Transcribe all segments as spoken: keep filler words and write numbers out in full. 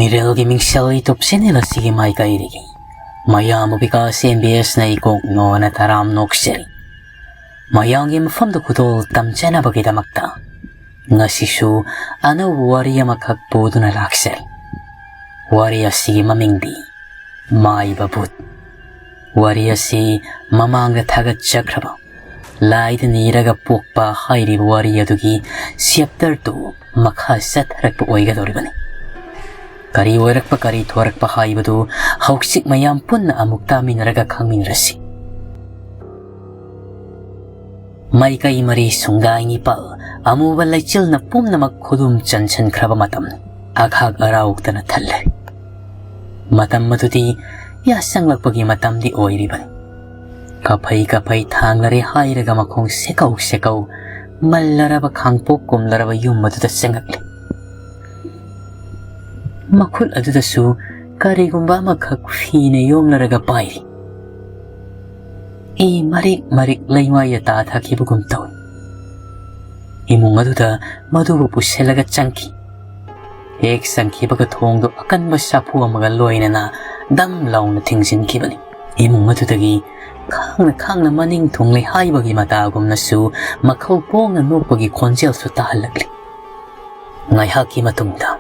ꯃꯤꯔꯦꯜꯒꯤ ꯃꯤꯡꯁꯦꯜ YouTube channel ꯑꯁꯤꯒꯤ ꯃꯥꯏꯀꯩꯗꯒꯤ ꯃꯌꯥꯝꯕꯨ ꯕꯤꯀꯥꯁ ꯑꯦꯝ ꯕꯤ ꯑꯦꯁꯅ ꯏꯀꯣꯛ ꯅꯣꯅ ꯇꯔꯥꯝ ꯅꯣꯛꯆꯔꯤ꯫ ꯃꯌꯥꯝꯒꯤ ꯃꯐꯝꯗ ꯈꯨꯗꯣꯜ ꯇꯝꯖꯅꯕꯒꯤꯗꯃꯛꯇ ꯉꯁꯤꯁꯨ ꯑꯅꯧꯕ ꯋꯥꯔꯤ ꯑꯃꯈꯛ ꯄꯨꯗꯨꯅ ꯂꯥꯛꯆꯔꯤ꯫ ꯋꯥꯔꯤ ꯑꯁꯤꯒꯤ ꯃꯃꯤꯡꯗꯤ ꯃꯥꯏꯕ ꯚꯨꯠ꯫ ꯋꯥꯔꯤ ꯑꯁꯤ ꯃꯃꯥꯡꯗ ꯊꯥꯒꯠꯆꯈ꯭ꯔꯕ ꯂꯥꯏꯗ ꯅꯤꯔꯒ ꯄꯣꯛꯄ ꯍꯥꯏꯔꯤꯕ ꯋꯥꯔꯤ ꯑꯗꯨꯒꯤ chapter two ꯃꯈꯥ ꯆꯠꯊꯔꯛꯄ ꯑꯣꯏꯒꯗꯧꯔꯤꯕꯅꯤ꯫ ꯀꯔꯤ ꯑꯣꯏꯔꯛꯄ ꯀꯔꯤ ꯊꯣꯔꯛꯄ ꯍꯥꯏꯕꯗꯨ ꯍꯧꯖꯤꯛ ꯃꯌꯥꯝ ꯄꯨꯟꯅ ꯑꯃꯨꯛ ꯇꯥꯃꯤꯟꯅꯔꯒ ꯈꯪꯃꯤꯟꯅꯔꯁꯤ꯫ ꯃꯥꯏꯀꯩ ꯃꯔꯤ ꯁꯨꯡꯒꯥꯏ ꯅꯤꯄꯥꯜ ꯑꯃꯨꯕ ꯂꯩꯆꯤꯜꯅ ꯄꯨꯝꯅꯃꯛ ꯈꯨꯗꯨꯝ ꯆꯟꯁꯤꯟꯈ꯭ꯔꯕ ꯃꯇꯝ, ꯑꯈꯥꯛ ꯑꯔꯥꯎꯇꯅ ꯊꯜꯂꯦ꯫ ꯃꯇꯝ ꯑꯗꯨꯗꯤ ꯌꯥꯆꯪꯂꯛꯄꯒꯤ ꯃꯇꯝꯗꯤ ꯑꯣꯏꯔꯤꯕꯅꯤ꯫ ꯀꯐꯩ ꯀꯐꯩ ꯊꯥꯡꯂꯔꯦ ꯍꯥꯏꯔꯒ ꯃꯈꯣꯡ ꯁꯦꯀꯧ ꯁꯦꯀꯧ ꯃꯜꯂꯔꯕ ꯈꯥꯡꯄꯣꯛ ꯀꯨꯝꯂꯔꯕ ꯌꯨꯝ ꯑꯗꯨꯗ ꯆꯪꯉꯛꯂꯦ꯫ ꯃꯈꯨꯠ ꯑꯗꯨꯗꯁꯨ ꯀꯔꯤꯒꯨꯝꯕ ꯑꯃꯈꯛ ꯐꯤꯅ ꯌꯣꯝꯂꯔꯒ ꯄꯥꯏꯔꯤ꯫ ꯏ ꯃꯔꯤꯛ ꯃꯔꯤꯛ ꯂꯩꯃꯥꯏꯗ ꯇꯥꯊꯈꯤꯕꯒꯨꯝ ꯇꯧꯏ꯫ ꯏꯃꯨꯡ ꯑꯗꯨꯗ ꯃꯗꯨꯕꯨ ꯄꯨꯁꯤꯜꯂꯒ ꯆꯪꯈꯤ꯫ ꯍꯦꯛ ꯆꯪꯈꯤꯕꯒ ꯊꯣꯡꯗꯨ ꯑꯀꯟꯕ ꯁꯥꯐꯨ ꯑꯃꯒ ꯂꯣꯏꯅꯅ ꯗꯝ ꯂꯥꯎꯅ ꯊꯤꯡꯖꯤꯟꯈꯤꯕꯅꯤ꯫ ꯏꯃꯨꯡ ꯑꯗꯨꯗꯒꯤ ꯈꯥꯡꯅ ꯈꯥꯡꯅ ꯃꯅꯤꯡ ꯊꯨꯡꯂꯦ ꯍꯥꯏꯕꯒꯤ ꯃꯇꯥꯒꯨꯝꯅꯁꯨ ꯃꯈꯧ ꯄꯣꯡꯅ ꯅꯣꯛꯄꯒꯤ ꯈꯣꯟꯖꯦꯜꯁꯨ ꯇꯥꯍꯜꯂꯛꯂꯤ꯫ ꯉꯥꯏꯍꯥꯛꯀꯤ ꯃꯇꯨꯡꯗ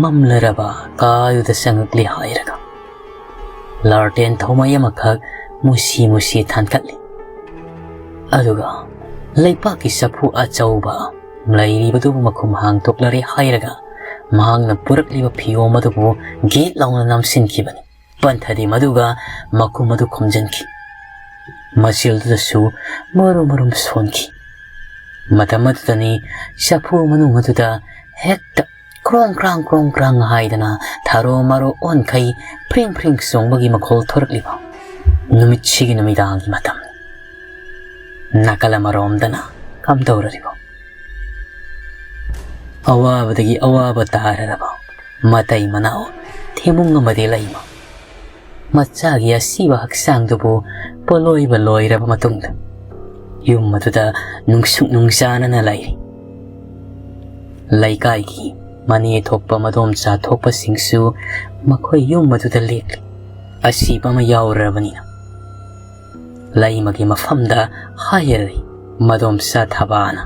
ꯃꯝꯂꯔꯕ ꯀꯥꯗꯨꯗ ꯆꯪꯉꯛꯂꯦ ꯍꯥꯏꯔꯒ ꯂꯥꯔꯇꯦꯟ ꯊꯧꯃꯩ ꯑꯃꯈꯛ ꯃꯨꯁꯤ ꯃꯨꯁꯤ ꯊꯥꯟꯒꯠꯂꯤ꯫ ꯑꯗꯨꯒ ꯂꯩꯄꯥꯛꯀꯤ ꯆꯐꯨ ꯑꯆꯧꯕ ꯂꯩꯔꯤꯕꯗꯨꯕꯨ ꯃꯈꯨꯝ ꯍꯥꯡꯗꯣꯛꯂꯔꯦ ꯍꯥꯏꯔꯒ ꯃꯍꯥꯛꯅ ꯄꯨꯔꯛꯂꯤꯕ ꯐꯤꯌꯣꯝ ꯑꯗꯨꯕꯨ ꯒꯦꯠ ꯂꯥꯎꯅ ꯅꯝꯁꯤꯟꯈꯤꯕꯅꯤ꯫ ꯄꯟꯊꯗꯤ ꯃꯗꯨꯒ ꯃꯈꯨꯝ ꯑꯗꯨ ꯈꯨꯝꯖꯤꯟꯈꯤ꯫ ꯃꯆꯤꯜꯗꯨꯗꯁꯨ ꯃꯔꯨꯝ ꯃꯔꯨꯝ ꯁꯣꯟꯈꯤ꯫ ꯃꯇꯝ ꯑꯗꯨꯗꯅꯤ ꯆꯐꯨ ꯃꯅꯨꯡ ꯑꯗꯨꯗ ꯍꯦꯛꯇ ꯀ꯭ꯔꯣꯡ ꯀ꯭ꯔꯥꯡ ꯀ꯭ꯔꯣꯡ ꯀ꯭ꯔꯥꯡ ꯍꯥꯏꯗꯅ ꯊꯥꯔꯣ ꯃꯥꯔꯣ ꯑꯣꯟꯈꯩ ꯐ꯭ꯔꯤꯡ ꯐ꯭ꯔꯤꯡ ꯆꯣꯡꯕꯒꯤ ꯃꯈꯣꯜ ꯊꯣꯔꯛꯂꯤꯕ꯫ ꯅꯨꯃꯤꯠꯁꯤꯒꯤ ꯅꯨꯃꯤꯗꯥꯡꯒꯤ ꯃꯇꯝ꯫ ꯅꯥꯀꯜ ꯑꯃꯔꯣꯝꯗꯅ ꯀꯝꯗꯧꯔꯤꯕ? ꯑꯋꯥꯕꯗꯒꯤ ꯑꯋꯥꯕ ꯇꯥꯔꯔꯕ ꯃꯇꯩ ꯃꯅꯥꯎ ꯊꯦꯃꯨꯡ ꯑꯃꯗꯤ ꯂꯩꯃ꯫ ꯃꯆꯥꯒꯤ ꯑꯁꯤꯕ ꯍꯛꯆꯥꯡꯗꯨꯕꯨ ꯄꯣꯂꯣꯏꯕ ꯂꯣꯏꯔꯕ ꯃꯇꯨꯡꯗ ꯌꯨꯝ ꯑꯗꯨꯗ ꯅꯨꯡꯁꯨꯛ ꯅꯨꯡꯖꯥꯅꯅ ꯂꯩꯔꯤ꯫ ꯂꯩꯀꯥꯏꯒꯤ ꯃꯅꯦ ꯊꯣꯛꯄ ꯃꯗꯣꯝꯆꯥ ꯊꯣꯛꯄꯁꯤꯡꯁꯨ ꯃꯈꯣꯏ ꯌꯨꯝ ꯑꯗꯨꯗ ꯂꯦꯛꯂꯤ꯫ ꯑꯁꯤꯕ ꯑꯃ ꯌꯥꯎꯔꯕꯅꯤꯅ꯫ ꯂꯩꯃꯒꯤ ꯃꯐꯝꯗ ꯍꯥꯏꯔꯔꯤ ꯃꯗꯣꯝꯆꯥ ꯊꯕꯥꯅ꯫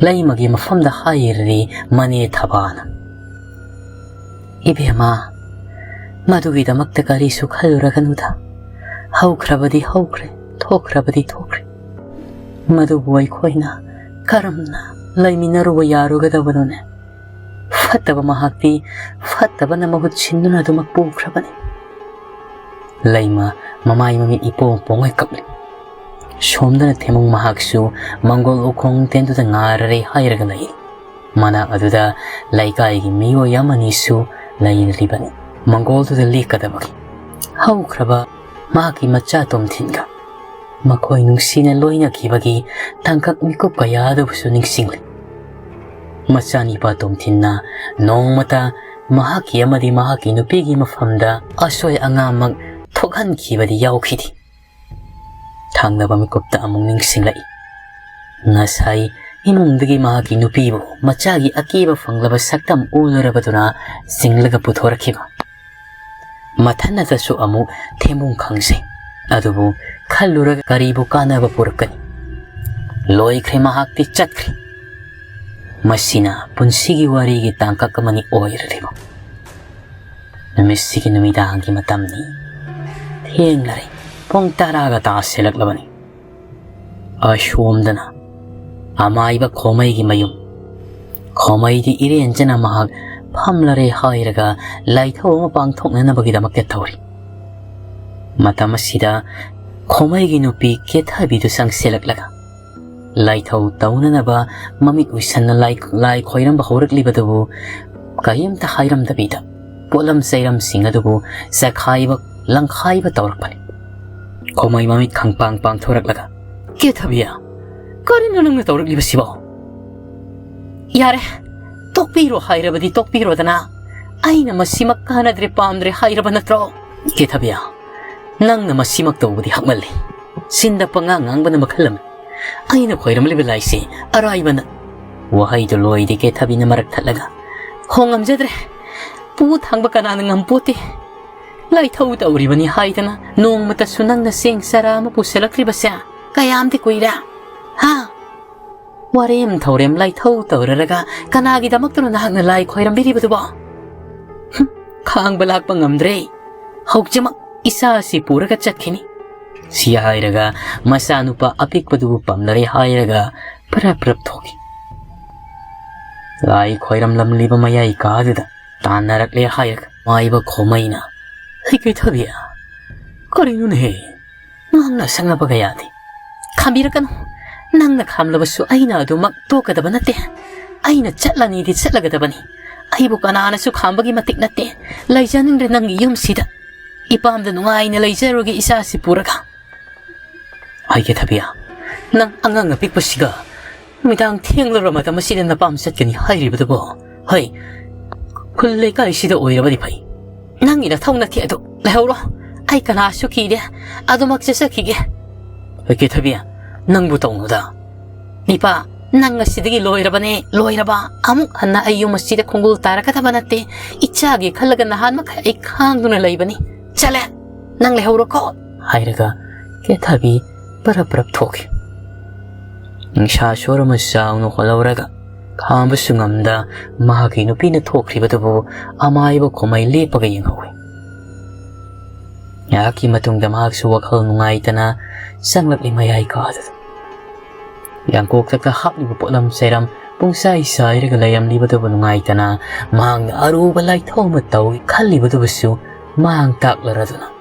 ꯂꯩꯃꯒꯤ ꯃꯐꯝꯗ ꯍꯥꯏꯔꯔꯤ ꯃꯅꯦ ꯊꯕꯥꯅ꯫ "ꯏꯕꯦꯝꯃ, ꯃꯗꯨꯒꯤꯗꯃꯛꯇ ꯀꯔꯤꯁꯨ ꯈꯜꯂꯨꯔꯒꯅꯨꯗ꯫ ꯍꯧꯈ꯭ꯔꯕꯗꯤ ꯍꯧꯈ꯭ꯔꯦ, ꯊꯣꯛꯈ꯭ꯔꯕꯗꯤ ꯊꯣꯛꯈ꯭ꯔꯦ꯫ ꯃꯗꯨꯕꯨ ꯑꯩꯈꯣꯏꯅ ꯀꯔꯝꯅ ꯂꯩꯃꯤꯟꯅꯔꯨꯕ ꯌꯥꯔꯨꯒꯗꯕꯅꯣꯅꯦ? ꯐꯠꯇꯕ ꯃꯍꯥꯛꯇꯤ ꯐꯠꯇꯕꯅ ꯃꯍꯨꯠ ꯁꯤꯟꯗꯨꯅ ꯑꯗꯨꯃꯛ ꯄꯨꯈ꯭ꯔꯕꯅꯤ꯫" ꯂꯩꯃ ꯃꯃꯥꯏ ꯃꯃꯤꯠ ꯏꯄꯣꯝ ꯄꯣꯝꯉꯩ ꯀꯞꯂꯤ꯫ ꯁꯣꯝꯗꯅ ꯊꯦꯝꯃꯨꯡ ꯃꯍꯥꯛꯁꯨ ꯃꯪꯒꯣꯜ ꯎꯈꯣꯡ ꯇꯦꯟꯗꯨꯗ ꯉꯥꯔꯔꯦ ꯍꯥꯏꯔꯒ ꯂꯩ꯫ ꯃꯅꯥꯛ ꯑꯗꯨꯗ ꯂꯩꯀꯥꯏꯒꯤ ꯃꯤꯑꯣꯏ ꯑꯃꯅꯤꯁꯨ ꯂꯩꯔꯤꯕꯅꯤ꯫ ꯃꯪꯒꯣꯜꯗꯨꯗ ꯂꯦꯛꯀꯗꯕꯒꯤ ꯍꯧꯈ꯭ꯔꯕ ꯃꯍꯥꯛꯀꯤ ꯃꯆꯥ ꯇꯣꯝꯊꯤꯟꯒ ꯃꯈꯣꯏ ꯅꯨꯡꯁꯤꯅ ꯂꯣꯏꯅꯈꯤꯕꯒꯤ ꯇꯥꯡꯀꯛ ꯃꯤꯀꯨꯞ ꯀꯌꯥ ꯑꯗꯨꯕꯨꯁꯨ ꯅꯤꯡꯁꯤꯡꯂꯤ꯫ ꯃꯆꯥꯅꯤꯄꯥ ꯇꯣꯝꯊꯤꯟꯅ ꯅꯣꯡꯃꯇ ꯃꯍꯥꯛꯀꯤ ꯑꯃꯗꯤ ꯃꯍꯥꯛꯀꯤ ꯅꯨꯄꯤꯒꯤ ꯃꯐꯝꯗ ꯑꯁꯣꯏ ꯑꯉꯥꯝꯃꯛ ꯊꯣꯛꯍꯟꯈꯤꯕꯗꯤ ꯌꯥꯎꯈꯤꯗꯦ꯫ ꯊꯪꯅꯕ ꯃꯤꯀꯨꯞꯇ ꯑꯃꯨꯛ ꯅꯤꯡꯁꯤꯡꯂꯛꯏ꯫ ꯉꯁꯥꯏ ꯏꯃꯨꯡꯗꯒꯤ ꯃꯍꯥꯛꯀꯤ ꯅꯨꯄꯤꯕꯨ ꯃꯆꯥꯒꯤ ꯑꯀꯦꯕ ꯐꯪꯂꯕ ꯁꯛꯇꯝ ꯎꯂꯨꯔꯕꯗꯨꯅ ꯆꯤꯡꯂꯒ ꯄꯨꯊꯣꯔꯛꯈꯤꯕ꯫ ꯃꯊꯟꯅꯇꯁꯨ ꯑꯃꯨꯛ ꯊꯦꯝꯕꯨꯡ ꯈꯪꯖꯩ꯫ ꯑꯗꯨꯕꯨ ꯈꯜꯂꯨꯔꯒ ꯀꯔꯤꯕꯨ ꯀꯥꯟꯅꯕ ꯄꯨꯔꯛꯀꯅꯤ? ꯂꯣꯏꯈ꯭ꯔꯦ, ꯃꯍꯥꯛꯇꯤ ꯆꯠꯈ꯭ꯔꯦ꯫ ꯃꯁꯤꯅ ꯄꯨꯟꯁꯤꯒꯤ ꯋꯥꯔꯤꯒꯤ ꯇꯥꯡꯀꯛ ꯑꯃꯅꯤ ꯑꯣꯏꯔꯔꯤꯕ꯫ ꯅꯨꯃꯤꯠꯁꯤꯒꯤ ꯅꯨꯃꯤꯗꯥꯡꯒꯤ ꯃꯇꯝꯅꯤ꯫ ꯊꯦꯡꯂꯔꯦ꯫ ꯄꯨꯡ ꯇꯔꯥꯒ ꯇꯥꯁꯤꯜꯂꯛꯂꯕꯅꯤ꯫ ꯑꯁꯣꯝꯗꯅ ꯑꯃꯥꯏꯕ ꯈꯣꯃꯩꯒꯤ ꯃꯌꯨꯝ꯫ ꯈꯣꯃꯩꯗꯤ ꯏꯔꯦꯟꯖꯅ ꯃꯍꯥꯛ ꯐꯝꯂꯔꯦ ꯍꯥꯏꯔꯒ ꯂꯥꯏꯊꯧ ꯑꯃ ꯄꯥꯡꯊꯣꯛꯅꯅꯕꯒꯤꯗꯃꯛꯇ ꯇꯧꯔꯤ꯫ ꯃꯇꯝ ꯑꯁꯤꯗ ꯈꯣꯃꯩꯒꯤ ꯅꯨꯄꯤ ꯀꯦꯊꯕꯤꯗꯨ ꯆꯪꯁꯤꯜꯂꯛꯂꯒ ꯂꯥꯏꯊꯧ ꯇꯧꯅꯅꯕ ꯃꯃꯤꯠ ꯎꯏꯁꯟꯅ ꯂꯥꯏ, ꯂꯥꯏ ꯈꯣꯏꯔꯝꯕ ꯍꯧꯔꯛꯂꯤꯕꯗꯨꯕꯨ ꯀꯔꯤꯝꯇ ꯍꯥꯏꯔꯝꯗꯕꯤꯗ ꯄꯣꯠꯂꯝ ꯆꯩꯔꯝꯁꯤꯡ ꯑꯗꯨꯕꯨ ꯆꯈꯥꯏꯕ ꯂꯪꯈꯥꯏꯕ ꯇꯧꯔꯛꯄꯅꯤ꯫ ꯈꯣꯃꯩ ꯃꯃꯤꯠ ꯈꯪꯄꯥꯡ ꯄꯥꯡꯊꯣꯔꯛꯂꯒ, "ꯀꯦꯊꯕꯤ, ꯀꯔꯤꯅꯣ ꯅꯪꯅ ꯇꯧꯔꯛꯂꯤꯕꯁꯤꯕꯣ?" "ꯌꯥꯔꯦ, ꯇꯣꯛꯄꯤꯔꯣ ꯍꯥꯏꯔꯕꯗꯤ ꯇꯣꯛꯄꯤꯔꯣꯗꯅ꯫ ꯑꯩꯅ ꯃꯁꯤꯃꯛ ꯀꯥꯟꯅꯗ꯭ꯔꯦ ꯄꯥꯝꯗ꯭ꯔꯦ ꯍꯥꯏꯔꯕ ꯅꯠꯇ꯭ꯔꯣ?" "ꯀꯦꯊꯕꯤ, ꯅꯪꯅ ꯃꯁꯤꯃꯛ ꯇꯧꯕꯗꯤ ꯍꯛꯃꯜꯂꯤ꯫ ꯆꯤꯟꯗ ꯄꯉꯥꯡ ꯉꯥꯡꯕꯅ ꯃꯈꯜ ꯑꯃꯅꯤ꯫ ꯑꯩꯅ ꯈꯣꯏꯔꯝꯂꯤꯕ ꯂꯥꯏꯁꯤ ꯑꯔꯥꯏꯕ ꯅꯠ-" ꯋꯥꯍꯩꯗꯨ ꯂꯣꯏꯗꯦ ꯀꯦꯊꯕꯤꯅ ꯃꯔꯛ ꯊꯠꯂꯒ, ꯈꯣꯡ ꯉꯝꯖꯗ꯭ꯔꯦ꯫ ꯄꯨ ꯊꯥꯡꯕ ꯀꯅꯥꯅ ꯉꯝꯄꯣꯠꯇꯦ꯫ ꯂꯥꯏꯊꯧ ꯇꯧꯔꯤꯕꯅꯤ ꯍꯥꯏꯗꯅ ꯅꯣꯡꯃꯇꯁꯨ ꯅꯪꯅ ꯆꯦꯡ ꯆꯔꯥ ꯑꯃ ꯄꯨꯁꯤꯜꯂꯛꯇ꯭ꯔꯤꯕꯁꯦ ꯀꯌꯥꯝꯗꯤ ꯀꯨꯏꯔꯦ? ꯍꯥ? ꯋꯥꯔꯦꯝ ꯊꯧꯔꯦꯝ ꯂꯥꯏꯊꯧ ꯇꯧꯔꯔꯒ ꯀꯅꯥꯒꯤꯗꯃꯛꯇꯅꯣ ꯅꯍꯥꯛꯅ ꯂꯥꯏ ꯈꯣꯏꯔꯝꯕꯤꯔꯤꯕꯗꯨꯕꯣ? ꯍꯨꯝ, ꯈꯥꯡꯕ ꯂꯥꯛꯄ ꯉꯝꯗ꯭ꯔꯦ꯫ ꯍꯧꯖꯤꯛꯃꯛ ꯏꯆꯥꯁꯤ ꯄꯨꯔꯒ ꯆꯠꯈꯤꯅꯤ꯫ ꯁꯤ ꯍꯥꯏꯔꯒ ꯃꯆꯥꯅꯨꯄꯥ ꯑꯄꯤꯛꯄꯗꯨꯕꯨ ꯄꯝꯂꯔꯦ ꯍꯥꯏꯔꯒ ꯄꯔꯞ ꯄꯔꯞ ꯊꯣꯛꯈꯤ꯫ ꯂꯥꯏ ꯈꯣꯏꯔꯝꯂꯝꯂꯤꯕ ꯃꯌꯥꯏ ꯀꯥꯗꯨꯗ ꯇꯥꯟꯅꯔꯛꯂꯦ ꯍꯥꯏꯔꯒ ꯃꯥꯏꯕ ꯈꯣꯃꯩꯅ, "ꯍꯩ ꯀꯩꯊꯕꯤ, ꯀꯔꯤꯅꯣꯅꯦꯍꯦ? ꯉꯥꯡꯅ ꯁꯛꯅꯕꯒ ꯌꯥꯗꯦ꯫ ꯈꯥꯝꯕꯤꯔꯛꯀꯅꯨ꯫ ꯅꯪꯅ ꯈꯥꯝꯂꯕꯁꯨ ꯑꯩꯅ ꯑꯗꯨꯃꯛ ꯇꯣꯛꯀꯗꯕ ꯅꯠꯇꯦ꯫ ꯑꯩꯅ ꯆꯠꯂꯅꯤꯗꯤ ꯆꯠꯂꯒꯗꯕꯅꯤ꯫ ꯑꯩꯕꯨ ꯀꯅꯥꯅꯁꯨ ꯈꯥꯝꯕꯒꯤ ꯃꯇꯤꯛ ꯅꯠꯇꯦ꯫ ꯂꯩꯖꯅꯤꯡꯗ꯭ꯔꯦ ꯅꯪꯒꯤ ꯌꯨꯝꯁꯤꯗ꯫ ꯏꯄꯥꯝꯗ ꯅꯨꯡꯉꯥꯏꯅ ꯂꯩꯖꯔꯨꯒꯦ ꯏꯆꯥꯁꯤ ꯄꯨꯔꯒ꯫" ꯍꯩ ꯀꯩꯊꯕꯤ, ꯅꯪ ꯑꯉꯥꯡ ꯑꯄꯤꯛꯄꯁꯤꯒ ꯅꯨꯃꯤꯗꯥꯡ ꯊꯦꯡꯂꯔꯕꯗ ꯃꯁꯤꯗ ꯅꯄꯥꯝ ꯆꯠꯀꯅꯤ ꯍꯥꯏꯔꯤꯕꯗꯨꯕꯣ? ꯍꯩ, ꯈꯨꯜ ꯂꯩꯀꯥꯏꯁꯤꯗ ꯑꯣꯏꯔꯕꯗꯤ ꯐꯩ꯫ ꯅꯪꯒꯤ ꯅꯊꯧ ꯅꯠꯇꯦ ꯑꯗꯨ꯫ ꯂꯩꯍꯧꯔꯣ꯫ ꯑꯩ ꯀꯅꯥꯁꯨ ꯀꯤꯗꯦ꯫ ꯑꯗꯨꯃꯛ ꯆꯠꯆꯈꯤꯒꯦ꯫ ꯍꯩ ꯀꯩꯊꯕꯤ, ꯅꯪꯕꯨ ꯇꯧꯅꯨꯗ꯫ ꯏꯄꯥ, ꯅꯪ ꯉꯁꯤꯗꯒꯤ ꯂꯣꯏꯔꯕꯅꯦ, ꯂꯣꯏꯔꯕ꯫ ꯑꯃꯨꯛ ꯍꯟꯅ ꯑꯩ ꯌꯨꯝ ꯑꯁꯤꯗ ꯈꯣꯡꯒꯨꯜ ꯇꯥꯔꯛꯀꯗꯕ ꯅꯠꯇꯦ꯫ ꯏꯆꯥꯒꯤ ꯈꯜꯂꯒ ꯅꯍꯥꯟ ꯃꯈꯩ ꯑꯩ ꯈꯥꯡꯗꯨꯅ ꯂꯩꯕꯅꯤ꯫ ꯆꯠꯂꯦ꯫ ꯅꯪ ꯂꯩꯍꯧꯔꯣꯀꯣ꯫ ꯍꯥꯏꯔꯒ ꯀꯦꯊꯕꯤ ꯄꯔꯞ ꯄꯔꯞ ꯊꯣꯛꯈꯤ꯫ ꯅꯤꯡꯁꯥ ꯁꯣꯔ ꯑꯃ ꯆꯥꯎꯅ ꯍꯣꯜꯍꯧꯔꯒ ꯈꯥꯝꯕꯁꯨ ꯉꯝꯗ ꯃꯍꯥꯛꯀꯤ ꯅꯨꯄꯤꯅ ꯊꯣꯛꯈ꯭ꯔꯤꯕꯗꯨꯕꯨ ꯑꯃꯥꯏꯕ ꯈꯣꯃꯩ ꯂꯦꯞꯄꯒ ꯌꯦꯡꯍꯧꯏ꯫ ꯉꯥꯏꯍꯥꯛꯀꯤ ꯃꯇꯨꯡꯗ ꯃꯍꯥꯛꯁꯨ ꯋꯥꯈꯜ ꯅꯨꯡꯉꯥꯏꯇꯅ ꯆꯪꯂꯛꯂꯤ ꯃꯌꯥꯏ ꯀꯥꯗꯨꯗ꯫ ꯌꯥꯡꯀꯣꯛꯇ ꯍꯥꯞꯂꯤꯕ ꯄꯣꯠꯂꯝ ꯆꯩꯔꯝ ꯄꯨꯡꯆꯥꯏ ꯆꯥꯏꯔꯒ ꯂꯩꯔꯝꯂꯤꯕꯗꯨꯕꯨ ꯅꯨꯡꯉꯥꯏꯇꯅ ꯃꯍꯥꯛꯅ ꯑꯔꯨꯕ ꯂꯥꯏꯊꯧ ꯑꯃ ꯇꯧꯏ ꯈꯜꯂꯤꯕꯗꯨꯕꯨꯁꯨ ꯃꯥꯡ ꯇꯥꯛꯂꯔꯗꯨꯅ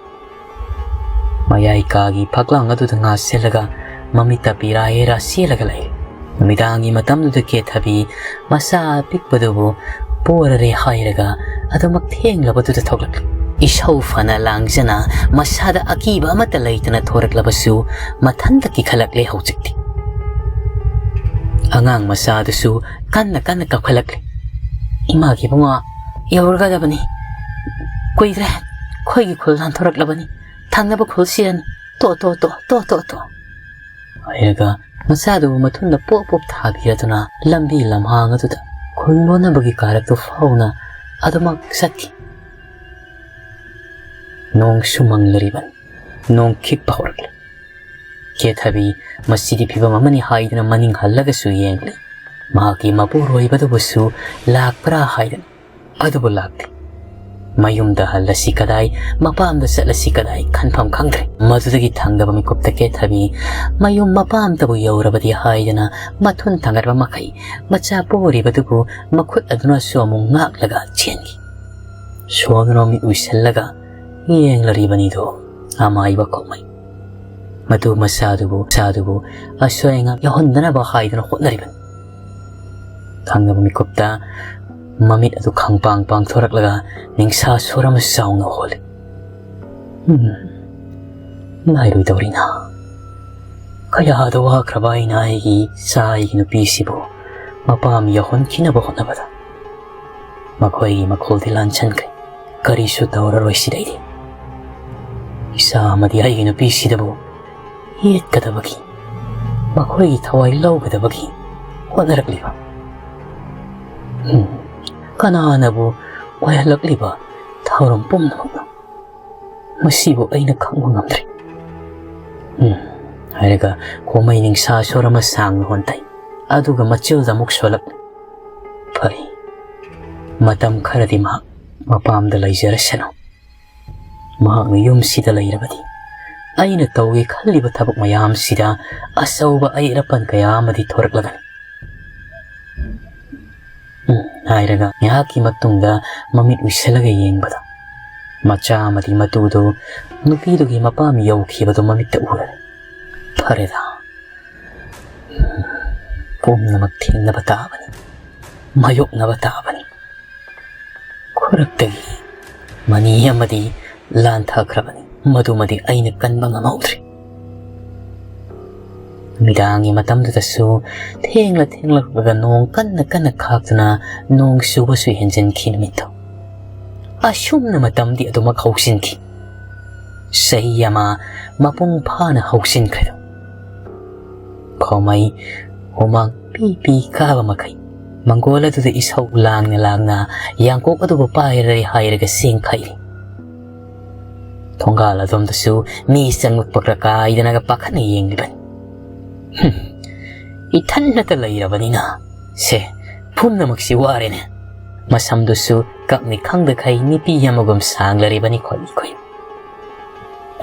ꯃꯌꯥꯏ ꯀꯥꯒꯤ ꯐꯛꯂꯥꯡ ꯑꯗꯨꯗ ꯉꯥ ꯁꯦꯜꯂꯒ ꯃꯃꯤꯠꯇ ꯄꯤꯔꯥ ꯌꯦꯔꯥ ꯆꯦꯜꯂꯒ ꯂꯩ꯫ ꯅꯨꯃꯤꯗꯥꯡꯒꯤ ꯃꯇꯝꯗꯨꯗ ꯀꯦꯊꯕꯤ ꯃꯆꯥ ꯑꯄꯤꯛꯄꯗꯨꯕꯨ ꯄꯣꯔꯔꯦ ꯍꯥꯏꯔꯒ ꯑꯗꯨꯃꯛ ꯊꯦꯡꯂꯕꯗꯨꯗ ꯊꯣꯛꯂꯛꯂꯤ꯫ ꯏꯁꯧ ꯐꯅ ꯂꯥꯡꯖꯅ ꯃꯁꯥꯗ ꯑꯀꯤꯕ ꯑꯃꯠꯇ ꯂꯩꯇꯅ ꯊꯣꯔꯛꯂꯕꯁꯨ ꯃꯊꯟꯇ ꯀꯤꯈꯠꯂꯛꯂꯦ ꯍꯧꯖꯤꯛꯇꯤ꯫ ꯑꯉꯥꯡ ꯃꯆꯥꯗꯨꯁꯨ ꯀꯟꯅ ꯀꯟꯅ ꯀꯞꯈꯠꯂꯛꯂꯤ꯫ "ꯏꯃꯥꯒꯤ ꯏꯕꯨꯡꯉꯣ, ꯌꯧꯔꯒꯗꯕꯅꯤ꯫ ꯀꯨꯏꯗ꯭ꯔꯦ, ꯑꯩꯈꯣꯏꯒꯤ ꯈꯨꯜ ꯂꯥꯟꯊꯣꯔꯛꯂꯕꯅꯤ꯫ ꯊꯪꯅꯕ ꯈꯨꯜ ꯁꯤꯔꯅꯤ꯫ ꯇꯣ, ꯇꯣ, ꯇꯣ, ꯇꯣ, ꯇꯣ, ꯇꯣ꯫" ꯍꯥꯏꯔꯒ ꯃꯆꯥꯗꯨꯕꯨ ꯃꯊꯨꯟꯗ ꯄꯣꯞ ꯄꯣꯞ ꯊꯥꯕꯤꯔꯗꯨꯅ ꯂꯝꯕꯤ ꯂꯝꯍꯥꯡ ꯑꯗꯨꯗ ꯍꯨꯜꯂꯣꯟꯅꯕꯒꯤ ꯀꯥꯔꯛꯇꯨ ꯐꯥꯎꯅ ꯑꯗꯨꯃꯛ ꯆꯠꯈꯤ꯫ ꯅꯣꯡꯁꯨ ꯃꯪꯂꯔꯤꯕꯅꯤ꯫ ꯅꯣꯡ ꯈꯤꯛꯄ ꯍꯧꯔꯛꯂꯦ꯫ ꯀꯦꯊꯕꯤ ꯃꯁꯤꯗꯤ ꯐꯤꯕꯝ ꯑꯃꯅꯤ ꯍꯥꯏꯗꯨꯅ ꯃꯅꯤꯡ ꯍꯜꯂꯒꯁꯨ ꯌꯦꯡꯂꯦ꯫ ꯃꯍꯥꯛꯀꯤ ꯃꯄꯨꯔꯣꯏꯕꯗꯨꯕꯨꯁꯨ ꯂꯥꯛꯄ꯭ꯔꯥ ꯍꯥꯏꯗꯨꯅ꯫ ꯑꯗꯨꯕꯨ ꯂꯥꯛꯇꯦ꯫ ꯃꯌꯨꯝꯗ ꯍꯜꯂꯁꯤ ꯀꯗꯥꯏ, ꯃꯄꯥꯝꯗ ꯆꯠꯂꯁꯤ ꯀꯗꯥꯏ ꯈꯟꯐꯝ ꯈꯪꯗ꯭ꯔꯦ꯫ ꯃꯗꯨꯗꯒꯤ ꯊꯪꯅꯕ ꯃꯤꯀꯨꯞꯇ ꯀꯦꯊꯕꯤ ꯃꯌꯨꯝ ꯃꯄꯥꯝꯗꯕꯨ ꯌꯧꯔꯕꯗꯤ ꯍꯥꯏꯗꯅ ꯃꯊꯨꯟ ꯊꯥꯡꯒꯠꯄ ꯃꯈꯩ ꯃꯆꯥ ꯄꯣꯔꯤꯕꯗꯨꯕꯨ ꯃꯈꯨꯠ ꯑꯗꯨꯅꯁꯨ ꯑꯃꯨꯛ ꯉꯥꯛꯂꯒ ꯆꯦꯟꯈꯤ꯫ ꯁꯣꯗꯨꯅ ꯃꯤꯠ ꯎꯏꯁꯤꯜꯂꯒ ꯌꯦꯡꯂꯔꯤꯕꯅꯤꯗꯣ ꯑꯃꯥꯏꯕ ꯀꯧꯃꯩ꯫ ꯃꯗꯨ ꯃꯆꯥꯗꯨꯕꯨ, ꯃꯆꯥꯗꯨꯕꯨ ꯑꯁꯣꯏ ꯑꯉꯥꯝ ꯌꯥꯎꯍꯟꯗꯅꯕ ꯍꯥꯏꯗꯨꯅ ꯍꯣꯠꯅꯔꯤꯕꯅꯤ꯫ ꯊꯪꯅꯕ ꯃꯤꯀꯨꯞꯇ ꯃꯃꯤꯠ ꯑꯗꯨ ꯈꯪꯄꯥꯡ ꯄꯥꯡꯊꯣꯔꯛꯂꯒ ꯅꯤꯡꯁꯥ ꯁꯣꯔ ꯑꯃ ꯆꯥꯎꯅ ꯍꯣꯜꯂꯤ꯫ ꯎꯝ, ꯂꯥꯏꯔꯣꯏꯗꯧꯔꯤꯅ꯫ ꯀꯌꯥꯗ ꯋꯥꯈ꯭ꯔꯕ ꯑꯩꯅ ꯑꯩꯒꯤ ꯏꯆꯥ, ꯑꯩꯒꯤ ꯅꯨꯄꯤꯁꯤꯕꯨ ꯃꯄꯥꯝ ꯌꯧꯍꯟꯈꯤꯅꯕ ꯍꯣꯠꯅꯕꯗ꯫ ꯃꯈꯣꯏꯒꯤ ꯃꯈꯣꯜꯗꯤ ꯂꯥꯟꯁꯟꯈ꯭ꯔꯦ꯫ ꯀꯔꯤꯁꯨ ꯇꯧꯔꯔꯣꯏ ꯁꯤꯗꯩꯗꯤ꯫ ꯏꯆꯥ ꯑꯃꯗꯤ ꯑꯩꯒꯤ ꯅꯨꯄꯤꯁꯤꯗꯕꯨ ꯌꯦꯠꯀꯗꯕꯒꯤ, ꯃꯈꯣꯏꯒꯤ ꯊꯋꯥꯏ ꯂꯧꯒꯗꯕꯒꯤ ꯍꯣꯠꯅꯔꯛꯂꯤꯕ, ꯎꯝ, ꯀꯅꯥꯅꯕꯨ ꯑꯣꯏꯍꯜꯂꯛꯂꯤꯕ ꯊꯧꯔꯝ ꯄꯨꯝꯅꯃꯛꯅꯣ? ꯃꯁꯤꯕꯨ ꯑꯩꯅ ꯈꯪꯕ ꯉꯝꯗ꯭ꯔꯦ꯫ ꯎꯝ, ꯍꯥꯏꯔꯒ ꯀꯣꯃꯩ ꯅꯤꯡꯁꯥ ꯁꯣꯔ ꯑꯃ ꯁꯥꯡꯅ ꯍꯣꯟꯊꯩ꯫ ꯑꯗꯨꯒ ꯃꯆꯤꯜꯗ ꯑꯃꯨꯛ ꯁꯣꯜꯂꯛꯂꯦ꯫ ꯐꯔꯦ, ꯃꯇꯝ ꯈꯔꯗꯤ ꯃꯍꯥꯛ ꯃꯄꯥꯝꯗ ꯂꯩꯖꯔꯁꯅꯨ꯫ ꯃꯍꯥꯛꯅ ꯌꯨꯝꯁꯤꯗ ꯂꯩꯔꯕꯗꯤ ꯑꯩꯅ ꯇꯧꯒꯦ ꯈꯜꯂꯤꯕ ꯊꯕꯛ ꯃꯌꯥꯝꯁꯤꯗ ꯑꯆꯧꯕ ꯑꯌꯦꯠ ꯑꯄꯟ ꯀꯌꯥ ꯑꯃꯗꯤ ꯊꯣꯔꯛꯂꯒꯅꯤ꯫ ꯎꯝ, ꯍꯥꯏꯔꯒ ꯉꯥꯏꯍꯥꯛꯀꯤ ꯃꯇꯨꯡꯗ ꯃꯃꯤꯠ ꯎꯏꯁꯤꯜꯂꯒ ꯌꯦꯡꯕꯗ ꯃꯆꯥ ꯑꯃꯗꯤ ꯃꯇꯨꯗꯨ ꯅꯨꯄꯤꯗꯨꯒꯤ ꯃꯄꯥꯝ ꯌꯧꯈꯤꯕꯗꯨ ꯃꯃꯤꯠꯇ ꯎꯔꯦ꯫ ꯐꯔꯦꯗ, ꯄꯨꯝꯅꯃꯛ ꯊꯦꯡꯅꯕ ꯇꯥꯕꯅꯤ, ꯃꯥꯌꯣꯛꯅꯕ ꯇꯥꯕꯅꯤ꯫ ꯈꯨꯔꯛꯇꯒꯤ ꯃꯅꯤ ꯑꯃꯗꯤ ꯂꯥꯟꯊꯈ꯭ꯔꯕꯅꯤ, ꯃꯗꯨꯃꯗꯤ ꯑꯩꯅ ꯀꯟꯕ ꯉꯝꯍꯧꯗ꯭ꯔꯦ꯫ ꯅꯨꯃꯤꯗꯥꯡꯒꯤ ꯃꯇꯝꯗꯨꯗꯁꯨ ꯊꯦꯡꯂ ꯊꯦꯡꯂꯛꯂꯒ ꯅꯣꯡ ꯀꯟꯅ ꯀꯟꯅ ꯈꯥꯛꯇꯨꯅ ꯅꯣꯡ ꯆꯨꯕꯁꯨ ꯍꯦꯟꯖꯤꯟꯈꯤ ꯅꯨꯃꯤꯠꯇꯣ꯫ ꯑꯁꯨꯝꯅ ꯃꯇꯝꯗꯤ ꯑꯗꯨꯃꯛ ꯍꯧꯁꯤꯟꯈꯤ꯫ ꯆꯍꯤ ꯑꯃ ꯃꯄꯨꯡ ꯐꯥꯅ ꯍꯧꯁꯤꯟꯈ꯭ꯔꯦ꯫ ꯈꯣꯃꯩ ꯍꯨꯃꯥꯡ ꯄꯤ ꯄꯤ ꯀꯥꯕ ꯃꯈꯩ ꯃꯪꯒꯣꯜ ꯑꯗꯨꯗ ꯏꯁꯧ ꯂꯥꯡꯅ ꯂꯥꯡꯅ ꯌꯥꯡꯀꯣꯛ ꯑꯗꯨꯕꯨ ꯄꯥꯏꯔꯦ ꯍꯥꯏꯔꯒ ꯆꯦꯟꯈꯠꯂꯤ꯫ ꯊꯣꯡꯒꯥꯜ ꯑꯗꯣꯝꯗꯁꯨ ꯃꯤ ꯆꯪꯂꯛꯄꯒ ꯀꯥꯏꯗꯅꯒ ꯄꯥꯈꯠꯅ ꯌꯦꯡꯂꯤꯕꯅꯤ꯫ "ꯍꯨꯝ, ꯏꯊꯟꯅꯇ ꯂꯩꯔꯕꯅꯤꯅ ꯁꯦ ꯄꯨꯝꯅꯃꯛꯁꯤ ꯋꯥꯔꯦꯅꯦ"꯫ ꯃꯁꯝꯗꯨꯁꯨ ꯀꯛꯅꯤ ꯈꯪꯗꯈꯩ ꯅꯨꯄꯤ ꯑꯃꯒꯨꯝ ꯁꯥꯡꯂꯔꯤꯕꯅꯤ ꯈꯣꯠꯂꯤ ꯈꯣꯏ꯫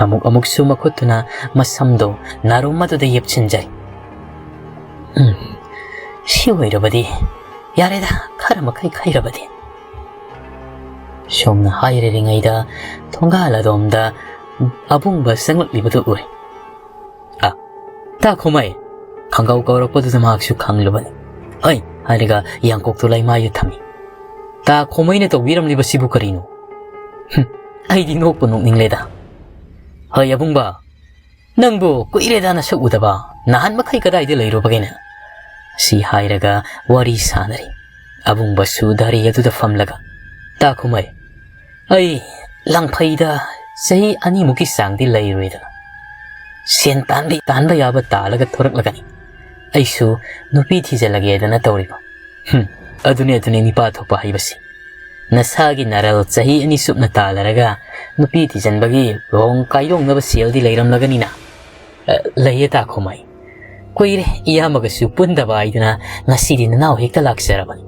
ꯑꯃꯨꯛ ꯑꯃꯨꯛꯁꯨ ꯃꯈꯨꯠꯇꯨꯅ ꯃꯁꯝꯗꯣ ꯅꯥꯔꯨꯝ ꯑꯗꯨꯗ ꯌꯦꯞꯁꯤꯟꯖꯩ꯫ "ꯎꯝ, ꯁꯤ ꯑꯣꯏꯔꯕꯗꯤ ꯌꯥꯔꯦꯗ, ꯈꯔ ꯃꯈꯩ ꯈꯩꯔꯕꯗꯤ"꯫ ꯁꯣꯝꯅ ꯍꯥꯏꯔꯤꯉꯩꯗ ꯊꯣꯡꯒꯥꯜ ꯑꯗꯣꯝꯗ ꯑꯕꯨꯡꯕ ꯆꯪꯂꯛꯂꯤꯕꯗꯨ ꯎꯔꯦ꯫ "ꯑ, ꯇꯥ ꯈꯣꯃꯥꯏ!" ꯈꯪꯒꯧ ꯀꯧꯔꯛꯄꯗꯨꯗ ꯃꯍꯥꯛꯁꯨ ꯈꯪꯂꯨꯕꯅꯤ꯫ "ꯍꯩ!" ꯍꯥꯏꯔꯒ ꯌꯥꯡꯀꯣꯛꯇꯨ ꯂꯩꯃꯥꯏꯗ ꯊꯝꯃꯤ꯫ "ꯇꯥ ꯈꯣꯃꯩꯅ ꯇꯧꯕꯤꯔꯝꯂꯤꯕꯁꯤꯕꯨ ꯀꯔꯤꯅꯣ? ꯍꯨꯝ, ꯑꯩꯗꯤ ꯅꯣꯛꯄꯨ ꯅꯣꯛꯅꯤꯡꯂꯦꯗ꯫ ꯍꯩ ꯑꯕꯨꯡꯕ, ꯅꯪꯕꯨ ꯀꯨꯏꯔꯦꯗ ꯅꯁꯛ ꯎꯗꯕ, ꯅꯍꯥꯟ ꯃꯈꯩ ꯀꯗꯥꯏꯗ ꯂꯩꯔꯨꯕꯒꯦꯅꯦ?" ꯁꯤ ꯍꯥꯏꯔꯒ ꯋꯥꯔꯤ ꯁꯥꯟꯅꯔꯤ꯫ ꯑꯕꯨꯡꯕꯁꯨ ꯗꯥꯔꯤ ꯑꯗꯨꯗ ꯐꯝꯂꯒ, "ꯇꯥ ꯈꯨꯃꯩ, ꯑꯩ ꯂꯪꯐꯩꯗ ꯆꯍꯤ ꯑꯅꯤꯃꯨꯛꯀꯤ ꯆꯥꯡꯗꯤ ꯂꯩꯔꯨꯔꯦꯗꯅ꯫ ꯁꯦꯟ ꯇꯥꯟꯕꯤ ꯇꯥꯟꯕ ꯌꯥꯕ ꯇꯥꯜꯂꯒ ꯊꯣꯔꯛꯂꯒꯅꯤ ꯑꯩꯁꯨ ꯅꯨꯄꯤ ꯊꯤꯖꯤꯜꯂꯒꯦꯗꯅ ꯇꯧꯔꯤꯕ꯫ ꯍꯨꯝ, ꯑꯗꯨꯅꯦ, ꯑꯗꯨꯅꯦ ꯅꯤꯄꯥ ꯊꯣꯛꯄ ꯍꯥꯏꯕꯁꯤ꯫ ꯅꯁꯥꯒꯤ ꯅꯔꯜ ꯆꯍꯤ ꯑꯅꯤ ꯆꯨꯞꯅ ꯇꯥꯜꯂꯔꯒ ꯅꯨꯄꯤ ꯊꯤꯖꯤꯟꯕꯒꯤ ꯂꯨꯍꯣꯡ ꯀꯥꯏꯗꯣꯡꯅꯕ ꯁꯦꯜꯗꯤ ꯂꯩꯔꯝꯂꯒꯅꯤꯅ?" "ꯑ, ꯂꯩꯌꯦ ꯇꯥ ꯈꯨꯃꯩ꯫ ꯀꯨꯏꯔꯦ ꯏꯌꯥꯝꯕꯒꯁꯨ ꯄꯨꯟꯗꯕ ꯍꯥꯏꯗꯅ ꯉꯁꯤꯗꯤ ꯅꯅꯥꯎ ꯍꯦꯛꯇ ꯂꯥꯛꯆꯔꯕꯅꯤ꯫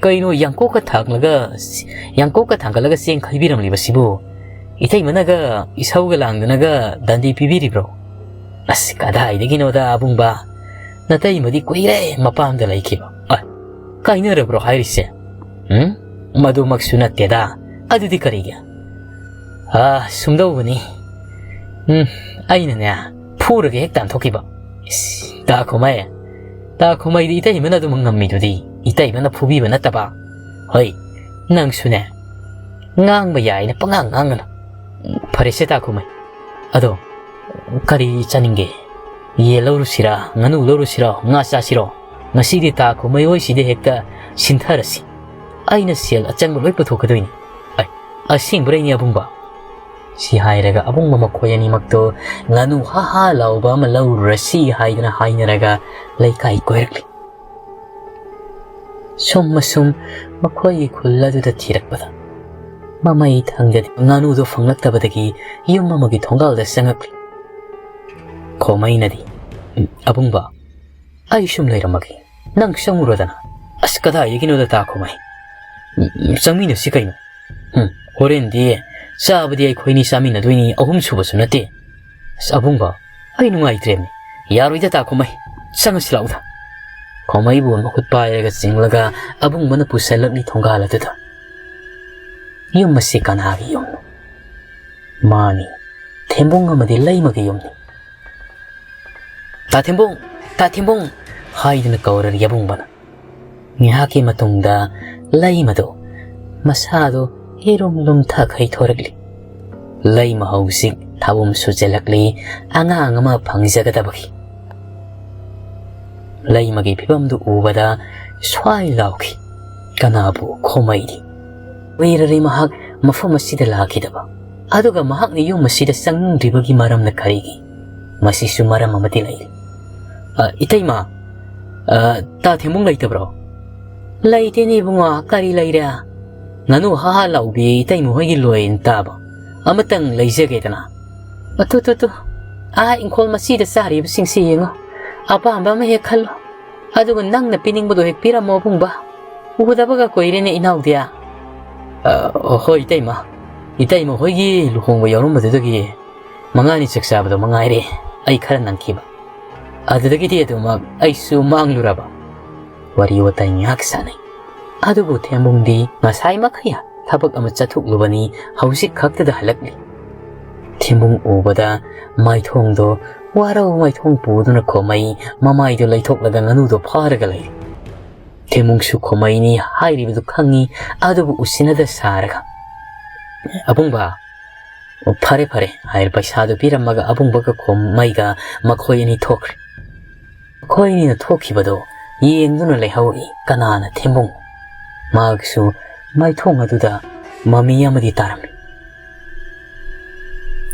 ꯀꯩꯅꯣ ꯌꯥꯡꯀꯣꯛꯀ ꯊꯥꯡꯂꯒ, ꯌꯥꯡꯀꯣꯛꯀ ꯊꯥꯡꯒꯠꯂꯒ ꯆꯦꯡ ꯈꯩꯕꯤꯔꯝꯂꯤꯕꯁꯤꯕꯨ? ꯏꯇꯩꯃꯅꯒ ꯏꯁꯧꯒ ꯂꯥꯡꯗꯅꯒ ꯗꯟꯗꯤ ꯄꯤꯕꯤꯔꯤꯕ꯭ꯔꯣ?" "ꯑꯁ, ꯀꯗꯥꯏꯗꯒꯤꯅꯣꯗ ꯑꯕꯨꯡꯕ, ꯅꯇꯩꯃꯗꯤ ꯀꯨꯏꯔꯦ ꯃꯄꯥꯝꯗ ꯂꯩꯈꯤꯕ꯫ ꯑ, ꯀꯥꯏꯅꯔꯕ꯭ꯔꯣ ꯍꯥꯏꯔꯤꯁꯦ?" "ꯎꯝ, ꯃꯗꯨꯃꯛꯁꯨ ꯅꯠꯇꯦꯗ꯫ ꯑꯗꯨꯗꯤ ꯀꯔꯤꯒꯤ?" "ꯑ, ꯁꯨꯝꯗꯧꯕꯅꯤ꯫ ꯎꯝ, ꯑꯩꯅꯅꯦ, ꯐꯨꯔꯒ ꯍꯦꯛ ꯇꯥꯟꯊꯣꯛꯈꯤꯕ꯫" "ꯏꯁ, ꯇꯥ ꯈꯨꯃꯩ, ꯇꯥ ꯈꯨꯃꯩꯗꯤ ꯏꯇꯩꯃꯅ ꯑꯗꯨꯃꯛ ꯉꯝꯃꯤꯗꯨꯗꯤ꯫ ꯏꯇꯩꯃꯅ ꯐꯨꯕꯤꯕ ꯅꯠꯇꯕ꯫" "ꯍꯣꯏ, ꯅꯪꯁꯨꯅꯦ, ꯉꯥꯡꯕ ꯌꯥꯏꯅ ꯄꯉꯥꯡ ꯉꯥꯡꯒꯅꯨ꯫ ꯐꯔꯦꯁꯦ ꯇꯥ ꯈꯨꯃꯩ, ꯑꯗꯣ ꯀꯔꯤ ꯆꯥꯅꯤꯡꯒꯦ? ꯌꯦꯟ ꯂꯧꯔꯨꯁꯤꯔꯥ, ꯉꯥꯅꯨ ꯂꯧꯔꯨꯁꯤꯔꯣ, ꯉꯥ ꯆꯥꯁꯤꯔꯣ? ꯉꯁꯤꯗꯤ ꯇꯥ ꯈꯨꯃꯩ ꯍꯣꯏꯁꯤꯗ ꯍꯦꯛꯇ ꯁꯤꯟꯊꯔꯁꯤ꯫ ꯑꯩꯅ ꯁꯦꯜ ꯑꯆꯪꯕ ꯂꯣꯏ ꯄꯨꯊꯣꯛꯀꯗꯣꯏꯅꯤ꯫" "ꯑꯩ, ꯑꯁꯦꯡꯕꯔꯩꯅꯤ ꯑꯕꯨꯡꯕ?" ꯁꯤ ꯍꯥꯏꯔꯒ ꯑꯕꯨꯡꯕ ꯃꯈꯣꯏ ꯑꯅꯤꯃꯛꯇꯣ ꯉꯥꯅꯨ ꯍꯥ ꯍꯥ ꯂꯥꯎꯕ ꯑꯃ ꯂꯧꯔꯨꯔꯁꯤ ꯍꯥꯏꯗꯅ ꯍꯥꯏꯅꯔꯒ ꯂꯩꯀꯥꯏ ꯀꯣꯏꯔꯛꯂꯤ꯫ ꯁꯨꯝ ꯑꯁꯨꯝ ꯃꯈꯣꯏꯒꯤ ꯈꯨꯜ ꯑꯗꯨꯗ ꯊꯤꯔꯛꯄꯗ, ꯃꯃꯩ ꯊꯪꯖꯗꯦ꯫ ꯉꯥꯅꯨꯗꯣ ꯐꯪꯂꯛꯇꯕꯗꯒꯤ ꯌꯨꯝ ꯑꯃꯒꯤ ꯊꯣꯡꯒꯥꯜꯗ ꯆꯪꯉꯛꯂꯤ꯫ ꯈꯣꯃꯩꯅꯗꯤ, "ꯑꯕꯨꯡꯕ, ꯑꯩ ꯁꯨꯝ ꯂꯩꯔꯝꯃꯒꯦ, ꯅꯪ ꯆꯪꯉꯨꯔꯣꯗꯅ꯫" "ꯑꯁ, ꯀꯗꯥꯏꯗꯒꯤꯅꯣꯗ, ꯇꯥ ꯈꯣꯃꯩ? ꯎꯝ, ꯆꯪꯃꯤꯟꯅꯁꯤ ꯀꯩꯅꯣ꯫ ꯎꯝ, ꯍꯣꯔꯦꯟꯗꯤ ꯆꯥꯕꯗꯤ ꯑꯩꯈꯣꯏꯅꯤ ꯆꯥꯃꯤꯟꯅꯗꯣꯏꯅꯤ, ꯑꯍꯨꯝ ꯁꯨꯕꯁꯨ ꯅꯠꯇꯦ꯫ ꯑꯁ, ꯑꯕꯨꯡꯕ, ꯑꯩ ꯅꯨꯡꯉꯥꯏꯇ꯭ꯔꯦꯅꯦ꯫ ꯌꯥꯔꯣꯏꯗ, ꯇꯥ ꯈꯣꯃꯩ, ꯆꯪꯉꯁꯤ ꯂꯥꯛꯎꯗ꯫" ꯈꯣꯃꯩꯕꯨ ꯃꯈꯨꯠ ꯄꯥꯏꯔꯒ ꯆꯤꯡꯂꯒ ꯑꯕꯨꯡꯕꯅ ꯄꯨꯁꯜꯂꯛꯂꯤ ꯊꯣꯡꯒꯥꯜ ꯑꯗꯨꯗ꯫ ꯌꯨꯝ ꯑꯁꯤ ꯀꯅꯥꯒꯤ ꯌꯨꯝꯅꯣ? ꯃꯥꯅꯤ, ꯊꯦꯝꯕꯨꯡ ꯑꯃꯗꯤ ꯂꯩꯃꯒꯤ ꯌꯨꯝꯅꯤ꯫ "ꯇꯥ ꯊꯦꯝꯕꯨꯡ! ꯇꯥ ꯊꯦꯝꯕꯨꯡ!" ꯍꯥꯏꯗꯨꯅ ꯀꯧꯔꯔꯤ ꯑꯕꯨꯡꯕꯅ꯫ ꯉꯥꯏꯍꯥꯛꯀꯤ ꯃꯇꯨꯡꯗ ꯂꯩꯃꯗꯣ ꯃꯁꯥꯗꯣ ꯏꯔꯨꯝ ꯂꯨꯝꯊꯈꯩ ꯊꯣꯔꯛꯂꯤ꯫ ꯂꯩꯃ ꯍꯧꯖꯤꯛ ꯊꯥꯕꯨꯝ ꯁꯨꯖꯜꯂꯛꯂꯤ, ꯑꯉꯥꯡ ꯑꯃ ꯐꯪꯖꯒꯗꯕꯒꯤ꯫ ꯂꯩꯃꯒꯤ ꯐꯤꯕꯝꯗꯨ ꯎꯕꯗ ꯁ꯭ꯋꯥꯏ ꯂꯥꯎꯈꯤ꯫ ꯀꯅꯥꯕꯨ? ꯈꯣꯃꯩꯗꯤ꯫ ꯀꯨꯏꯔꯔꯦ ꯃꯍꯥꯛ ꯃꯐꯝ ꯑꯁꯤꯗ ꯂꯥꯛꯈꯤꯗꯕ꯫ ꯑꯗꯨꯒ ꯃꯍꯥꯛꯅ ꯌꯨꯝ ꯑꯁꯤꯗ ꯆꯪꯅꯤꯡꯗ꯭ꯔꯤꯕꯒꯤ ꯃꯔꯝꯅ ꯀꯔꯤꯒꯤ? ꯃꯁꯤꯁꯨ ꯃꯔꯝ ꯑꯃꯗꯤ ꯂꯩꯔꯤ꯫ "ꯑ, ꯏꯇꯩꯃ, ꯑ, ꯇꯥ ꯊꯦꯝꯕꯨꯡ ꯂꯩꯇꯕ꯭ꯔꯣ?" "ꯂꯩꯇꯦꯅꯦ ꯏꯕꯨꯡꯉꯣ, ꯀꯔꯤ ꯂꯩꯔꯦ? ꯉꯥꯅꯨ ꯍꯥ ꯍꯥ ꯂꯥꯎꯕꯤ ꯏꯇꯩꯃ ꯍꯣꯏꯒꯤ ꯂꯣꯏꯅ ꯇꯥꯕ꯫ ꯑꯃꯇꯪ ꯂꯩꯖꯒꯦꯗꯅ꯫" "ꯑ, ꯇꯨ, ꯇꯨ, ꯇꯨ, ꯑꯥ ꯏꯪꯈꯣꯜ ꯃꯆꯤꯗ ꯆꯥꯔꯤꯕꯁꯤꯡꯁꯤ ꯌꯦꯡꯉꯣ, ꯑꯄꯥꯝꯕ ꯑꯃ ꯍꯦꯛ ꯈꯜꯂꯣ꯫ ꯑꯗꯨꯒ ꯅꯪꯅ ꯄꯤꯅꯤꯡꯕꯗꯣ ꯍꯦꯛ ꯄꯤꯔꯝꯃꯣ ꯑꯕꯨꯡꯕ꯫ ꯎꯗꯕꯒ ꯀꯨꯏꯔꯦꯅꯦ ꯏꯅꯥꯎꯗꯤ꯫" "ꯑ, ꯍꯣꯏ ꯏꯇꯩꯃ, ꯏꯇꯩꯃ ꯍꯣꯏꯒꯤ ꯂꯨꯍꯣꯡꯕ ꯌꯥꯎꯔꯝꯕꯗꯨꯗꯒꯤ ꯃꯉꯥꯅꯤ ꯆꯥꯛ ꯆꯥꯕꯗꯣ ꯃꯉꯥꯏꯔꯦ ꯑꯩ ꯈꯔ ꯅꯪꯈꯤꯕ꯫ ꯑꯗꯨꯗꯒꯤꯗꯤ ꯑꯗꯨꯃꯛ ꯑꯩꯁꯨ ꯃꯥꯡꯂꯨꯔꯕ꯫" ꯋꯥꯔꯤ ꯋꯥꯇꯥꯏ ꯉꯥꯏꯍꯥꯛ ꯁꯥꯟꯅꯩ꯫ ꯑꯗꯨꯕꯨ ꯊꯦꯝꯕꯨꯡꯗꯤ ꯉꯁꯥꯏ ꯃꯈꯩ ꯊꯕꯛ ꯑꯃ ꯆꯠꯊꯣꯛꯂꯨꯕꯅꯤ, ꯍꯧꯖꯤꯛ ꯈꯛꯇꯗ ꯍꯜꯂꯛꯂꯤ꯫ ꯊꯦꯝꯕꯨꯡ ꯎꯕꯗ ꯃꯥꯏꯊꯣꯡꯗꯣ ꯋꯥꯔꯧ ꯃꯥꯏꯊꯣꯡ ꯄꯨꯗꯨꯅ ꯈꯣꯃꯩ ꯃꯃꯥꯏꯗꯣ ꯂꯩꯊꯣꯛꯂꯒ ꯉꯥꯅꯨꯗꯣ ꯐꯥꯔꯒ ꯂꯩ꯫ ꯊꯦꯝꯕꯨꯡꯁꯨ ꯈꯣꯃꯩꯅꯤ ꯍꯥꯏꯔꯤꯕꯗꯨ ꯈꯪꯉꯤ, ꯑꯗꯨꯕꯨ ꯎꯁꯤꯟꯅꯗ ꯁꯥꯔꯒ, "ꯑꯕꯨꯡꯕ, ꯑꯣ, ꯐꯔꯦ, ꯐꯔꯦ," ꯍꯥꯏꯔ ꯄꯩꯁꯥꯗꯨ ꯄꯤꯔꯝꯃꯒ ꯑꯕꯨꯡꯕꯒ ꯈꯣꯃꯩꯒ ꯃꯈꯣꯏ ꯑꯅꯤ ꯊꯣꯛꯈ꯭ꯔꯦ꯫ ꯃꯈꯣꯏ ꯑꯅꯤꯅ ꯊꯣꯛꯈꯤꯕꯗꯣ ꯌꯦꯡꯗꯨꯅ ꯂꯩꯍꯧꯔꯤ ꯀꯅꯥꯅ ꯊꯦꯝꯕꯨꯡ꯫ ꯃꯍꯥꯛꯁꯨ ꯃꯥꯏꯊꯣꯡ ꯑꯗꯨꯗ ꯃꯃꯤ ꯑꯃꯗꯤ ꯇꯥꯔꯝꯃꯤ꯫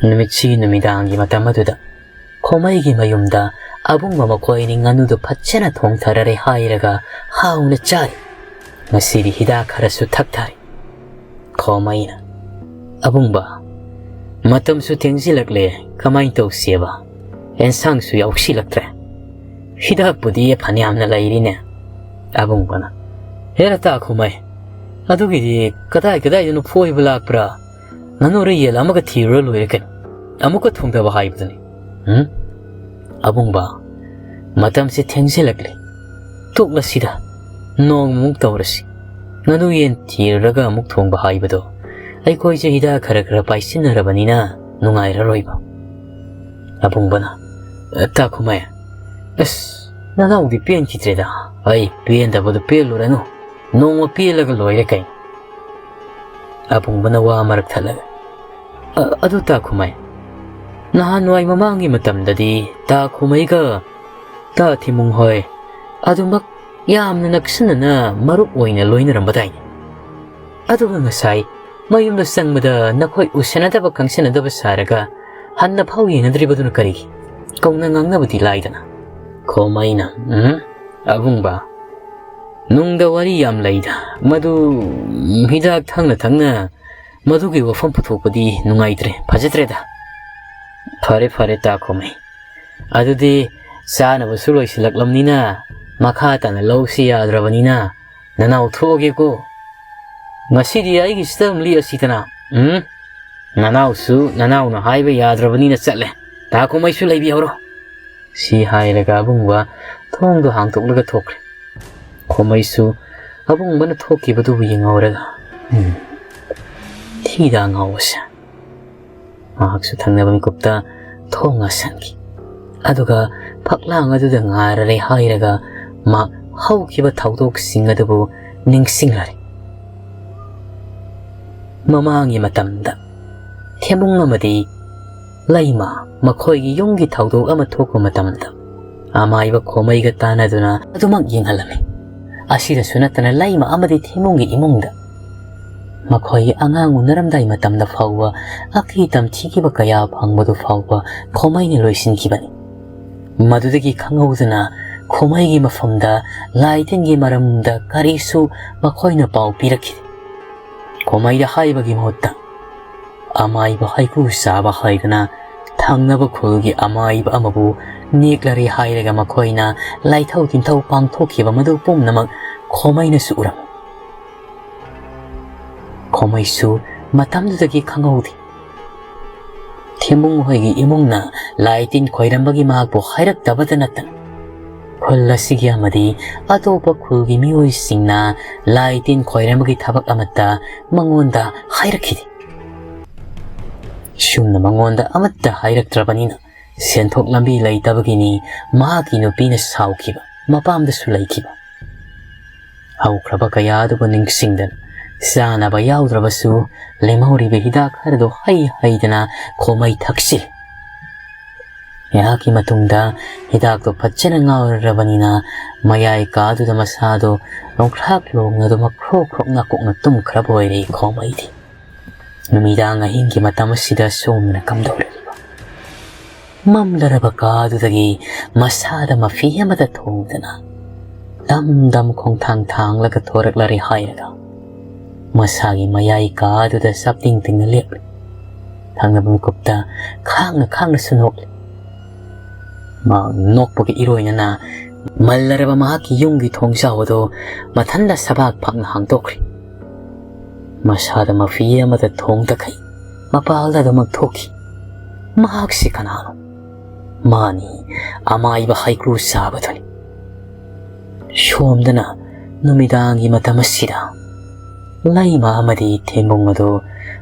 ꯅꯨꯃꯤꯠꯁꯤꯒꯤ ꯅꯨꯃꯤꯗꯥꯡꯒꯤ ꯃꯇꯝ ꯑꯗꯨꯗ ꯈꯣꯃꯩꯒꯤ ꯃꯌꯨꯝꯗ ꯑꯕꯨꯡꯕ ꯃꯈꯣꯏ ꯑꯅꯤ ꯉꯥꯅꯨꯗꯨ ꯐꯖꯅ ꯊꯣꯡꯊꯔꯔꯦ ꯍꯥꯏꯔꯒ ꯍꯥꯎꯅ ꯆꯥꯔꯤ꯫ ꯉꯁꯤꯗꯤ ꯍꯤꯗꯥꯛ ꯈꯔꯁꯨ ꯊꯛꯊꯔꯦ꯫ ꯈꯣꯃꯩꯅ, "ꯑꯕꯨꯡꯕ, ꯃꯇꯝꯁꯨ ꯊꯦꯡꯖꯤꯜꯂꯛꯂꯦ, ꯀꯃꯥꯏꯅ ꯇꯧꯁꯦꯕ? ꯑꯦꯟꯁꯥꯡꯁꯨ ꯌꯥꯎꯁꯤꯜꯂꯛꯇ꯭ꯔꯦ꯫ ꯍꯤꯗꯥꯛꯄꯨꯗꯤ ꯐꯅꯌꯥꯝꯅ ꯂꯩꯔꯤꯅꯦ꯫" ꯑꯕꯨꯡꯕꯅ, "ꯍꯦꯔꯥ ꯇꯥ ꯈꯣꯃꯩ, ꯑꯗꯨꯒꯤꯗꯤ ꯀꯗꯥꯏ ꯀꯗꯥꯏꯗꯅꯣ ꯐꯣꯏꯕ ꯂꯥꯛꯄ꯭ꯔꯥ? ꯉꯥꯅꯨꯔ ꯌꯦꯟ ꯑꯃꯒ ꯊꯤꯔꯨꯔ ꯂꯣꯏꯔꯦ ꯀꯩꯅꯣ꯫ ꯑꯃꯨꯛꯀ ꯊꯣꯡꯗꯕ ꯍꯥꯏꯕꯗꯨꯅꯤ꯫ ꯎꯝ? ꯑꯕꯨꯡꯕ, ꯃꯇꯝꯁꯦ ꯊꯦꯡꯖꯤꯜꯂꯛꯂꯦ꯫ ꯇꯣꯛꯂꯁꯤꯗ, ꯅꯣꯡꯃꯃꯨꯛ ꯇꯧꯔꯁꯤ꯫ ꯉꯥꯅꯨ ꯌꯦꯟ ꯊꯤꯔꯨꯔꯒ ꯑꯃꯨꯛ ꯊꯣꯡꯕ ꯍꯥꯏꯕꯗꯣ ꯑꯩꯈꯣꯏꯁꯦ ꯍꯤꯗꯥꯛ ꯈꯔ ꯈꯔ ꯄꯥꯏꯁꯤꯟꯅꯔꯕꯅꯤꯅ ꯅꯨꯡꯉꯥꯏꯔꯔꯣꯏꯕ꯫" ꯑꯕꯨꯡꯕꯅ, "ꯑ, ꯇꯥ ꯈꯨꯃꯩ, ꯑꯁ, ꯅꯅꯥꯎꯗꯤ ꯄꯦꯟꯈꯤꯗ꯭ꯔꯦꯗ꯫ ꯑꯩ ꯄꯦꯟꯗꯕꯗꯨ ꯄꯦꯜꯂꯨꯔꯅꯨ, ꯅꯣꯡꯃ ꯄꯦꯜꯂꯒ ꯂꯣꯏꯔꯦ ꯀꯩꯅꯣ꯫" ꯑꯕꯨꯡꯕꯅ ꯋꯥ ꯃꯔꯛ ꯊꯠꯂꯒ, "ꯑ-, ꯑꯗꯨ ꯇꯥ ꯈꯨꯃꯩ, ꯅꯍꯥꯟꯋꯥꯏ ꯃꯃꯥꯡꯒꯤ ꯃꯇꯝꯗꯗꯤ ꯇꯥ ꯈꯨꯃꯩꯒ ꯇꯥ ꯊꯤꯃꯨꯡ ꯍꯣꯏ ꯑꯗꯨꯃꯛ ꯌꯥꯝꯅ ꯅꯛꯁꯤꯟꯅꯅ ꯃꯔꯨꯞ ꯑꯣꯏꯅ ꯂꯣꯏꯅꯔꯝꯕꯗꯥꯏꯅꯦ꯫ ꯑꯗꯨꯒ ꯉꯁꯥꯏ ꯃꯌꯨꯝꯗ ꯆꯪꯕꯗ ꯅꯈꯣꯏ ꯎꯁꯤꯟꯅꯗꯕ ꯈꯪꯁꯤꯟꯅꯗꯕ ꯁꯥꯔꯒ ꯍꯟꯅ ꯐꯥꯎ ꯌꯦꯡꯅꯗ꯭ꯔꯤꯕꯗꯨꯅ ꯀꯔꯤꯒꯤ? ꯀꯧꯅ ꯉꯥꯡꯅꯕꯗꯤ ꯂꯥꯏꯗꯅ꯫" ꯈꯣꯃꯩꯅ, "ꯎꯝ, ꯑꯕꯨꯡꯕ, ꯅꯨꯡꯗ ꯋꯥꯔꯤ ꯌꯥꯝ ꯂꯩꯗ꯫ ꯃꯗꯨ ꯍꯤꯗꯥꯛ ꯊꯛꯅ ꯊꯛꯅ ꯃꯗꯨꯒꯤ ꯋꯥꯐꯝ ꯄꯨꯊꯣꯛꯄꯗꯤ ꯅꯨꯡꯉꯥꯏꯇ꯭ꯔꯦ, ꯐꯖꯗ꯭ꯔꯦꯗ꯫" "ꯐꯔꯦ, ꯐꯔꯦ, ꯇꯥ ꯈꯣꯃꯩ꯫ ꯑꯗꯨꯗꯤ ꯆꯥꯅꯕꯁꯨ ꯂꯣꯏꯁꯤꯜꯂꯛꯂꯝꯅꯤꯅ ꯃꯈꯥ ꯇꯥꯅ ꯂꯧꯁꯤ ꯌꯥꯗ꯭ꯔꯕꯅꯤꯅ ꯅꯅꯥꯎ ꯊꯣꯛꯑꯒꯦꯀꯣ꯫ ꯉꯁꯤꯗꯤ ꯑꯩꯒꯤꯁꯤꯗ ꯑꯗꯨꯝ ꯂꯦꯛꯑꯁꯤꯗꯅ꯫ ꯎꯝ? ꯅꯅꯥꯎꯁꯨ ꯅꯅꯥꯎꯅ ꯍꯥꯏꯕ ꯌꯥꯗ꯭ꯔꯕꯅꯤꯅ ꯆꯠꯂꯦ꯫ ꯇꯥ ꯈꯣꯃꯩꯁꯨ ꯂꯩꯕꯤꯍꯧꯔꯣ꯫" ꯁꯤ ꯍꯥꯏꯔꯒ ꯑꯕꯨꯡꯕ ꯊꯣꯡꯗꯣ ꯍꯥꯡꯗꯣꯛꯂꯒ ꯊꯣꯛꯈ꯭ꯔꯦ꯫ ꯈꯣꯃꯩꯁꯨ ꯑꯕꯨꯡꯕꯅ ꯊꯣꯛꯈꯤꯕꯗꯨꯕꯨ ꯌꯦꯡꯍꯧꯔꯒ, "ꯎꯝ, ꯊꯤꯗ ꯉꯥꯎꯕꯁꯦ꯫" ꯃꯍꯥꯛꯁꯨ ꯊꯪꯅꯕ ꯃꯤꯀꯨꯞꯇ ꯊꯣꯡ ꯉꯥꯁꯟꯈꯤ꯫ ꯑꯗꯨꯒ ꯐꯛꯂꯥꯡ ꯑꯗꯨꯗ ꯉꯥꯔꯔꯦ ꯍꯥꯏꯔꯒ ꯃꯥ ꯍꯧꯈꯤꯕ ꯊꯧꯗꯣꯛꯁꯤꯡ ꯑꯗꯨꯕꯨ ꯅꯤꯡꯁꯤꯡꯂꯔꯦ꯫ ꯃꯃꯥꯡꯒꯤ ꯃꯇꯝꯗ ꯊꯦꯝꯕꯨꯡ ꯑꯃꯗꯤ ꯂꯩꯃ ꯃꯈꯣꯏꯒꯤ ꯌꯨꯝꯒꯤ ꯊꯧꯗꯣꯛ ꯑꯃ ꯊꯣꯛꯄ ꯃꯇꯝꯗ ꯑꯃꯥꯏꯕ ꯈꯣꯃꯩꯒ ꯇꯥꯟꯅꯗꯨꯅ ꯑꯗꯨꯃꯛ ꯌꯦꯡꯍꯜꯂꯝꯃꯤ꯫ ꯑꯁꯤꯗꯁꯨ ꯅꯠꯇꯅ ꯂꯩꯃ ꯑꯃꯗꯤ ꯊꯦꯝꯕꯨꯡꯒꯤ ꯏꯃꯨꯡꯗ ꯃꯈꯣꯏꯒꯤ ꯑꯉꯥꯡ ꯎꯅꯔꯝꯗꯥꯏ ꯃꯇꯝꯗ ꯐꯥꯎꯕ ꯑꯀꯤ ꯇꯝꯊꯤꯈꯤꯕ ꯀꯌꯥ ꯐꯪꯕꯗꯨ ꯐꯥꯎꯕ ꯈꯣꯃꯩꯅ ꯂꯣꯏꯁꯤꯟꯈꯤꯕꯅꯤ꯫ ꯃꯗꯨꯗꯒꯤ ꯈꯪꯍꯧꯗꯅ ꯈꯣꯃꯩꯒꯤ ꯃꯐꯝꯗ ꯂꯥꯏ ꯇꯤꯟꯒꯤ ꯃꯔꯝꯗ ꯀꯔꯤꯁꯨ ꯃꯈꯣꯏꯅ ꯄꯥꯎ ꯄꯤꯔꯛꯈꯤꯗꯦ꯫ ꯈꯣꯃꯩꯗ ꯍꯥꯏꯕꯒꯤ ꯃꯍꯨꯠꯇ ꯑꯃꯥꯏꯕ ꯍꯩꯀ꯭ꯔꯨ ꯆꯥꯕ ꯍꯥꯏꯗꯅ ꯊꯪꯅꯕ ꯈꯨꯜꯒꯤ ꯑꯃꯥꯏꯕ ꯑꯃꯕꯨ ꯅꯦꯛꯂꯔꯦ ꯍꯥꯏꯔꯒ ꯃꯈꯣꯏꯅ ꯂꯥꯏꯊꯧ ꯇꯤꯟꯊꯧ ꯄꯥꯡꯊꯣꯛꯈꯤꯕ ꯃꯗꯨ ꯄꯨꯝꯅꯃꯛ ꯈꯣꯃꯩꯅꯁꯨ ꯎꯔꯝꯃꯤ꯫ ꯈꯣꯃꯩꯁꯨ ꯃꯇꯝꯗꯨꯗꯒꯤ ꯈꯪꯍꯧꯗꯦ꯫ ꯊꯦꯝꯕꯨꯡ ꯍꯣꯏꯒꯤ ꯏꯃꯨꯡꯅ ꯂꯥꯏ ꯇꯤꯟ ꯈꯣꯏꯔꯝꯕꯒꯤ ꯃꯍꯥꯛꯄꯨ ꯍꯥꯏꯔꯛꯇꯕꯗ ꯅꯠꯇꯅ ꯈꯨꯜ ꯑꯁꯤꯒꯤ ꯑꯃꯗꯤ ꯑꯇꯣꯞꯄ ꯈꯨꯜꯒꯤ ꯃꯤꯑꯣꯏꯁꯤꯡꯅ ꯂꯥꯏ ꯇꯤꯟ ꯈꯣꯏꯔꯝꯕꯒꯤ ꯊꯕꯛ ꯑꯃꯠꯇ ꯃꯉꯣꯟꯗ ꯍꯥꯏꯔꯛꯈꯤꯗꯦ꯫ ꯁꯨꯝꯅ ꯃꯉꯣꯟꯗ ꯑꯃꯠꯇ ꯍꯥꯏꯔꯛꯇ꯭ꯔꯕꯅꯤꯅ ꯁꯦꯟꯊꯣꯛ ꯂꯝꯕꯤ ꯂꯩꯇꯕꯒꯤꯅꯤ ꯃꯍꯥꯛꯀꯤ ꯅꯨꯄꯤꯅ ꯁꯥꯎꯈꯤꯕ, ꯃꯄꯥꯝꯗꯁꯨ ꯂꯩꯈꯤꯕ꯫ ꯍꯧꯈ꯭ꯔꯕ ꯀꯌꯥ ꯑꯗꯨꯕꯨ ꯅꯤꯡꯁꯤꯡꯗꯅ ꯆꯥꯅꯕ ꯌꯥꯎꯗ꯭ꯔꯕꯁꯨ ꯂꯦꯝꯍꯧꯔꯤꯕ ꯍꯤꯗꯥꯛ ꯈꯔꯗꯨ ꯍꯩ ꯍꯩꯗꯅ ꯈꯣꯃꯩ ꯊꯛꯆꯤꯜꯂꯤ꯫ ꯉꯥꯏꯍꯥꯛꯀꯤ ꯃꯇꯨꯡꯗ ꯍꯤꯗꯥꯛꯇꯨ ꯐꯖꯅ ꯉꯥꯎꯔꯔꯕꯅꯤꯅ ꯃꯌꯥꯏ ꯀꯥꯗꯨꯗ ꯃꯁꯥꯗꯨ ꯂꯣꯡꯈ꯭ꯔꯥꯛ ꯂꯣꯡꯅꯗꯨ ꯃꯈ꯭ꯔꯣꯛ ꯈ꯭ꯔꯣꯛ ꯅꯥꯀꯣꯛꯅ ꯇꯨꯝꯈ꯭ꯔꯕ ꯑꯣꯏꯔꯦ ꯈꯣꯃꯩꯗꯤ꯫ ꯅꯨꯃꯤꯗꯥꯡ ꯑꯍꯤꯡꯒꯤ ꯃꯇꯝ ꯑꯁꯤꯗ ꯁꯣꯝꯅ ꯀꯝꯗꯧꯔꯤꯕ? ꯃꯝꯂꯔꯕ ꯀꯥꯗꯨꯗꯒꯤ ꯃꯁꯥꯗ ꯃꯐꯤ ꯑꯃꯗ ꯊꯣꯡꯗꯅ ꯗꯝ ꯗꯝ ꯈꯣꯡꯊꯥꯡ ꯊꯥꯡꯂꯒ ꯊꯣꯔꯛꯂꯔꯦ ꯍꯥꯏꯔꯒ ꯃꯁꯥꯒꯤ ꯃꯌꯥꯏ ꯀꯥꯗꯨꯗ ꯆꯞꯇꯤꯡ ꯇꯤꯡꯅ ꯂꯦꯞꯂꯤ꯫ ꯊꯪꯅꯕ ꯃꯤꯀꯨꯞꯇ ꯈꯥꯡꯅ ꯈꯥꯡꯅꯁꯨ ꯅꯣꯛꯂꯤ꯫ ꯃꯍꯥꯛ ꯅꯣꯛꯄꯒ ꯏꯔꯣꯏꯅꯅ ꯃꯜꯂꯔꯕ ꯃꯍꯥꯛꯀꯤ ꯌꯨꯝꯒꯤ ꯊꯣꯡꯖꯥꯎ ꯑꯗꯨ ꯃꯊꯟꯗ ꯁꯕꯥꯛ ꯐꯥꯛꯅ ꯍꯥꯡꯗꯣꯛꯈ꯭ꯔꯦ꯫ ꯃꯁꯥꯗ ꯃꯐꯤ ꯑꯃꯗ ꯊꯣꯡꯗꯈꯩ ꯃꯄꯥꯜꯗ ꯑꯗꯨꯃꯛ ꯊꯣꯛꯈꯤ꯫ ꯃꯍꯥꯛꯁꯤ ꯀꯅꯥꯅꯣ? ꯃꯥꯅꯤ, ꯑꯃꯥꯏꯕ ꯍꯩꯀ꯭ꯔꯨ ꯆꯥꯕꯗꯨꯅꯤ꯫ ꯁꯣꯝꯗꯅ ꯅꯨꯃꯤꯗꯥꯡꯒꯤ ꯃꯇꯝ ꯑꯁꯤꯗ ꯂꯩꯃ ꯑꯃꯗꯤ ꯊꯦꯝꯕꯨꯡ ꯑꯗꯨ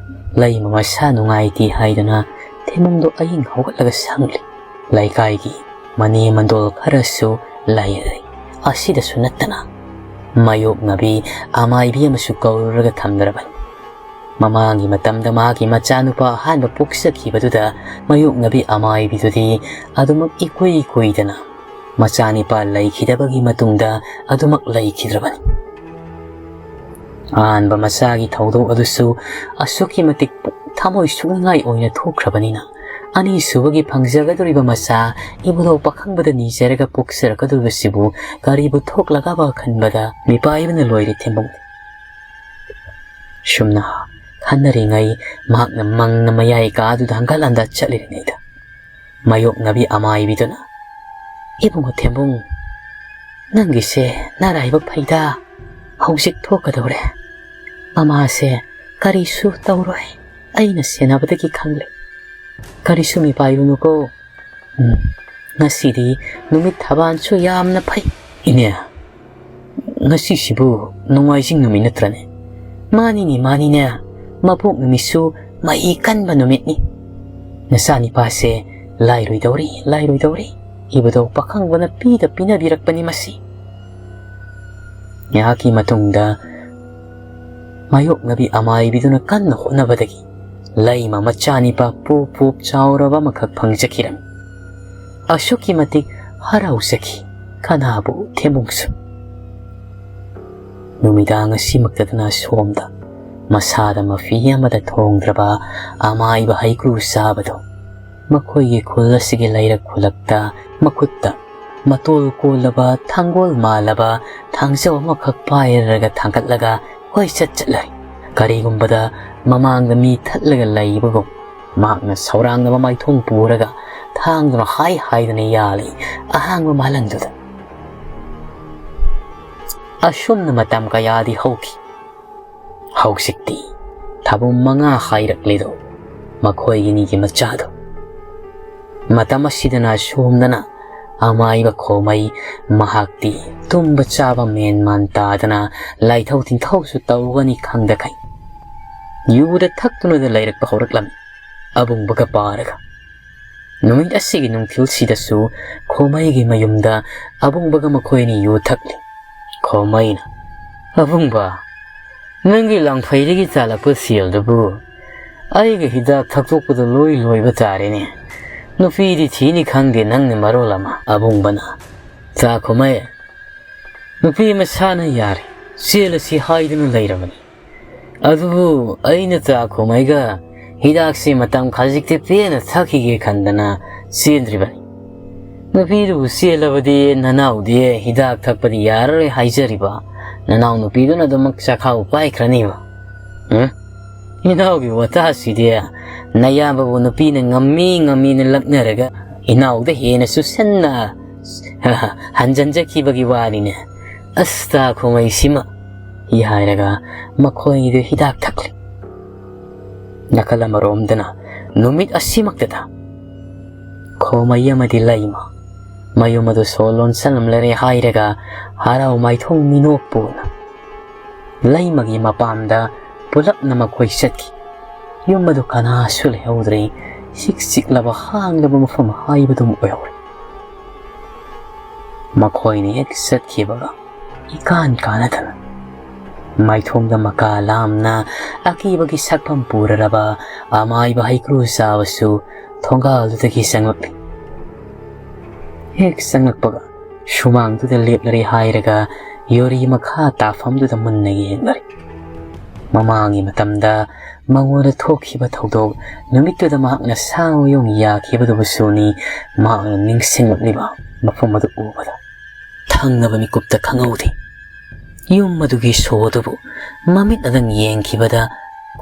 ꯂꯩꯃ ꯃꯁꯥ ꯅꯨꯡꯉꯥꯏꯇꯦ ꯍꯥꯏꯗꯨꯅ ꯊꯦꯝꯕꯨꯡꯗꯨ ꯑꯍꯤꯡ ꯍꯧꯒꯠꯂꯒ ꯁꯪꯂꯤ꯫ ꯂꯩꯀꯥꯏꯒꯤ ꯃꯅꯦ ꯃꯟꯗꯣꯜ ꯈꯔꯁꯨ ꯂꯩꯔꯦ꯫ ꯑꯁꯤꯗꯁꯨ ꯅꯠꯇꯅ ꯃꯥꯌꯣꯛꯅꯕꯤ ꯑꯃꯥꯏꯕꯤ ꯑꯃꯁꯨ ꯀꯧꯔꯨꯔꯒ ꯊꯝꯂꯔꯕꯅꯤ꯫ ꯃꯃꯥꯡꯒꯤ ꯃꯇꯝꯗ ꯃꯍꯥꯛꯀꯤ ꯃꯆꯥꯅꯨꯄꯥ ꯑꯍꯥꯟꯕ ꯄꯣꯛꯆꯈꯤꯕꯗꯨꯗ ꯃꯥꯌꯣꯛꯅꯕꯤ ꯑꯃꯥꯏꯕꯤꯗꯨꯗꯤ ꯑꯗꯨꯃꯛ ꯏꯀꯨꯏ ꯀꯨꯏꯗꯅ ꯃꯆꯥꯅꯤꯄꯥ ꯂꯩꯈꯤꯗꯕꯒꯤ ꯃꯇꯨꯡꯗ ꯑꯗꯨꯃꯛ ꯂꯩꯈꯤꯗ꯭ꯔꯕꯅꯤ꯫ ꯑꯍꯥꯟꯕ ꯃꯆꯥꯒꯤ ꯊꯧꯗꯣꯛ ꯑꯗꯨꯁꯨ ꯑꯁꯨꯛꯀꯤ ꯃꯇꯤꯛ ꯊꯃꯣꯏ ꯁꯣꯛꯅꯤꯡꯉꯥꯏ ꯑꯣꯏꯅ ꯊꯣꯛꯈ꯭ꯔꯕꯅꯤꯅ ꯑꯅꯤꯁꯨꯕꯒꯤ ꯐꯪꯖꯒꯗꯧꯔꯤꯕ ꯃꯆꯥ ꯏꯕꯨꯙꯧ ꯄꯥꯈꯪꯕꯗ ꯅꯤꯖꯔꯒ ꯄꯣꯛꯆꯔꯛꯀꯗꯧꯔꯤꯕꯁꯤꯕꯨ ꯀꯔꯤꯕꯨ ꯊꯣꯛꯂꯒꯕ ꯈꯟꯕꯗ ꯃꯤꯄꯥꯏꯕꯅ ꯂꯣꯏꯔꯦ ꯊꯦꯝꯕꯨꯡ꯫ ꯁꯨꯝꯅ ꯈꯟꯅꯔꯤꯉꯩ ꯃꯍꯥꯛꯅ ꯃꯪꯅ ꯃꯌꯥꯏ ꯀꯥꯗꯨꯗ ꯍꯪꯒꯠ ꯍꯟꯗ ꯆꯠꯂꯤꯔꯤꯉꯩꯗ ꯃꯥꯌꯣꯛꯅꯕꯤ ꯑꯃꯥꯏꯕꯤꯗꯨꯅ, "ꯏꯕꯨꯡꯉꯣ ꯊꯦꯝꯕꯨꯡ, ꯅꯪꯒꯤꯁꯦ ꯅꯔꯥꯏꯕꯛ ꯐꯩꯗ, ꯍꯧꯖꯤꯛ ꯊꯣꯛꯀꯗꯧꯔꯦ꯫ ꯃꯃꯥꯁꯦ ꯀꯔꯤꯁꯨ ꯇꯧꯔꯣꯏ, ꯑꯩꯅ ꯁꯦꯟꯅꯕꯗꯒꯤ ꯈꯪꯂꯦ꯫ ꯀꯔꯤꯁꯨ ꯃꯤꯄꯥꯏꯔꯨꯅꯨꯀꯣ꯫ ꯎꯝ, ꯉꯁꯤꯗꯤ ꯅꯨꯃꯤꯠ ꯊꯕꯥꯟꯁꯨ ꯌꯥꯝꯅ ꯐꯩ꯫ ꯏꯅꯦ, ꯉꯁꯤꯁꯤꯕꯨ ꯅꯣꯡꯃꯥꯏꯖꯤꯡ ꯅꯨꯃꯤꯠ ꯅꯠꯇ꯭ꯔꯅꯦ?" "ꯃꯥꯅꯤꯅꯦ, ꯃꯥꯅꯤꯅꯦ, ꯃꯄꯣꯛ ꯅꯨꯃꯤꯠꯁꯨ ꯃꯍꯤ ꯀꯟꯕ ꯅꯨꯃꯤꯠꯅꯤ꯫ ꯅꯆꯥꯅꯤꯄꯥꯁꯦ ꯂꯥꯏꯔꯣꯏꯗꯧꯔꯤ, ꯂꯥꯏꯔꯣꯏꯗꯧꯔꯤ꯫ ꯏꯕꯨꯙꯧ ꯄꯥꯈꯪꯕꯅ ꯄꯤꯗ ꯄꯤꯅꯕꯤꯔꯛꯄꯅꯤ ꯃꯁꯤ꯫" ꯉꯥꯏꯍꯥꯛꯀꯤ ꯃꯇꯨꯡꯗ ꯃꯥꯌꯣꯛꯅꯕꯤ ꯑꯃꯥꯏꯕꯤꯗꯨꯅ ꯀꯟꯅ ꯍꯣꯠꯅꯕꯗꯒꯤ ꯂꯩꯃ ꯃꯆꯥꯅꯤꯄꯥ ꯄꯣꯞ ꯄꯣꯞ ꯆꯥꯎꯔꯕ ꯑꯃꯈꯛ ꯐꯪꯖꯈꯤꯔꯝꯃꯤ꯫ ꯑꯁꯨꯛꯀꯤ ꯃꯇꯤꯛ ꯍꯔꯥꯎꯖꯈꯤ ꯀꯅꯥꯕꯨ ꯊꯦꯝꯕꯨꯡꯁꯨ꯫ ꯅꯨꯃꯤꯗꯥꯡ ꯑꯁꯤꯃꯛꯇꯗꯅ ꯁꯣꯝꯗ ꯃꯁꯥꯗ ꯃꯐꯤ ꯑꯃꯗ ꯊꯣꯡꯗ꯭ꯔꯕ ꯑꯃꯥꯏꯕ ꯍꯩꯀ꯭ꯔꯨ ꯆꯥꯕꯗꯣ ꯃꯈꯣꯏꯒꯤ ꯈꯨꯜ ꯑꯁꯤꯒꯤ ꯂꯩꯔꯛ ꯈꯨꯜꯂꯛꯇ ꯃꯈꯨꯠꯇ ꯃꯇꯣꯜ ꯀꯣꯜꯂꯕ ꯊꯥꯡꯒꯣꯜ ꯃꯥꯜꯂꯕ ꯊꯥꯡꯖꯧ ꯑꯃꯈꯛ ꯄꯥꯏꯔꯒ ꯊꯥꯡꯒꯠꯂꯒ ꯀꯣꯏꯆꯠ ꯆꯠꯂꯔꯤ꯫ ꯀꯔꯤꯒꯨꯝꯕꯗ ꯃꯃꯥꯡꯗ ꯃꯤ ꯊꯠꯂꯒ ꯂꯩꯕꯒꯨꯝ ꯃꯍꯥꯛꯅ ꯁꯧꯔꯥꯡꯅꯕ ꯃꯥꯏꯊꯣꯡ ꯄꯨꯔꯒ ꯊꯥꯡꯗꯨꯅ ꯍꯥꯏ ꯍꯥꯏꯗꯨꯅ ꯌꯥꯜꯂꯤ ꯑꯍꯥꯡꯕ ꯃꯥꯂꯪꯗꯨꯗ꯫ ꯑꯁꯨꯝꯅ ꯃꯇꯝ ꯀꯌꯥꯗꯤ ꯍꯧꯈꯤ꯫ ꯍꯧꯖꯤꯛꯇꯤ ꯊꯥꯕꯨꯝ ꯃꯉꯥ ꯍꯥꯏꯔꯛꯂꯤꯗꯣ ꯃꯈꯣꯏꯒꯤꯅꯤꯒꯤ ꯃꯆꯥꯗꯣ꯫ ꯃꯇꯝ ꯑꯁꯤꯗꯅ ꯁꯣꯝꯗꯅ ꯑꯃꯥꯏꯕ ꯈꯣꯃꯩ ꯃꯍꯥꯛꯇꯤ ꯇꯨꯝꯕ ꯆꯥꯕ ꯃꯦꯟ ꯃꯥꯟ ꯇꯥꯗꯅ ꯂꯥꯏꯊꯧ ꯇꯤꯟꯊꯧꯁꯨ ꯇꯧꯒꯅꯤ ꯈꯪꯗꯈꯩ ꯌꯨꯗ ꯊꯛꯇꯨꯅꯗ ꯂꯩꯔꯛꯄ ꯍꯧꯔꯛꯂꯝꯃꯤ ꯑꯕꯨꯡꯕꯒ ꯄꯥꯔꯒ꯫ ꯅꯨꯃꯤꯠ ꯑꯁꯤꯒꯤ ꯅꯨꯡꯊꯤꯜꯁꯤꯗꯁꯨ ꯈꯣꯃꯩꯒꯤ ꯃꯌꯨꯝꯗ ꯑꯕꯨꯡꯕꯒ ꯃꯈꯣꯏ ꯑꯅꯤ ꯌꯨ ꯊꯛꯂꯤ꯫ ꯈꯣꯃꯩꯅ, "ꯑꯕꯨꯡꯕ, ꯅꯪꯒꯤ ꯂꯥꯡꯐꯩꯗꯒꯤ ꯇꯥꯜꯂꯛꯄ ꯁꯦꯜꯗꯨꯕꯨ ꯑꯩꯒ ꯍꯤꯗꯥꯛ ꯊꯛꯇꯣꯛꯄꯗ ꯂꯣꯏ ꯂꯣꯏꯕ ꯇꯥꯔꯦꯅꯦ꯫ ꯅꯨꯄꯤꯗꯤ ꯊꯤꯅꯤ ꯈꯪꯗꯦ ꯅꯪꯅ ꯃꯔꯣꯜ ꯑꯃ꯫" ꯑꯕꯨꯡꯕꯅ, "ꯆꯥ ꯈꯣꯃꯩ, ꯅꯨꯄꯤ ꯃꯁꯥꯅ ꯌꯥꯔꯦ, ꯆꯦꯜꯂꯁꯤ ꯍꯥꯏꯗꯨꯅ ꯂꯩꯔꯕꯅꯤ꯫ ꯑꯗꯨꯕꯨ ꯑꯩꯅ ꯆꯥ ꯈꯣꯃꯩꯒ ꯍꯤꯗꯥꯛꯁꯤ ꯃꯇꯝ ꯈꯖꯤꯛꯇꯤ ꯄꯦꯟꯅ ꯊꯛꯈꯤꯒꯦ ꯈꯟꯗꯅ ꯆꯦꯟꯗ꯭ꯔꯤꯕꯅꯤ꯫ ꯅꯨꯄꯤꯗꯨꯕꯨ ꯆꯦꯜꯂꯕꯗꯤ ꯅꯅꯥꯎꯗꯤ ꯍꯤꯗꯥꯛ ꯊꯛꯄꯗꯤ ꯌꯥꯔꯔꯣꯏ ꯍꯥꯏꯖꯔꯤꯕ ꯅꯅꯥꯎ ꯅꯨꯄꯤꯗꯨꯅ ꯑꯗꯨꯃꯛ ꯆꯈꯥꯎ ꯄꯥꯏꯈ꯭ꯔꯅꯤꯕ꯫ ꯎꯝ? ꯏꯅꯥꯎꯒꯤ ꯋꯥꯇꯥꯁꯤꯗꯤ ꯅꯌꯥꯝꯕꯕꯨ ꯅꯨꯄꯤꯅ ꯉꯝꯃꯤ ꯉꯝꯃꯤꯅ ꯂꯛꯅꯔꯒ ꯏꯅꯥꯎꯗ ꯍꯦꯟꯅ ꯆꯨꯁꯟꯅ ꯍꯟꯖꯟꯖꯈꯤꯕꯒꯤ ꯋꯥꯅꯤꯅꯦ꯫ ꯑꯁ, ꯇꯥ ꯈꯣꯃꯩꯁꯤꯃ ꯍꯥꯏꯔꯒ ꯃꯈꯣꯏꯗꯨ ꯍꯤꯗꯥꯛ ꯊꯛꯂꯤ꯫ ꯅꯥꯀꯜ ꯑꯃꯔꯣꯝꯗꯅ ꯅꯨꯃꯤꯠ ꯑꯁꯤꯃꯛꯇꯗ ꯈꯣꯃꯩ ꯑꯃꯗꯤ ꯂꯩꯃ ꯃꯌꯨꯝ ꯑꯗꯨ ꯁꯣ ꯂꯣꯟꯁꯜꯂꯝꯂꯔꯦ ꯍꯥꯏꯔꯒ ꯍꯔꯥꯎ ꯃꯥꯏꯊꯣꯡ ꯃꯤꯅꯣꯛꯄꯨꯅ ꯂꯩꯃꯒꯤ ꯃꯄꯥꯝꯗ ꯄꯨꯂꯞꯅ ꯃꯈꯣꯏ ꯆꯠꯈꯤ꯫ ꯌꯨꯝ ꯑꯗꯨ ꯀꯅꯥꯁꯨ ꯂꯩꯍꯧꯗ꯭ꯔꯦ꯫ ꯏꯆꯤꯛ ꯆꯤꯛꯂꯕ ꯍꯥꯡꯂꯕ ꯃꯐꯝ ꯍꯥꯏꯕꯗꯨꯝ ꯑꯣꯏꯍꯧꯔꯦ꯫ ꯃꯈꯣꯏꯅ ꯍꯦꯛ ꯆꯠꯈꯤꯕꯒ ꯏꯀꯥꯟ ꯀꯥꯟꯅꯗꯅ ꯃꯥꯏꯊꯣꯡꯗ ꯃꯀꯥ ꯂꯥꯝꯅ ꯑꯀꯤꯕꯒꯤ ꯁꯛꯐꯝ ꯄꯨꯔꯔꯕ ꯑꯃꯥꯏꯕ ꯍꯩꯀ꯭ꯔꯨ ꯆꯥꯕꯁꯨ ꯊꯣꯡꯒꯥꯜꯗꯨꯗꯒꯤ ꯆꯪꯂꯛꯂꯤ꯫ ꯍꯦꯛ ꯆꯪꯂꯛꯄꯒ ꯁꯨꯃꯥꯡꯗꯨꯗ ꯂꯦꯞꯂꯔꯦ ꯍꯥꯏꯔꯒ ꯌꯣꯔꯤ ꯃꯈꯥ ꯇꯥꯐꯝꯗꯨꯗ ꯃꯨꯟꯅ ꯌꯦꯡꯂꯔꯦ꯫ ꯃꯃꯥꯡꯒꯤ ꯃꯇꯝꯗ ꯃꯉꯣꯟꯗ ꯊꯣꯛꯈꯤꯕ ꯊꯧꯗꯣꯛ ꯅꯨꯃꯤꯠꯇꯨꯗ ꯃꯍꯥꯛꯅ ꯁꯥ ꯃꯌꯨꯡ ꯌꯥꯈꯤꯕꯗꯨꯕꯨꯁꯨꯅꯤ ꯃꯍꯥꯛꯅ ꯅꯤꯡꯁꯤꯡꯂꯛꯂꯤꯕ ꯃꯐꯝ ꯑꯗꯨ ꯎꯕꯗ꯫ ꯊꯪꯅꯕ ꯃꯤꯀꯨꯞꯇ ꯈꯪꯍꯧꯗꯦ꯫ ꯌꯨꯝ ꯑꯗꯨꯒꯤ ꯁꯣ ꯑꯗꯨꯕꯨ ꯃꯃꯤꯠ ꯑꯗꯨꯝ ꯌꯦꯡꯈꯤꯕꯗ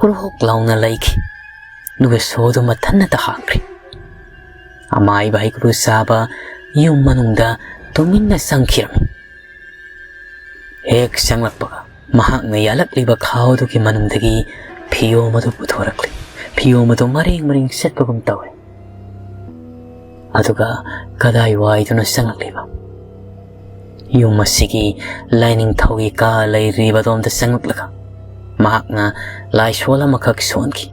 ꯀ꯭ꯔꯣꯛ ꯂꯥꯎꯅ ꯂꯩꯈꯤ꯫ ꯑꯗꯨꯒ ꯁꯣ ꯑꯗꯨ ꯃꯊꯟꯅꯇ ꯍꯥꯡꯈ꯭ꯔꯦ꯫ ꯑꯃꯥꯏꯕ ꯍꯩꯀ꯭ꯔꯨ ꯆꯥꯕ ꯌꯨꯝ ꯃꯅꯨꯡꯗ ꯇꯨꯃꯤꯟꯅ ꯆꯪꯈꯤꯔꯝꯃꯤ꯫ ꯍꯦꯛ ꯆꯪꯂꯛꯄꯒ ꯃꯍꯥꯛꯅ ꯌꯥꯜꯂꯛꯂꯤꯕ ꯈꯥꯎ ꯑꯗꯨꯒꯤ ꯃꯅꯨꯡꯗꯒꯤ ꯐꯤꯌꯣꯝ ꯑꯗꯨ ꯄꯨꯊꯣꯔꯛꯂꯤ꯫ ꯐꯤꯌꯣꯝ ꯑꯗꯨ ꯃꯔꯦꯡ ꯃꯔꯦꯡ ꯆꯠꯄꯒꯨꯝ ꯇꯧꯏ꯫ ꯑꯗꯨꯒ ꯀꯗꯥꯏꯋꯥꯏꯗꯅꯣ ꯆꯪꯂꯛꯂꯤꯕ? ꯌꯨꯝ ꯑꯁꯤꯒꯤ ꯂꯥꯏꯅꯤꯡꯊꯧꯒꯤ ꯀꯥ ꯂꯩꯔꯤꯕꯗꯣꯝꯗ ꯆꯪꯂꯛꯂꯒ ꯃꯍꯥꯛꯅ ꯂꯥꯏꯁꯣꯜ ꯑꯃꯈꯛ ꯁꯣꯟꯈꯤ꯫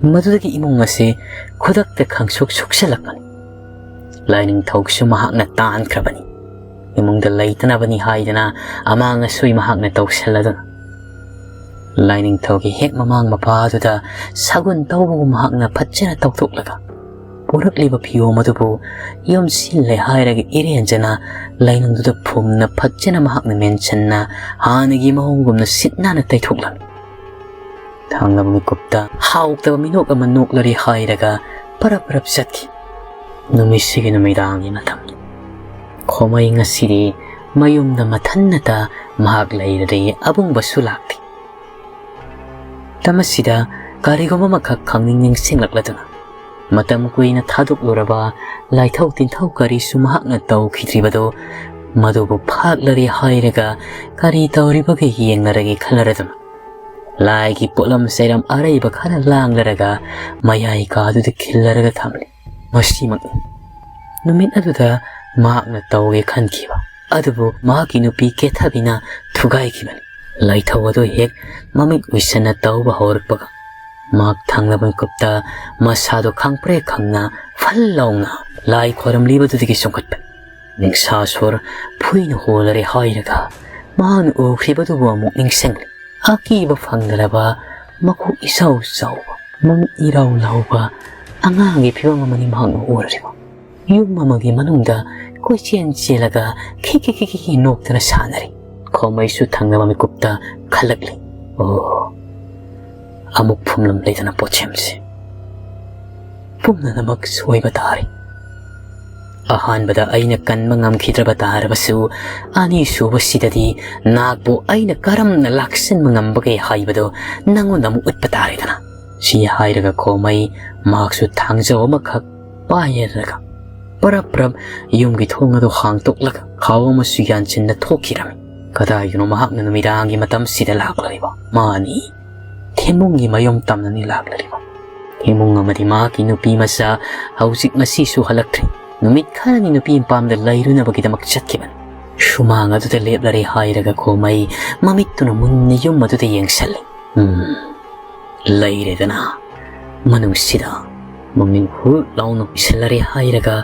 ꯃꯗꯨꯗꯒꯤ ꯏꯃꯨꯡ ꯑꯁꯤ ꯈꯨꯗꯛꯇ ꯈꯪꯁꯨꯛ ꯁꯨꯛꯆꯜꯂꯛꯄꯅꯤ꯫ ꯂꯥꯏꯅꯤꯡꯊꯧꯁꯨ ꯃꯍꯥꯛꯅ ꯇꯥꯟꯈ꯭ꯔꯕꯅꯤ꯫ ꯏꯃꯨꯡꯗ ꯂꯩꯇꯅꯕꯅꯤ ꯍꯥꯏꯗꯅ ꯑꯃꯥꯡ ꯑꯁꯣꯏ ꯃꯍꯥꯛꯅ ꯇꯧꯁꯜꯂꯗꯨꯅ ꯂꯥꯏꯅꯤꯡꯊꯧꯒꯤ ꯍꯦꯛ ꯃꯃꯥꯡ ꯃꯄꯥꯗꯨꯗ ꯁꯒꯨꯟ ꯇꯧꯕꯒꯨꯝ ꯃꯍꯥꯛꯅ ꯐꯠꯖꯅ ꯇꯧꯊꯣꯛꯂꯒ ꯄꯨꯔꯛꯂꯤꯕ ꯐꯤꯌꯣꯝ ꯑꯗꯨꯕꯨ ꯌꯣꯝꯁꯤꯜꯂꯦ ꯍꯥꯏꯔꯒ ꯏꯔꯦꯟꯖꯅ ꯂꯥꯏꯅꯤꯡꯗꯨꯗ ꯐꯨꯝꯅ ꯐꯠꯖꯅ ꯃꯍꯥꯛꯅ ꯃꯦꯟꯁꯤꯟꯅ ꯍꯥꯟꯅꯒꯤ ꯃꯑꯣꯡꯒꯨꯝꯅ ꯁꯤꯠ ꯅꯥꯟꯅ ꯇꯩꯊꯣꯛꯂꯝꯃꯤ꯫ ꯊꯥꯡꯂꯕ ꯃꯤꯀꯨꯞꯇ ꯍꯥꯎꯇꯕ ꯃꯤꯅꯣꯛ ꯑꯃ ꯅꯣꯛꯂꯔꯦ ꯍꯥꯏꯔꯒ ꯄꯔꯞ ꯄꯔꯞ ꯆꯠꯈꯤ꯫ ꯅꯨꯃꯤꯠꯁꯤꯒꯤ ꯅꯨꯃꯤꯗꯥꯡꯒꯤ ꯃꯇꯝ꯫ ꯈꯣꯃꯩ ꯉꯁꯤꯗꯤ ꯃꯌꯨꯝꯗ ꯃꯊꯟꯅꯇ ꯃꯍꯥꯛ ꯂꯩꯔꯔꯦ, ꯑꯕꯨꯡꯕꯁꯨ ꯂꯥꯛꯇꯦ꯫ ꯃꯇꯝ ꯑꯁꯤꯗ ꯀꯔꯤꯒꯨꯝꯕ ꯑꯃꯈꯛ ꯈꯪꯅꯤꯡ ꯅꯤꯡꯁꯤꯡꯂꯛꯂꯗꯨꯅ ꯃꯇꯝ ꯀꯨꯏꯅ ꯊꯥꯗꯣꯛꯂꯨꯔꯕ ꯂꯥꯏꯊꯧ ꯇꯤꯟꯊꯧ ꯀꯔꯤꯁꯨ ꯃꯍꯥꯛꯅ ꯇꯧꯈꯤꯗ꯭ꯔꯤꯕꯗꯣ ꯃꯗꯨꯕꯨ ꯐꯥꯛꯂꯔꯦ ꯍꯥꯏꯔꯒ ꯀꯔꯤ ꯇꯧꯔꯤꯕꯒꯦ ꯌꯦꯡꯂꯔꯒꯦ ꯈꯜꯂꯔꯗꯨꯅ ꯂꯥꯏꯒꯤ ꯄꯣꯠꯂꯝ ꯆꯩꯔꯝ ꯑꯔꯩꯕ ꯈꯔ ꯂꯥꯡꯂꯔꯒ ꯃꯌꯥꯏ ꯀꯥꯗꯨꯗ ꯈꯤꯜꯂꯔꯒ ꯊꯝꯂꯤ꯫ ꯃꯁꯤꯃꯛꯅꯤ ꯅꯨꯃꯤꯠ ꯑꯗꯨꯗ ꯃꯍꯥꯛꯅ ꯇꯧꯒꯦ ꯈꯟꯈꯤꯕ꯫ ꯑꯗꯨꯕꯨ ꯃꯍꯥꯛꯀꯤ ꯅꯨꯄꯤ ꯀꯦꯊꯕꯤꯅ ꯊꯨꯒꯥꯏꯈꯤꯕꯅꯤ꯫ ꯂꯥꯏꯊꯧ ꯑꯗꯨ ꯍꯦꯛ ꯃꯃꯤꯠ ꯎꯏꯁꯟꯅ ꯇꯧꯕ ꯍꯧꯔꯛꯄꯒ ꯃꯍꯥꯛ ꯊꯥꯡꯂꯕ ꯃꯤꯀꯨꯞꯇ ꯃꯁꯥꯗꯣ ꯈꯪꯄ꯭ꯔꯦꯛ ꯈꯪꯅ ꯐꯜ ꯂꯥꯎꯅ ꯂꯥꯏ ꯈꯣꯏꯔꯝꯂꯤꯕꯗꯨꯗꯒꯤ ꯆꯣꯡꯈꯠꯄꯅꯤ꯫ ꯅꯤꯡꯁꯥ ꯁꯣꯔ ꯐꯨꯏꯅ ꯍꯣꯜꯂꯔꯦ ꯍꯥꯏꯔꯒ ꯃꯍꯥꯛꯅ ꯎꯈ꯭ꯔꯤꯕꯗꯨꯕꯨ ꯑꯃꯨꯛ ꯅꯤꯡꯁꯤꯡꯂꯤ꯫ ꯑꯀꯤꯕ ꯐꯪꯗ꯭ꯔꯕ ꯃꯀꯣꯛ ꯏꯆꯥꯎ ꯆꯥꯎꯕ, ꯃꯃꯤꯠ ꯏꯔꯥꯎ ꯂꯥꯎꯕ ꯑꯉꯥꯡꯒꯤ ꯐꯤꯕꯝ ꯑꯃꯅꯤ ꯃꯍꯥꯛꯅ ꯎꯔꯤꯕ꯫ ꯌꯨꯝ ꯑꯃꯒꯤ ꯃꯅꯨꯡꯗ ꯀꯣꯏꯆꯦꯟ ꯆꯦꯜꯂꯒ ꯈꯤꯛ ꯈꯤꯛ ꯈꯤꯛ ꯈꯤꯛ ꯅꯣꯛꯇꯅ ꯁꯥꯟꯅꯔꯤ꯫ ꯈꯣꯃꯩꯁꯨ ꯊꯪꯅꯕ ꯃꯤꯀꯨꯞꯇ ꯈꯜꯂꯛꯂꯤ꯫ ꯑꯣ, ꯑꯃꯨꯛ ꯐꯨꯝꯂꯝꯂꯦꯗꯅ ꯄꯣꯠꯁꯦꯝꯁꯦ꯫ ꯄꯨꯝꯅꯃꯛ ꯁꯣꯏꯕ ꯇꯥꯔꯦ꯫ ꯑꯍꯥꯟꯕꯗ ꯑꯩꯅ ꯀꯟꯕ ꯉꯝꯈꯤꯗ꯭ꯔꯕ ꯇꯥꯔꯕꯁꯨ, ꯑꯅꯤꯁꯨꯕꯁꯤꯗꯗꯤ ꯅꯍꯥꯛꯄꯨ ꯑꯩꯅ ꯀꯔꯝꯅ ꯂꯥꯛꯁꯤꯟꯕ ꯉꯝꯕꯒꯦ ꯍꯥꯏꯕꯗꯨ ꯅꯉꯣꯟꯗ ꯑꯃꯨꯛ ꯎꯠꯄ ꯇꯥꯔꯦꯗꯅ꯫ ꯁꯤ ꯍꯥꯏꯔꯒ ꯈꯣꯃꯩ ꯃꯍꯥꯛꯁꯨ ꯊꯥꯡꯖꯧ ꯑꯃꯈꯛ ꯄꯥꯏꯔꯒ ꯄꯔꯞ ꯄꯔꯞ ꯌꯨꯝꯒꯤ ꯊꯣꯡ ꯑꯗꯨ ꯍꯥꯡꯇꯣꯛꯂꯒ ꯈꯥꯎ ꯑꯃꯁꯨ ꯌꯥꯟꯁꯤꯟꯅ ꯊꯣꯛꯈꯤꯔꯝꯃꯤ꯫ ꯀꯗꯥꯏꯗꯅꯣ ꯃꯍꯥꯛꯅ ꯅꯨꯃꯤꯗꯥꯡꯒꯤ ꯃꯇꯝꯁꯤꯗ ꯂꯥꯛꯂꯤꯕ? ꯃꯥꯅꯤ, ꯊꯦꯝꯃꯨꯡꯒꯤ ꯃꯌꯨꯝ ꯇꯝꯅꯅꯤ ꯂꯥꯛꯂꯤꯕ꯫ ꯊꯦꯝꯃꯨꯡ ꯑꯃꯗꯤ ꯃꯍꯥꯛꯀꯤ ꯅꯨꯄꯤ ꯃꯆꯥ ꯍꯧꯖꯤꯛ ꯉꯁꯤꯁꯨ ꯍꯜꯂꯛꯇ꯭ꯔꯤ꯫ ꯅꯨꯃꯤꯠ ꯈꯔꯅꯤ ꯅꯨꯄꯤ ꯃꯄꯥꯝꯗ ꯂꯩꯔꯨꯅꯕꯒꯤꯗꯃꯛ ꯆꯠꯈꯤꯕꯅꯤ꯫ ꯁꯨꯃꯥꯡ ꯑꯗꯨꯗ ꯂꯦꯞꯂꯔꯦ ꯍꯥꯏꯔꯒ ꯈꯣꯃꯩ ꯃꯃꯤꯠꯇꯨꯅ ꯃꯨꯟꯅ ꯌꯨꯝ ꯑꯗꯨꯗ ꯌꯦꯡꯁꯜꯂꯤ꯫ ꯎꯝ, ꯂꯩꯔꯦꯗꯅ ꯃꯅꯨꯡꯁꯤꯗ꯫ ꯃꯃꯤꯡ ꯍꯨ ꯂꯥꯎꯅ ꯎꯏꯁꯜꯂꯔꯦ ꯍꯥꯏꯔꯒ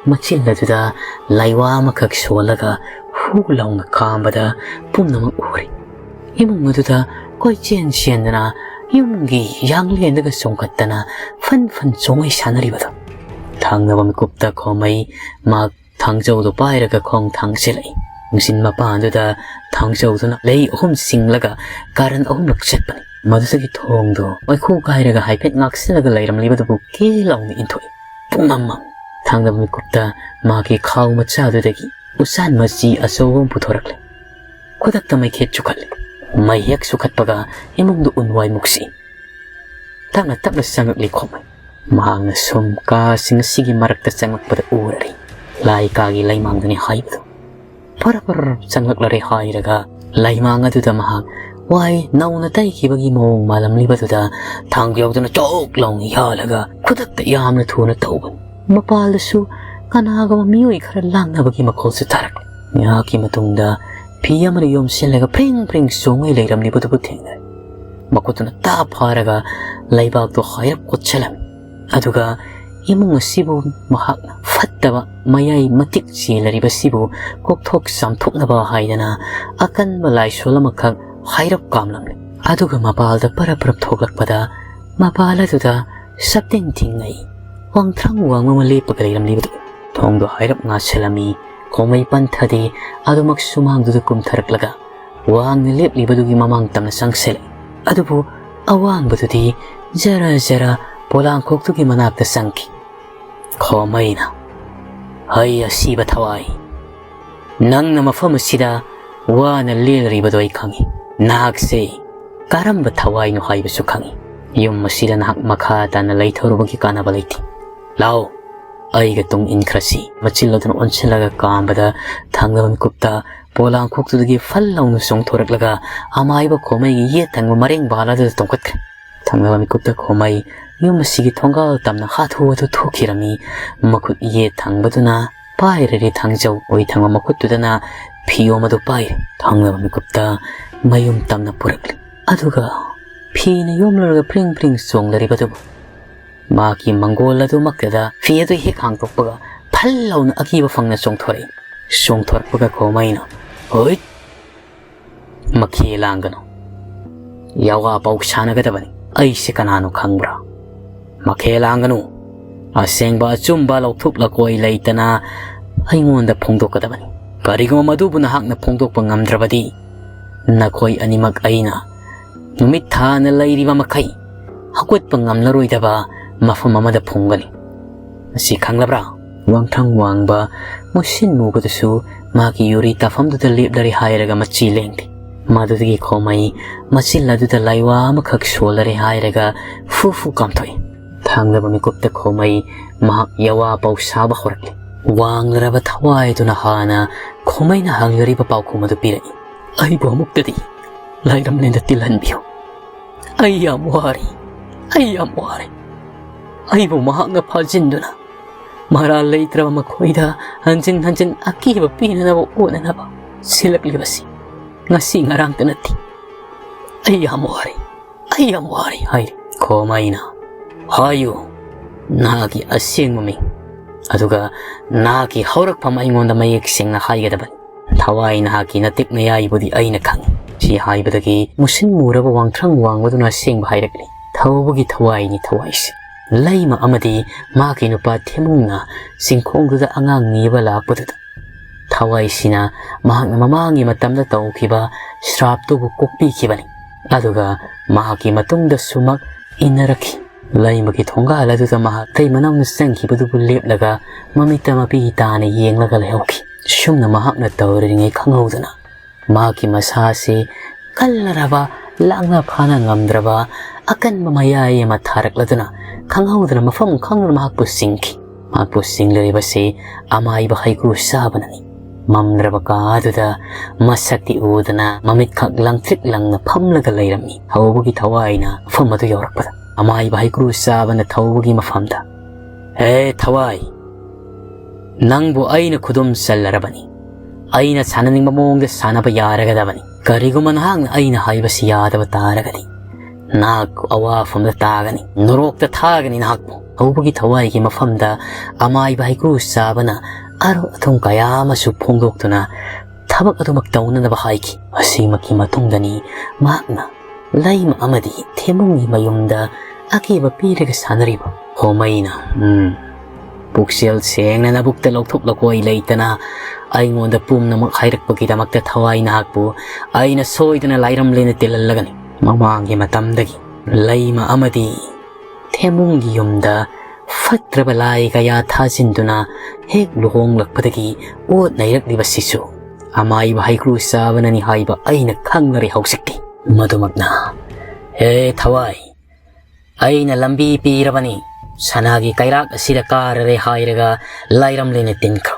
ꯃꯆꯤꯟ ꯑꯗꯨꯗ ꯂꯥꯏꯋꯥ ꯑꯃꯈꯛ ꯁꯣꯜꯂꯒ ꯍꯨ ꯂꯥꯎꯅ ꯀꯥꯝꯕꯗ ꯄꯨꯝꯅꯃꯛ ꯎꯔꯤ꯫ ꯏꯃꯨꯡ ꯑꯗꯨꯗ ꯀꯣꯏꯆꯦꯟ ꯆꯦꯟꯗꯅ ꯌꯨꯝꯒꯤ ꯌꯥꯡꯂꯦꯟꯗꯒ ꯆꯣꯡꯈꯠꯇꯅ ꯐꯟ ꯐꯟ ꯆꯣꯡꯉꯩ ꯁꯥꯟꯅꯔꯤꯕꯗꯣ꯫ ꯊꯥꯡꯅꯕ ꯃꯤꯀꯨꯞꯇ ꯈꯣꯃꯩ ꯃꯍꯥꯛ ꯊꯥꯡꯖꯧꯗꯨ ꯄꯥꯏꯔꯒ ꯈꯣꯡ ꯊꯥꯡꯖꯤꯜꯂꯛꯏ꯫ ꯅꯨꯡꯁꯤꯠ ꯃꯄꯥꯟꯗꯨꯗ ꯊꯥꯡꯖꯧꯗꯨꯅ ꯂꯩ ꯑꯍꯨꯝ ꯆꯤꯡꯂꯒ ꯀꯥꯔꯟ ꯑꯍꯨꯝꯂꯛ ꯆꯠꯄꯅꯤ꯫ ꯃꯗꯨꯗꯒꯤ ꯊꯣꯡꯗꯣ ꯋꯥꯏꯈꯨ ꯀꯥꯏꯔꯒ ꯍꯥꯏꯐꯦꯠ ꯉꯥꯛꯁꯤꯜꯂꯒ ꯂꯩꯔꯝꯂꯤꯕꯗꯨꯕꯨ ꯀꯦ ꯂꯥꯎꯅ ꯏꯟꯊꯣꯛꯏ꯫ ꯄꯨꯝꯃꯝꯃꯝ꯫ ꯊꯥꯡꯗꯕ ꯃꯤꯀꯨꯞꯇ ꯃꯍꯥꯛꯀꯤ ꯈꯥꯎ ꯃꯆꯥꯗꯨꯗꯒꯤ ꯎꯆꯥꯟ ꯃꯆꯤ ꯑꯆꯧꯕ ꯑꯃ ꯄꯨꯊꯣꯔꯛꯂꯦ꯫ ꯈꯨꯗꯛꯇ ꯃꯩꯈꯦꯠ ꯆꯨꯈꯠꯂꯦ꯫ ꯃꯩ ꯍꯦꯛ ꯆꯨꯈꯠꯄꯒ ꯏꯃꯨꯡꯗ ꯎꯟ ꯋꯥꯏ ꯃꯨꯛꯁꯤ꯫ ꯇꯞꯅ ꯇꯞꯅ ꯆꯪꯉꯛꯂꯤ ꯈꯣꯃꯩ꯫ ꯃꯍꯥꯛꯅ ꯁꯨꯝ ꯀꯥꯁꯤꯡ ꯑꯁꯤꯒꯤ ꯃꯔꯛꯇ ꯆꯪꯂꯛꯄꯗ ꯎꯔꯔꯤ꯫ ꯂꯥꯏ ꯀꯥꯒꯤ ꯂꯩꯃꯥꯡꯗꯅꯤ ꯍꯥꯏꯕꯗꯨ꯫ ꯐꯔ ꯐꯔ ꯆꯪꯂꯛꯂꯔꯦ ꯍꯥꯏꯔꯒ ꯂꯩꯃꯥꯡ ꯑꯗꯨꯗ ꯃꯍꯥꯛ ꯋꯥꯏ ꯅꯧꯅ ꯇꯩꯈꯤꯕꯒꯤ ꯃꯑꯣꯡ ꯃꯥꯜꯂꯝꯂꯤꯕꯗꯨꯗ ꯊꯥꯡ ꯌꯧꯗꯨꯅ ꯆꯣꯛ ꯂꯥꯎꯅ ꯌꯥꯜꯂꯒ ꯈꯨꯗꯛꯇ ꯌꯥꯝꯅ ꯊꯨꯅ ꯇꯧꯕꯅꯤ꯫ ꯃꯄꯥꯜꯗꯁꯨ ꯀꯅꯥꯒꯨꯝꯕ ꯃꯤꯑꯣꯏ ꯈꯔ ꯂꯥꯡꯅꯕꯒꯤ ꯃꯈꯣꯜꯁꯨ ꯇꯥꯔꯛꯂꯤ꯫ ꯉꯥꯏꯍꯥꯛꯀꯤ ꯃꯇꯨꯡꯗ ꯐꯤ ꯑꯃꯅ ꯌꯣꯝꯁꯤꯜꯂꯒ ꯐ꯭ꯔꯤꯡ ꯐ꯭ꯔꯤꯡ ꯆꯣꯡꯉꯩ ꯂꯩꯔꯝꯂꯤꯕꯗꯨꯕꯨ ꯊꯦꯡꯅꯔꯦ꯫ ꯃꯈꯨꯠꯇꯨꯅ ꯇꯥ ꯐꯥꯔꯒ ꯂꯩꯕꯥꯛꯇꯣ ꯍꯥꯏꯔꯞ ꯀꯣꯠꯁꯤꯜꯂꯝꯃꯤ꯫ ꯑꯗꯨꯒ ꯏꯃꯨꯡ ꯑꯁꯤꯕꯨ ꯃꯍꯥꯛꯅ ꯐꯠꯇꯕ ꯃꯌꯥꯏ ꯃꯇꯤꯛ ꯆꯦꯜꯂꯔꯤꯕꯁꯤꯕꯨ ꯀꯣꯛꯊꯣꯛ ꯆꯥꯝꯊꯣꯛꯅꯕ ꯍꯥꯏꯗꯅ ꯑꯀꯟꯕ ꯂꯥꯏꯁꯣꯜ ꯑꯃꯈꯛ ꯍꯥꯏꯔꯞ ꯀꯥꯝꯂꯝꯂꯦ꯫ ꯑꯗꯨꯒ ꯃꯄꯥꯜꯗ ꯄꯔꯞ ꯄꯔꯞ ꯊꯣꯛꯂꯛꯄꯗ ꯃꯄꯥꯜ ꯑꯗꯨꯗ ꯁꯞꯇꯤꯡ ꯊꯤꯡꯉꯩ ꯋꯥꯡꯊ꯭ꯔꯪ ꯋꯥꯡꯕ ꯑꯃ ꯂꯦꯞꯄꯒ ꯂꯩꯔꯝꯂꯤꯕꯗꯨ꯫ ꯊꯣꯡꯗꯣ ꯍꯥꯏꯔꯞ ꯉꯥꯁꯤꯜꯂꯝꯃꯤ꯫ ꯈꯣꯃꯩ ꯄꯟꯊꯗꯦ꯫ ꯑꯗꯨꯃꯛ ꯁꯨꯃꯥꯡꯗꯨꯗ ꯀꯨꯝꯊꯔꯛꯂꯒ ꯋꯥꯡꯅ ꯂꯦꯞꯂꯤꯕꯗꯨꯒꯤ ꯃꯃꯥꯡ ꯇꯝꯅ ꯆꯪꯁꯤꯜꯂꯛꯏ꯫ ꯑꯗꯨꯕꯨ ꯑꯋꯥꯡꯕꯗꯨꯗꯤ ꯖꯔ ꯖꯔ ꯄꯣꯂꯥꯡꯈꯣꯛꯇꯨꯒꯤ ꯃꯅꯥꯛꯇ ꯆꯪꯈꯤ꯫ ꯈꯣꯃꯩꯅ, "ꯍꯩ ꯑꯁꯤꯕ ꯊꯋꯥꯏ, ꯅꯪꯅ ꯃꯐꯝ ꯑꯁꯤꯗ ꯋꯥꯅ ꯂꯦꯜꯂꯤꯕꯗꯣ ꯑꯩ ꯈꯪꯏ꯫ ꯅꯍꯥꯛꯁꯦ ꯀꯔꯝꯕ ꯊꯋꯥꯏꯅꯣ ꯍꯥꯏꯕꯁꯨ ꯈꯪꯏ꯫ ꯌꯨꯝ ꯑꯁꯤꯗ ꯅꯍꯥꯛ ꯃꯈꯥ ꯇꯥꯅ ꯂꯩꯊꯔꯨꯕꯒꯤ ꯀꯥꯟꯅꯕ ꯂꯩꯇꯦ꯫ ꯂꯥꯛꯑꯣ, ꯑꯩꯒ ꯇꯨꯡ ꯏꯟꯈ꯭ꯔꯁꯤ꯫" ꯃꯆꯤꯜ ꯑꯗꯨꯅ ꯑꯣꯟꯁꯤꯜꯂꯒ ꯀꯥꯝꯕꯗ ꯊꯥꯡꯗꯕ ꯃꯤꯀꯨꯞꯇ ꯄꯣꯂꯥꯡꯈꯣꯛꯇꯨꯗꯒꯤ ꯐꯜ ꯂꯥꯎꯅ ꯆꯣꯡꯊꯣꯔꯛꯂꯒ ꯑꯃꯥꯏꯕ ꯈꯣꯃꯩꯒꯤ ꯌꯦꯠ ꯊꯪꯕ ꯃꯔꯦꯡ ꯕꯥꯜ ꯑꯗꯨꯗ ꯇꯣꯡꯈꯠꯈ꯭ꯔꯦ꯫ ꯊꯥꯡꯗꯕ ꯃꯤꯀꯨꯞꯇ ꯈꯣꯃꯩ ꯌꯨꯝ ꯑꯁꯤꯒꯤ ꯊꯣꯡꯒꯥꯜ ꯇꯝꯅ ꯍꯥꯊꯨ ꯍꯥꯊꯨ ꯊꯣꯛꯈꯤꯔꯝꯃꯤ꯫ ꯃꯈꯨꯠ ꯌꯦꯠ ꯊꯪꯕꯗꯨꯅ ꯄꯥꯏꯔꯔꯤ ꯊꯥꯡꯖꯧ, ꯑꯣꯏ ꯊꯪꯕ ꯃꯈꯨꯠꯇꯨꯗꯅ ꯐꯤꯌꯣꯝ ꯑꯗꯨ ꯄꯥꯏꯔꯤ꯫ ꯊꯥꯡꯗꯕ ꯃꯤꯀꯨꯞꯇ ꯃꯌꯨꯝ ꯇꯝꯅ ꯄꯨꯔꯛꯂꯤ꯫ ꯑꯗꯨꯒ ꯐꯤꯅ ꯌꯣꯝꯂꯨꯔꯒ ꯐ꯭ꯔꯤꯡ ꯐ꯭ꯔꯤꯡ ꯆꯣꯡꯂꯔꯤꯕꯗꯨꯕꯨ ꯃꯍꯥꯛꯀꯤ ꯃꯪꯒꯣꯜ ꯑꯗꯨꯃꯛꯇꯗ ꯐꯤ ꯑꯗꯨ ꯍꯦꯛ ꯍꯥꯡꯗꯣꯛꯄꯒ ꯐꯜ ꯂꯥꯎꯅ ꯑꯀꯤꯕ ꯐꯪꯅ ꯆꯣꯡꯊꯣꯔꯛꯏ꯫ ꯆꯣꯡꯊꯣꯔꯛꯄꯒ ꯈꯣꯃꯩꯅ, "ꯍꯨꯏꯠ! ꯃꯈꯦ ꯂꯥꯡꯒꯅꯨ꯫ ꯌꯥꯋꯥ ꯄꯥꯎ ꯁꯥꯟꯅꯒꯗꯕꯅꯤ꯫ ꯑꯩꯁꯦ ꯀꯅꯥꯅꯣ ꯈꯪꯕ꯭ꯔꯥ? ꯃꯈꯦ ꯂꯥꯡꯒꯅꯨ꯫ ꯑꯁꯦꯡꯕ ꯑꯆꯨꯝꯕ ꯂꯧꯊꯣꯛ ꯂꯀꯣꯏ ꯂꯩꯇꯅ ꯑꯩꯉꯣꯟꯗ ꯐꯣꯡꯗꯣꯛꯀꯗꯕꯅꯤ꯫ ꯀꯔꯤꯒꯨꯝꯕ ꯃꯗꯨꯕꯨ ꯅꯍꯥꯛꯅ ꯐꯣꯡꯗꯣꯛꯄ ꯉꯝꯗ꯭ꯔꯕꯗꯤ ꯅꯈꯣꯏ ꯑꯅꯤꯃꯛ ꯑꯩꯅ ꯅꯨꯃꯤꯠ ꯊꯥꯅ ꯂꯩꯔꯤꯕ ꯃꯈꯩ ꯍꯧꯒꯠꯄ ꯉꯝꯂꯔꯣꯏꯗꯕ ꯃꯐꯝ ꯑꯃꯗ ꯐꯨꯝꯒꯅꯤ꯫ ꯑꯁꯤ ꯈꯪꯂꯕ꯭ꯔꯥ? ꯋꯥꯡꯊ꯭ꯔꯪ ꯋꯥꯡꯕ ꯃꯨꯁꯤꯟ ꯃꯨꯕꯗꯨꯁꯨ ꯃꯥꯒꯤ ꯌꯨꯔꯤ ꯇꯥꯐꯝꯗꯨꯗ ꯂꯦꯞꯂꯔꯦ ꯍꯥꯏꯔꯒ ꯃꯆꯤ ꯂꯦꯡꯗꯦ꯫ ꯃꯗꯨꯗꯒꯤ ꯈꯣꯃꯩ ꯃꯆꯤꯜ ꯑꯗꯨꯗ ꯂꯥꯏꯋꯥ ꯑꯃꯈꯛ ꯁꯣꯜꯂꯔꯦ ꯍꯥꯏꯔꯒ ꯐꯨ ꯐꯨ ꯀꯥꯝꯊꯣꯛꯏ꯫ ꯊꯥꯡꯂꯕ ꯃꯤꯀꯨꯞꯇ ꯈꯣꯃꯩ ꯃꯍꯥꯛ ꯌꯋꯥ ꯄꯥꯎ ꯁꯥꯕ ꯍꯧꯔꯛꯂꯤ꯫ ꯋꯥꯡꯂꯔꯕ ꯊꯋꯥꯏꯗꯨꯅ ꯍꯥꯟꯅ ꯈꯣꯃꯩꯅ ꯍꯪꯂꯔꯤꯕ ꯄꯥꯎꯈꯨꯝ ꯑꯗꯨ ꯄꯤꯔꯛꯏ꯫ "ꯑꯩꯕꯨ ꯑꯃꯨꯛꯇꯗꯤ ꯂꯥꯏꯔꯝꯂꯦꯟꯗ ꯇꯤꯜꯍꯟꯕꯤꯌꯨ꯫ ꯑꯩ ꯌꯥꯝ ꯋꯥꯔꯦ, ꯑꯩ ꯌꯥꯝ ꯋꯥꯔꯦ꯫ ꯑꯩꯕꯨ ꯃꯍꯥꯛꯅ ꯐꯥꯖꯤꯟꯗꯨꯅ ꯃꯔꯥꯜ ꯂꯩꯇ꯭ꯔꯕ ꯃꯈꯣꯏꯗ ꯍꯟꯖꯤꯟ ꯍꯟꯖꯤꯟ ꯑꯀꯤꯕ ꯄꯤꯅꯅꯕ ꯍꯣꯠꯅꯅꯕ ꯁꯤꯜꯂꯛꯂꯤꯕꯁꯤ ꯉꯁꯤ ꯉꯔꯥꯡꯇ ꯅꯠꯇꯦ꯫ ꯑꯩ ꯌꯥꯝ ꯋꯥꯔꯦ, ꯑꯩ ꯌꯥꯝ ꯋꯥꯔꯦ" ꯍꯥꯏꯔꯤ꯫ ꯈꯣꯃꯩꯅ, "ꯍꯥꯏꯌꯨ, ꯅꯍꯥꯛꯀꯤ ꯑꯁꯦꯡꯕ ꯃꯤꯡ, ꯑꯗꯨꯒ ꯅꯍꯥꯛꯀꯤ ꯍꯧꯔꯛꯐꯝ ꯑꯩꯉꯣꯟꯗ ꯃꯌꯦꯛ ꯁꯦꯡꯅ ꯍꯥꯏꯒꯗꯕꯅꯤ꯫ ꯊꯋꯥꯏ ꯅꯍꯥꯛꯀꯤ ꯅꯇꯤꯛ ꯅꯌꯥꯏꯕꯨꯗꯤ ꯑꯩꯅ ꯈꯪꯏ"꯫ ꯁꯤ ꯍꯥꯏꯕꯗꯒꯤ ꯃꯨꯁꯤꯟ ꯃꯨꯔꯕ ꯋꯥꯡꯊ꯭ꯔꯪ ꯋꯥꯡꯕꯗꯨꯅ ꯑꯁꯦꯡꯕ ꯍꯥꯏꯔꯛꯂꯤ꯫ ꯊꯧꯕꯒꯤ ꯊꯋꯥꯏꯅꯤ ꯊꯋꯥꯏꯁꯦ꯫ ꯂꯩꯃ ꯑꯃꯗꯤ ꯃꯍꯥꯛꯀꯤ ꯅꯨꯄꯥ ꯊꯦꯃꯨꯡꯅ ꯆꯤꯡꯈꯣꯡꯗꯨꯗ ꯑꯉꯥꯡ ꯅꯤꯕ ꯂꯥꯛꯄꯗꯨꯗ ꯊꯋꯥꯏꯁꯤꯅ ꯃꯍꯥꯛꯅ ꯃꯃꯥꯡꯒꯤ ꯃꯇꯝꯗ ꯇꯧꯈꯤꯕ ꯁ꯭ꯔꯥꯞꯇꯨꯕꯨ ꯀꯣꯛꯄꯤꯈꯤꯕꯅꯤ꯫ ꯑꯗꯨꯒ ꯃꯍꯥꯛꯀꯤ ꯃꯇꯨꯡꯗꯁꯨꯃꯛ ꯏꯟꯅꯔꯛꯈꯤ꯫ ꯂꯩꯃꯒꯤ ꯊꯣꯡꯒꯥꯜ ꯑꯗꯨꯗ ꯃꯍꯥꯛ ꯑꯇꯩ ꯃꯅꯥꯎꯅ ꯆꯪꯈꯤꯕꯗꯨꯕꯨ ꯂꯦꯞꯂꯒ ꯃꯃꯤꯠꯇ ꯃꯄꯤ ꯇꯥꯅ ꯌꯦꯡꯂꯒ ꯂꯩꯍꯧꯈꯤ꯫ ꯁꯨꯝꯅ ꯃꯍꯥꯛꯅ ꯇꯧꯔꯤꯉꯩ ꯈꯪꯍꯧꯗꯅ ꯃꯍꯥꯛꯀꯤ ꯃꯁꯥꯁꯤ ꯀꯜꯂꯔꯕ ꯂꯥꯛꯅ ꯐꯥꯅ ꯉꯝꯗ꯭ꯔꯕ ꯑꯀꯟꯕ ꯃꯌꯥꯏ ꯑꯃ ꯊꯥꯔꯛꯂꯗꯨꯅ ꯈꯪꯍꯧꯗꯅ ꯃꯐꯝ ꯈꯪꯗꯅ ꯃꯍꯥꯛꯄꯨ ꯆꯤꯡꯈꯤ꯫ ꯃꯍꯥꯛꯄꯨ ꯆꯤꯡꯂꯤꯕꯁꯤ ꯑꯃꯥꯏꯕ ꯍꯩꯀ꯭ꯔꯨ ꯆꯥꯕꯅꯅꯤ꯫ ꯃꯝꯂꯔꯕ ꯀꯥ ꯑꯗꯨꯗ ꯃꯁꯛꯇꯤ ꯎꯗꯅ ꯃꯃꯤꯠꯈꯛ ꯂꯪꯇ꯭ꯔꯤꯛ ꯂꯪꯅ ꯐꯝꯂꯒ ꯂꯩꯔꯝꯃꯤ꯫ ꯊꯧꯕꯒꯤ ꯊꯋꯥꯏꯅ ꯃꯐꯝ ꯑꯗꯨ ꯌꯧꯔꯛꯄꯗ ꯑꯃꯥꯏꯕ ꯍꯩꯀ꯭ꯔꯨ ꯆꯥꯕꯅ ꯊꯧꯕꯒꯤ ꯃꯐꯝꯗ, "ꯍꯦ ꯊꯋꯥꯏ, ꯅꯪꯕꯨ ꯑꯩꯅ ꯈꯨꯗꯨꯝ ꯆꯜꯂꯔꯕꯅꯤ꯫ ꯑꯩꯅ ꯁꯥꯟꯅꯅꯤꯡꯕ ꯃꯑꯣꯡꯗ ꯁꯥꯟꯅꯕ ꯌꯥꯔꯒꯗꯕꯅꯤ꯫ ꯀꯔꯤꯒꯨꯝꯕ ꯅꯍꯥꯛꯅ ꯑꯩꯅ ꯍꯥꯏꯕꯁꯤ ꯌꯥꯗꯕ ꯇꯥꯔꯒꯗꯤ ꯅꯍꯥꯛ ꯑꯋꯥꯐꯝꯗ ꯇꯥꯒꯅꯤ꯫ ꯅꯣꯔꯣꯛꯇ ꯊꯥꯒꯅꯤ ꯅꯍꯥꯛꯄꯨ"꯫ ꯊꯧꯕꯒꯤ ꯊꯋꯥꯏꯒꯤ ꯃꯐꯝꯗ ꯑꯃꯥꯏꯕ ꯍꯩꯀ꯭ꯔꯨ ꯆꯥꯕꯅ ꯑꯔꯣ ꯑꯊꯨꯝ ꯀꯌꯥ ꯑꯃꯁꯨ ꯐꯣꯡꯗꯣꯛꯇꯨꯅ ꯊꯕꯛ ꯑꯗꯨꯃꯛ ꯇꯧꯅꯅꯕ ꯍꯥꯏꯈꯤ꯫ ꯑꯁꯤꯃꯛꯀꯤ ꯃꯇꯨꯡꯗꯅꯤ ꯃꯍꯥꯛꯅ ꯂꯩꯃ ꯑꯃꯗꯤ ꯊꯦꯃꯨꯡꯒꯤ ꯃꯌꯨꯝꯗ ꯑꯀꯤꯕ ꯄꯤꯔꯒ ꯁꯥꯟꯅꯔꯤꯕ꯫ ꯈꯣꯃꯩꯅ, "ꯎꯝ, ꯄꯨꯛꯆꯦꯜ ꯁꯦꯡꯅ ꯅꯕꯨꯛꯇ ꯂꯧꯊꯣꯛ ꯂꯧꯀꯣꯏ ꯂꯩꯇꯅ ꯑꯩꯉꯣꯟꯗ ꯄꯨꯝꯅꯃꯛ ꯍꯥꯏꯔꯛꯄꯒꯤꯗꯃꯛꯇ ꯊꯋꯥꯏ ꯅꯍꯥꯛꯄꯨ ꯑꯩꯅ ꯁꯣꯏꯗꯅ ꯂꯥꯏꯔꯝꯂꯦꯟꯗ ꯇꯤꯜꯍꯜꯂꯒꯅꯤ꯫ ꯃꯃꯥꯡꯒꯤ ꯃꯇꯝꯗꯒꯤ ꯂꯩꯃ ꯑꯃꯗꯤ ꯊꯦꯝꯕꯨꯡꯒꯤ ꯌꯨꯝꯗ ꯐꯠꯇ꯭ꯔꯕ ꯂꯥꯏ ꯀꯌꯥ ꯊꯥꯖꯤꯟꯗꯨꯅ ꯍꯦꯛ ꯂꯨꯍꯣꯡꯂꯛꯄꯗꯒꯤ ꯑꯣꯠ ꯅꯩꯔꯛꯂꯤꯕꯁꯤꯁꯨ ꯑꯃꯥꯏꯕ ꯍꯩꯀ꯭ꯔꯨ ꯆꯥꯕꯅꯅꯤ ꯍꯥꯏꯕ ꯑꯩꯅ ꯈꯪꯂꯔꯦ ꯍꯧꯖꯤꯛꯇꯤ꯫ ꯃꯗꯨꯃꯛꯅ, ꯍꯦ ꯊꯋꯥꯏ, ꯑꯩꯅ ꯂꯝꯕꯤ ꯄꯤꯔꯕꯅꯤ, ꯁꯅꯥꯒꯤ ꯀꯩꯔꯥꯛ ꯑꯁꯤꯗ ꯀꯥꯔꯔꯦ ꯍꯥꯏꯔꯒ ꯂꯥꯏꯔꯝꯂꯦꯅ ꯇꯤꯟꯈ꯭ꯔꯣ꯫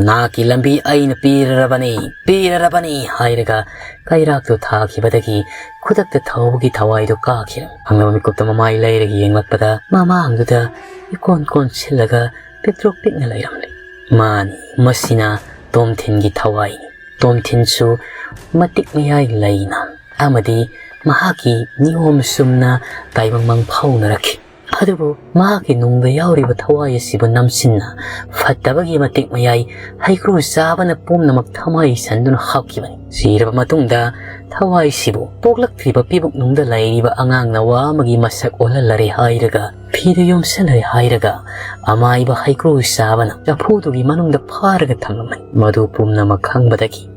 ꯅꯍꯥꯛꯀꯤ ꯂꯝꯕꯤ ꯑꯩꯅ ꯄꯤꯔꯔꯕꯅꯤ, ꯄꯤꯔꯔꯕꯅꯤ ꯍꯥꯏꯔꯒ ꯀꯩꯔꯥꯛꯇꯨ ꯊꯥꯈꯤꯕꯗꯒꯤ ꯈꯨꯗꯛꯇ ꯊꯧꯕꯒꯤ ꯊꯋꯥꯏꯗꯨ ꯀꯥꯈꯤꯔꯝꯃꯤ꯫ ꯈꯪꯂꯕ ꯃꯤꯀꯨꯞꯇ ꯃꯃꯥꯏ ꯂꯩꯔꯒ ꯌꯦꯡꯂꯛꯄꯗ ꯃꯃꯥꯡꯗꯨꯗ ꯏꯀꯣꯟ ꯀꯣꯟꯁꯤꯜꯂꯒ ꯄꯤꯛꯇ꯭ꯔꯨꯛ ꯄꯤꯛꯅ ꯂꯩꯔꯝꯂꯦ꯫ ꯃꯥꯅꯤ, ꯃꯁꯤꯅ ꯇꯣꯝꯊꯤꯟꯒꯤ ꯊꯋꯥꯏꯅꯤ꯫ ꯇꯣꯝꯊꯤꯟꯁꯨ ꯃꯇꯤꯛ ꯃꯌꯥꯏ ꯂꯩꯅ ꯑꯃꯗꯤ ꯃꯍꯥꯛꯀꯤ ꯅꯤꯌꯣꯝ ꯆꯨꯝꯅ ꯇꯥꯏꯕꯪ ꯃꯪ ꯐꯥꯎꯅꯔꯛꯈꯤ꯫ ꯑꯗꯨꯕꯨ ꯃꯍꯥꯛꯀꯤ ꯅꯨꯡꯗ ꯌꯥꯎꯔꯤꯕ ꯊꯋꯥꯏ ꯑꯁꯤꯕꯨ ꯅꯝꯁꯤꯟꯅ ꯐꯠꯇꯕꯒꯤ ꯃꯇꯤꯛ ꯃꯌꯥꯏ ꯍꯩꯀ꯭ꯔꯨ ꯆꯥꯕꯅ ꯄꯨꯝꯅꯃꯛ ꯊꯃꯥꯏ ꯁꯟꯗꯨꯅ ꯍꯥꯞꯈꯤꯕꯅꯤ꯫ ꯁꯤꯔꯕ ꯃꯇꯨꯡꯗ ꯊꯋꯥꯏꯁꯤꯕꯨ ꯄꯣꯛꯂꯛꯇ꯭ꯔꯤꯕ ꯄꯤꯕꯨꯛꯅꯨꯡꯗ ꯂꯩꯔꯤꯕ ꯑꯉꯥꯡ ꯅꯋꯥ ꯑꯃꯒꯤ ꯃꯁꯛ ꯑꯣꯜꯍꯜꯂꯔꯦ ꯍꯥꯏꯔꯒ, ꯐꯤꯗ ꯌꯣꯝꯁꯤꯜꯂꯔꯦ ꯍꯥꯏꯔꯒ, ꯑꯃꯥꯏꯕ ꯍꯩꯀ꯭ꯔꯨ ꯆꯥꯕꯅ ꯆꯐꯨꯗꯨꯒꯤ ꯃꯅꯨꯡꯗ ꯐꯥꯔꯒ ꯊꯝꯂꯝꯃꯅꯤ꯫ ꯃꯗꯨ ꯄꯨꯝꯅꯃꯛ ꯈꯪꯕꯗꯒꯤ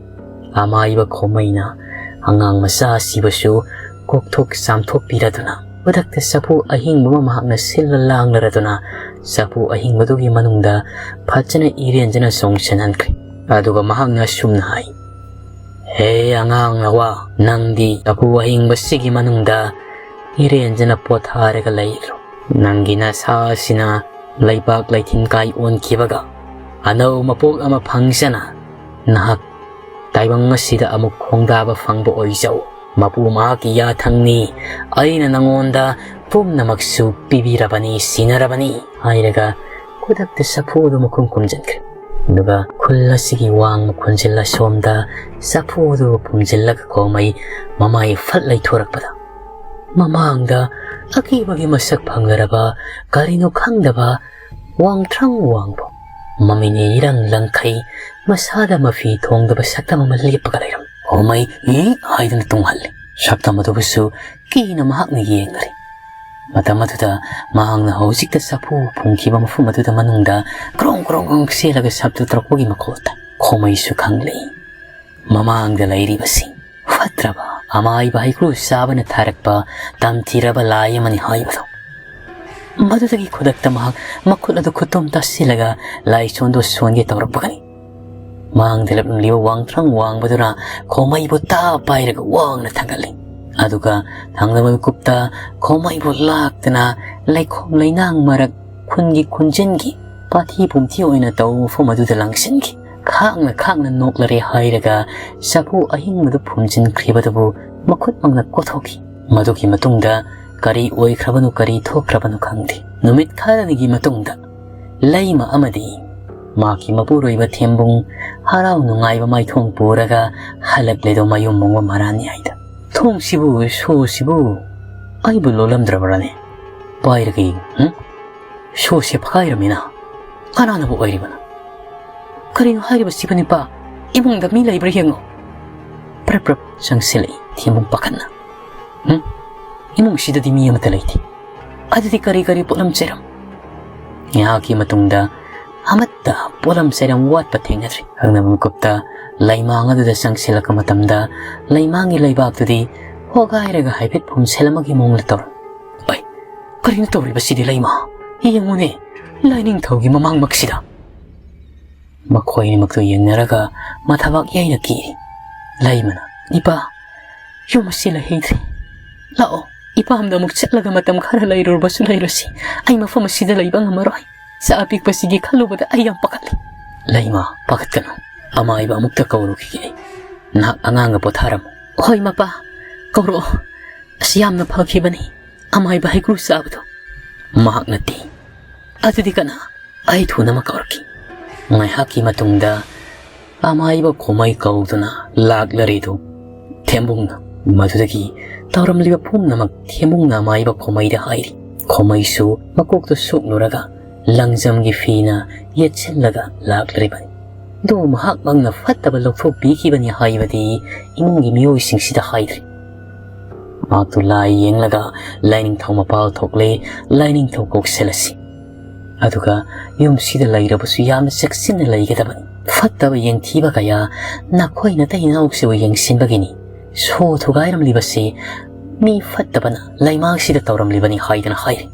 ꯑꯃꯥꯏꯕ ꯈꯣꯃꯩꯅ ꯑꯉꯥꯡ ꯃꯆꯥ ꯑꯁꯤꯕꯨꯁꯨ ꯀꯣꯛꯊꯣꯛ ꯆꯥꯝꯊꯣꯛꯄꯤꯔꯗꯨꯅ, ꯈꯨꯗꯛꯇ ꯆꯐꯨ ꯑꯍꯤꯡꯕ ꯑꯃ ꯃꯍꯥꯛꯅ ꯁꯤꯜꯂ ꯂꯥꯡꯂꯔꯗꯨꯅ, ꯆꯐꯨ ꯑꯍꯤꯡꯕꯗꯨꯒꯤ ꯃꯅꯨꯡꯗ ꯐꯖꯅ ꯏꯔꯦꯟꯖꯅ ꯆꯣꯡꯁꯤꯟꯍꯟꯈ꯭ꯔꯦ꯫ ꯑꯗꯨꯒ ꯃꯍꯥꯛꯅ ꯑꯁꯨꯝꯅ ꯍꯥꯏ, "ꯍꯦ ꯑꯉꯥꯡ ꯅꯋꯥ, ꯅꯪꯗꯤ ꯆꯐꯨ ꯑꯍꯤꯡꯕꯁꯤꯒꯤ ꯃꯅꯨꯡꯗ ꯏꯔꯦꯟꯖꯅ ꯄꯣꯊꯥꯔꯒ ꯂꯩꯈ꯭ꯔꯣ꯫ ꯅꯪꯒꯤ ꯅꯁꯥ ꯑꯁꯤꯅ ꯂꯩꯕꯥꯛ ꯂꯩꯊꯤꯟ ꯀꯥꯏ ꯑꯣꯟꯈꯤꯕꯒ ꯑꯅꯧ ꯃꯄꯣꯛ ꯑꯃ ꯐꯪꯖꯅ ꯅꯍꯥꯛ ꯇꯥꯏꯕꯪ ꯑꯁꯤꯗ ꯑꯃꯨꯛ ꯈꯣꯡꯗꯥꯕ ꯐꯪꯕ ꯑꯣꯏꯖꯧ꯫ ꯃꯄꯨ ꯃꯍꯥꯛꯀꯤ ꯌꯥꯊꯪꯅꯤ꯫ ꯑꯩꯅ ꯅꯉꯣꯟꯗ ꯄꯨꯝꯅꯃꯛꯁꯨ ꯄꯤꯕꯤꯔꯕꯅꯤ, ꯁꯤꯟꯅꯔꯕꯅꯤ" ꯍꯥꯏꯔꯒ ꯈꯨꯗꯛꯇ ꯆꯐꯨꯗꯨ ꯃꯈꯨꯝ ꯈꯨꯝꯖꯤꯟꯈ꯭ꯔꯦ꯫ ꯑꯗꯨꯒ ꯈꯨꯜ ꯑꯁꯤꯒꯤ ꯋꯥꯡꯃ ꯈꯨꯟꯖꯤꯜ ꯑꯁꯣꯝꯗ ꯆꯐꯨꯗꯨ ꯈꯨꯝꯖꯤꯜꯂꯒ ꯈꯣꯃꯩ ꯃꯃꯥꯏ ꯐꯠ ꯂꯩꯊꯣꯔꯛꯄꯗ, ꯃꯃꯥꯡꯗ ꯑꯀꯤꯕꯒꯤ ꯃꯁꯛ ꯐꯪꯂꯔꯕ ꯀꯔꯤꯅꯣ ꯈꯪꯗꯕ ꯋꯥꯡꯊ꯭ꯔꯪ ꯋꯥꯡꯕ, ꯃꯃꯤꯠꯅ ꯏꯔꯪ ꯂꯪꯈꯩ, ꯃꯁꯥꯗ ꯃꯐꯤ ꯊꯣꯡꯗꯕ ꯁꯛꯇꯝ ꯑꯃ ꯂꯦꯞꯄꯒ ꯂꯩꯔꯝꯃꯤ꯫ ꯈꯣꯃꯩ "ꯏ" ꯍꯥꯏꯗꯨꯅ ꯇꯨꯡꯍꯜꯂꯤ꯫ ꯁꯛꯇꯝ ꯑꯗꯨꯕꯨꯁꯨ ꯀꯤꯅ ꯃꯍꯥꯛꯅ ꯌꯦꯡꯂꯔꯦ꯫ ꯃꯇꯝ ꯑꯗꯨꯗ ꯃꯍꯥꯛꯅ ꯍꯧꯖꯤꯛꯇ ꯆꯐꯨ ꯐꯨꯝꯈꯤꯕ ꯃꯐꯝ ꯑꯗꯨꯗ ꯃꯅꯨꯡꯗ ꯀ꯭ꯔꯣꯡ ꯀ꯭ꯔꯣꯡ ꯀ꯭ꯔꯣꯡ ꯆꯦꯜꯂꯒ ꯁꯞꯇ ꯇꯧꯔꯛꯄꯒꯤ ꯃꯈꯣꯜ ꯇꯥꯏ꯫ ꯈꯣꯃꯩꯁꯨ ꯈꯪꯂꯦ꯫ ꯃꯃꯥꯡꯗ ꯂꯩꯔꯤꯕꯁꯤꯡ ꯐꯠꯇ꯭ꯔꯕ ꯑꯃꯥꯏꯕ ꯍꯩꯀ꯭ꯔꯨ ꯆꯥꯕꯅ ꯊꯥꯔꯛꯄ ꯇꯝꯊꯤꯔꯕ ꯂꯥꯏ ꯑꯃꯅꯤ ꯍꯥꯏꯕꯗꯣ꯫ ꯃꯗꯨꯗꯒꯤ ꯈꯨꯗꯛꯇ ꯃꯍꯥꯛ ꯃꯈꯨꯠ ꯑꯗꯨ ꯈꯨꯠꯇꯨꯝ ꯇꯥꯁꯤꯜꯂꯒ ꯂꯥꯏꯁꯣꯟꯗꯨ ꯁꯣꯟꯒꯦ ꯇꯧꯔꯛꯄꯒꯅꯤ꯫ ꯃꯥꯡꯗ ꯂꯦꯞꯂꯝꯂꯤꯕ ꯋꯥꯡꯊ꯭ꯔꯪ ꯋꯥꯡꯕꯗꯨꯅ ꯈꯣꯃꯩꯕꯨ ꯇꯥ ꯄꯥꯏꯔꯒ ꯋꯥꯡꯅ ꯊꯥꯡꯒꯠꯂꯤ꯫ ꯑꯗꯨꯒ ꯊꯥꯡꯗꯕ ꯃꯤꯀꯨꯞꯇ ꯈꯣꯃꯩꯕꯨ ꯂꯥꯛꯇꯅ ꯂꯩꯈꯣꯝ ꯂꯩꯅꯥꯡ ꯃꯔꯛ ꯈꯨꯟꯒꯤ ꯈꯨꯟꯖꯤꯟꯒꯤ ꯄꯥꯊꯤ ꯄꯨꯝꯊꯤ ꯑꯣꯏꯅ ꯇꯧꯕ ꯃꯐꯝ ꯑꯗꯨꯗ ꯂꯪꯁꯤꯟꯈꯤ꯫ ꯈꯥꯛꯅ ꯈꯥꯛꯅ ꯅꯣꯛꯂꯔꯦ ꯍꯥꯏꯔꯒ ꯆꯐꯨ ꯑꯍꯤꯡꯕꯗꯨ ꯐꯨꯝꯖꯤꯟꯈ꯭ꯔꯤꯕꯗꯨꯕꯨ ꯃꯈꯨꯠꯃꯛꯅ ꯀꯣꯊꯣꯛꯈꯤ꯫ ꯃꯗꯨꯒꯤ ꯃꯇꯨꯡꯗ ꯀꯔꯤ ꯑꯣꯏꯈ꯭ꯔꯕꯅꯣ, ꯀꯔꯤ ꯊꯣꯛꯈ꯭ꯔꯕꯅꯣ ꯈꯪꯗꯦ꯫ ꯅꯨꯃꯤꯠ ꯈꯔꯅꯤꯒꯤ ꯃꯇꯨꯡꯗ ꯂꯩꯃ ꯑꯃꯗꯤ ꯃꯍꯥꯛꯀꯤ ꯃꯄꯨꯔꯣꯏꯕ ꯊꯦꯝꯕꯨꯡ ꯍꯔꯥꯎ ꯅꯨꯡꯉꯥꯏꯕ ꯃꯥꯏꯊꯣꯡ ꯄꯨꯔꯒ ꯍꯜꯂꯛꯂꯦꯗꯣ ꯃꯌꯨꯝ ꯃꯣꯡꯕ ꯃꯔꯥꯅꯤ ꯍꯥꯏꯗ꯫ "ꯊꯣꯡꯁꯤꯕꯨ, ꯁꯣꯁꯤꯕꯨ ꯑꯩꯕꯨ ꯂꯣꯜꯂꯝꯗ꯭ꯔꯕ꯭ꯔꯅꯦ? ꯄꯥꯏꯔꯒ ꯌꯦꯡꯉꯨ꯫ ꯍꯨꯝ? ꯁꯣꯁꯦ ꯐꯥꯏꯔꯝꯃꯤꯅ꯫ ꯀꯅꯥꯅꯕꯨ ꯑꯣꯏꯔꯤꯕꯅꯣ? ꯀꯔꯤꯅꯣ ꯍꯥꯏꯔꯤꯕꯁꯤꯕꯨ, ꯅꯤꯄꯥ? ꯏꯃꯨꯡꯗ ꯃꯤ ꯂꯩꯕ꯭ꯔꯥ ꯌꯦꯡꯉꯣ꯫" ꯄ꯭ꯔꯞ ꯄ꯭ꯔꯞ ꯆꯪꯁꯤꯜꯂꯛꯏ ꯊꯦꯝꯕꯨꯡ ꯄꯥꯈꯠꯅ꯫ "ꯍꯨꯝ? ꯏꯃꯨꯡꯁꯤꯗꯗꯤ ꯃꯤ ꯑꯃꯠꯇ ꯂꯩꯇꯦ꯫ ꯑꯗꯨꯗꯤ ꯀꯔꯤ ꯀꯔꯤ ꯄꯣꯠꯂꯝ ꯆꯩꯔꯝ?" ꯉꯥꯏꯍꯥꯛꯀꯤ ꯃꯇꯨꯡꯗ ꯑꯃꯠꯇ ꯄꯣꯠꯂꯝ ꯆꯩꯔꯝ ꯋꯥꯠꯄ ꯊꯦꯡꯅꯗ꯭ꯔꯤ꯫ ꯈꯪꯅꯕ ꯃꯤꯀꯨꯞꯇ ꯂꯩꯃꯥꯡ ꯑꯗꯨꯗ ꯆꯪꯁꯤꯜꯂꯛꯄ ꯃꯇꯝꯗ ꯂꯩꯃꯥꯡꯒꯤ ꯂꯩꯕꯥꯛꯇꯨꯗꯤ ꯍꯣꯒꯥꯏꯔꯒ ꯍꯥꯏꯐꯦꯠ ꯐꯨꯝꯁꯦꯜ ꯑꯃꯒꯤ ꯃꯑꯣꯡꯗ ꯇꯧꯔꯝꯃꯤ꯫ "ꯑꯩ, ꯀꯔꯤꯅꯣ ꯇꯧꯔꯤꯕꯁꯤꯗꯤ ꯂꯩꯃꯥ? ꯌꯦꯡꯉꯨꯅꯦ, ꯂꯥꯏꯅꯤꯡꯊꯧꯒꯤ ꯃꯃꯥꯡꯃꯛꯁꯤꯗ!" ꯃꯈꯣꯏ ꯑꯅꯤꯃꯛꯇꯨ ꯌꯦꯡꯅꯔꯒ ꯃꯊꯕꯥꯛ ꯌꯩꯅ ꯀꯤꯔꯤ꯫ ꯂꯩꯃꯅ, "ꯏꯄꯥ, ꯌꯨꯝ ꯑꯁꯤ ꯂꯩꯍꯩꯗ꯭ꯔꯦ꯫ ꯂꯥꯛꯑꯣ, ꯏꯄꯥꯝꯗ ꯑꯃꯨꯛ ꯆꯠꯂꯒ ꯃꯇꯝ ꯈꯔ ꯂꯩꯔꯨꯔꯕꯁꯨ ꯂꯩꯔꯨꯁꯤ꯫ ꯑꯩ ꯃꯐꯝ ꯑꯁꯤꯗ ꯂꯩꯕ ꯉꯝꯃꯔꯣꯏ꯫ ꯆꯥ ꯑꯄꯤꯛꯄꯁꯤꯒꯤ ꯈꯜꯂꯨꯕꯗ ꯑꯩ ꯌꯥꯝ ꯄꯥꯈꯠꯂꯤ꯫" "ꯂꯩꯃ, ꯄꯥꯈꯠꯀꯅꯨ꯫ ꯑꯃꯥꯏꯕ ꯑꯃꯨꯛꯇ ꯀꯧꯔꯨꯈꯤꯒꯦ ꯑꯩ꯫ ꯅꯍꯥꯛ ꯑꯉꯥꯡꯒ ꯄꯣꯊꯥꯔꯝꯃꯨ꯫" "ꯍꯣꯏ ꯃꯄꯥ, ꯀꯧꯔꯛꯑꯣ꯫ ꯑꯁ, ꯌꯥꯝꯅ ꯐꯈꯤꯕꯅꯤ ꯑꯃꯥꯏꯕ ꯍꯩꯀ꯭ꯔꯨ ꯆꯥꯕꯗꯣ꯫" "ꯃꯍꯥꯛ ꯅꯠꯇꯦ꯫" "ꯑꯗꯨꯗꯤ ꯀꯅꯥ?" "ꯑꯩ ꯊꯨꯅꯃꯛ ꯀꯧꯔꯛꯈꯤ꯫" ꯉꯥꯏꯍꯥꯛꯀꯤ ꯃꯇꯨꯡꯗ ꯑꯃꯥꯏꯕ ꯈꯣꯃꯩ ꯀꯧꯗꯨꯅ ꯂꯥꯛꯂꯔꯤꯗꯨ ꯊꯦꯝꯕꯨꯡꯅ꯫ ꯃꯗꯨꯗꯒꯤ ꯇꯧꯔꯝꯂꯤꯕ ꯄꯨꯝꯅꯃꯛ ꯊꯦꯝꯕꯨꯡꯅ ꯑꯃꯥꯏꯕ ꯈꯣꯃꯩꯗ ꯍꯥꯏꯔꯤ꯫ ꯈꯣꯃꯩꯁꯨ ꯃꯀꯣꯛꯇꯨ ꯁꯣꯛꯂꯨꯔꯒ ꯂꯪꯖꯝꯒꯤ ꯐꯤꯅ ꯌꯦꯠꯁꯤꯜꯂꯒ ꯂꯥꯛꯂꯤꯕꯅꯤ꯫ ꯑꯗꯨꯕꯨ ꯃꯍꯥꯛꯃꯛꯅ ꯐꯠꯇꯕ ꯂꯧꯊꯣꯛꯄꯤꯈꯤꯕꯅꯤ ꯍꯥꯏꯕꯗꯤ ꯏꯃꯨꯡꯒꯤ ꯃꯤꯑꯣꯏꯁꯤꯡꯁꯤꯗ ꯍꯥꯏꯗ꯭ꯔꯤ꯫ ꯃꯍꯥꯛꯇꯨ ꯂꯥꯏ ꯌꯦꯡꯂꯒ ꯂꯥꯏꯅꯤꯡꯊꯧ ꯃꯄꯥꯜ ꯊꯣꯛꯂꯦ, ꯂꯥꯏꯅꯤꯡꯊꯧ ꯀꯧꯁꯜꯂꯁꯤ꯫ ꯑꯗꯨꯒ ꯌꯨꯝꯁꯤꯗ ꯂꯩꯔꯕꯁꯨ ꯌꯥꯝꯅ ꯆꯦꯛꯁꯤꯟꯅ ꯂꯩꯒꯗꯕꯅꯤ꯫ ꯐꯠꯇꯕ ꯌꯦꯡꯊꯤꯕ ꯀꯌꯥ ꯅꯈꯣꯏ ꯅꯇꯩ ꯅꯅꯥꯎꯁꯤꯕꯨ ꯌꯦꯡꯁꯤꯟꯕꯒꯤꯅꯤ꯫ ꯁꯣ ꯊꯨꯒꯥꯏꯔꯝꯂꯤꯕꯁꯤ ꯃꯤ ꯐꯠꯇꯕꯅ ꯂꯩꯃꯥꯡꯁꯤꯗ ꯇꯧꯔꯝꯂꯤꯕꯅꯤ ꯍꯥꯏꯗꯅ ꯍꯥꯏꯔꯤ꯫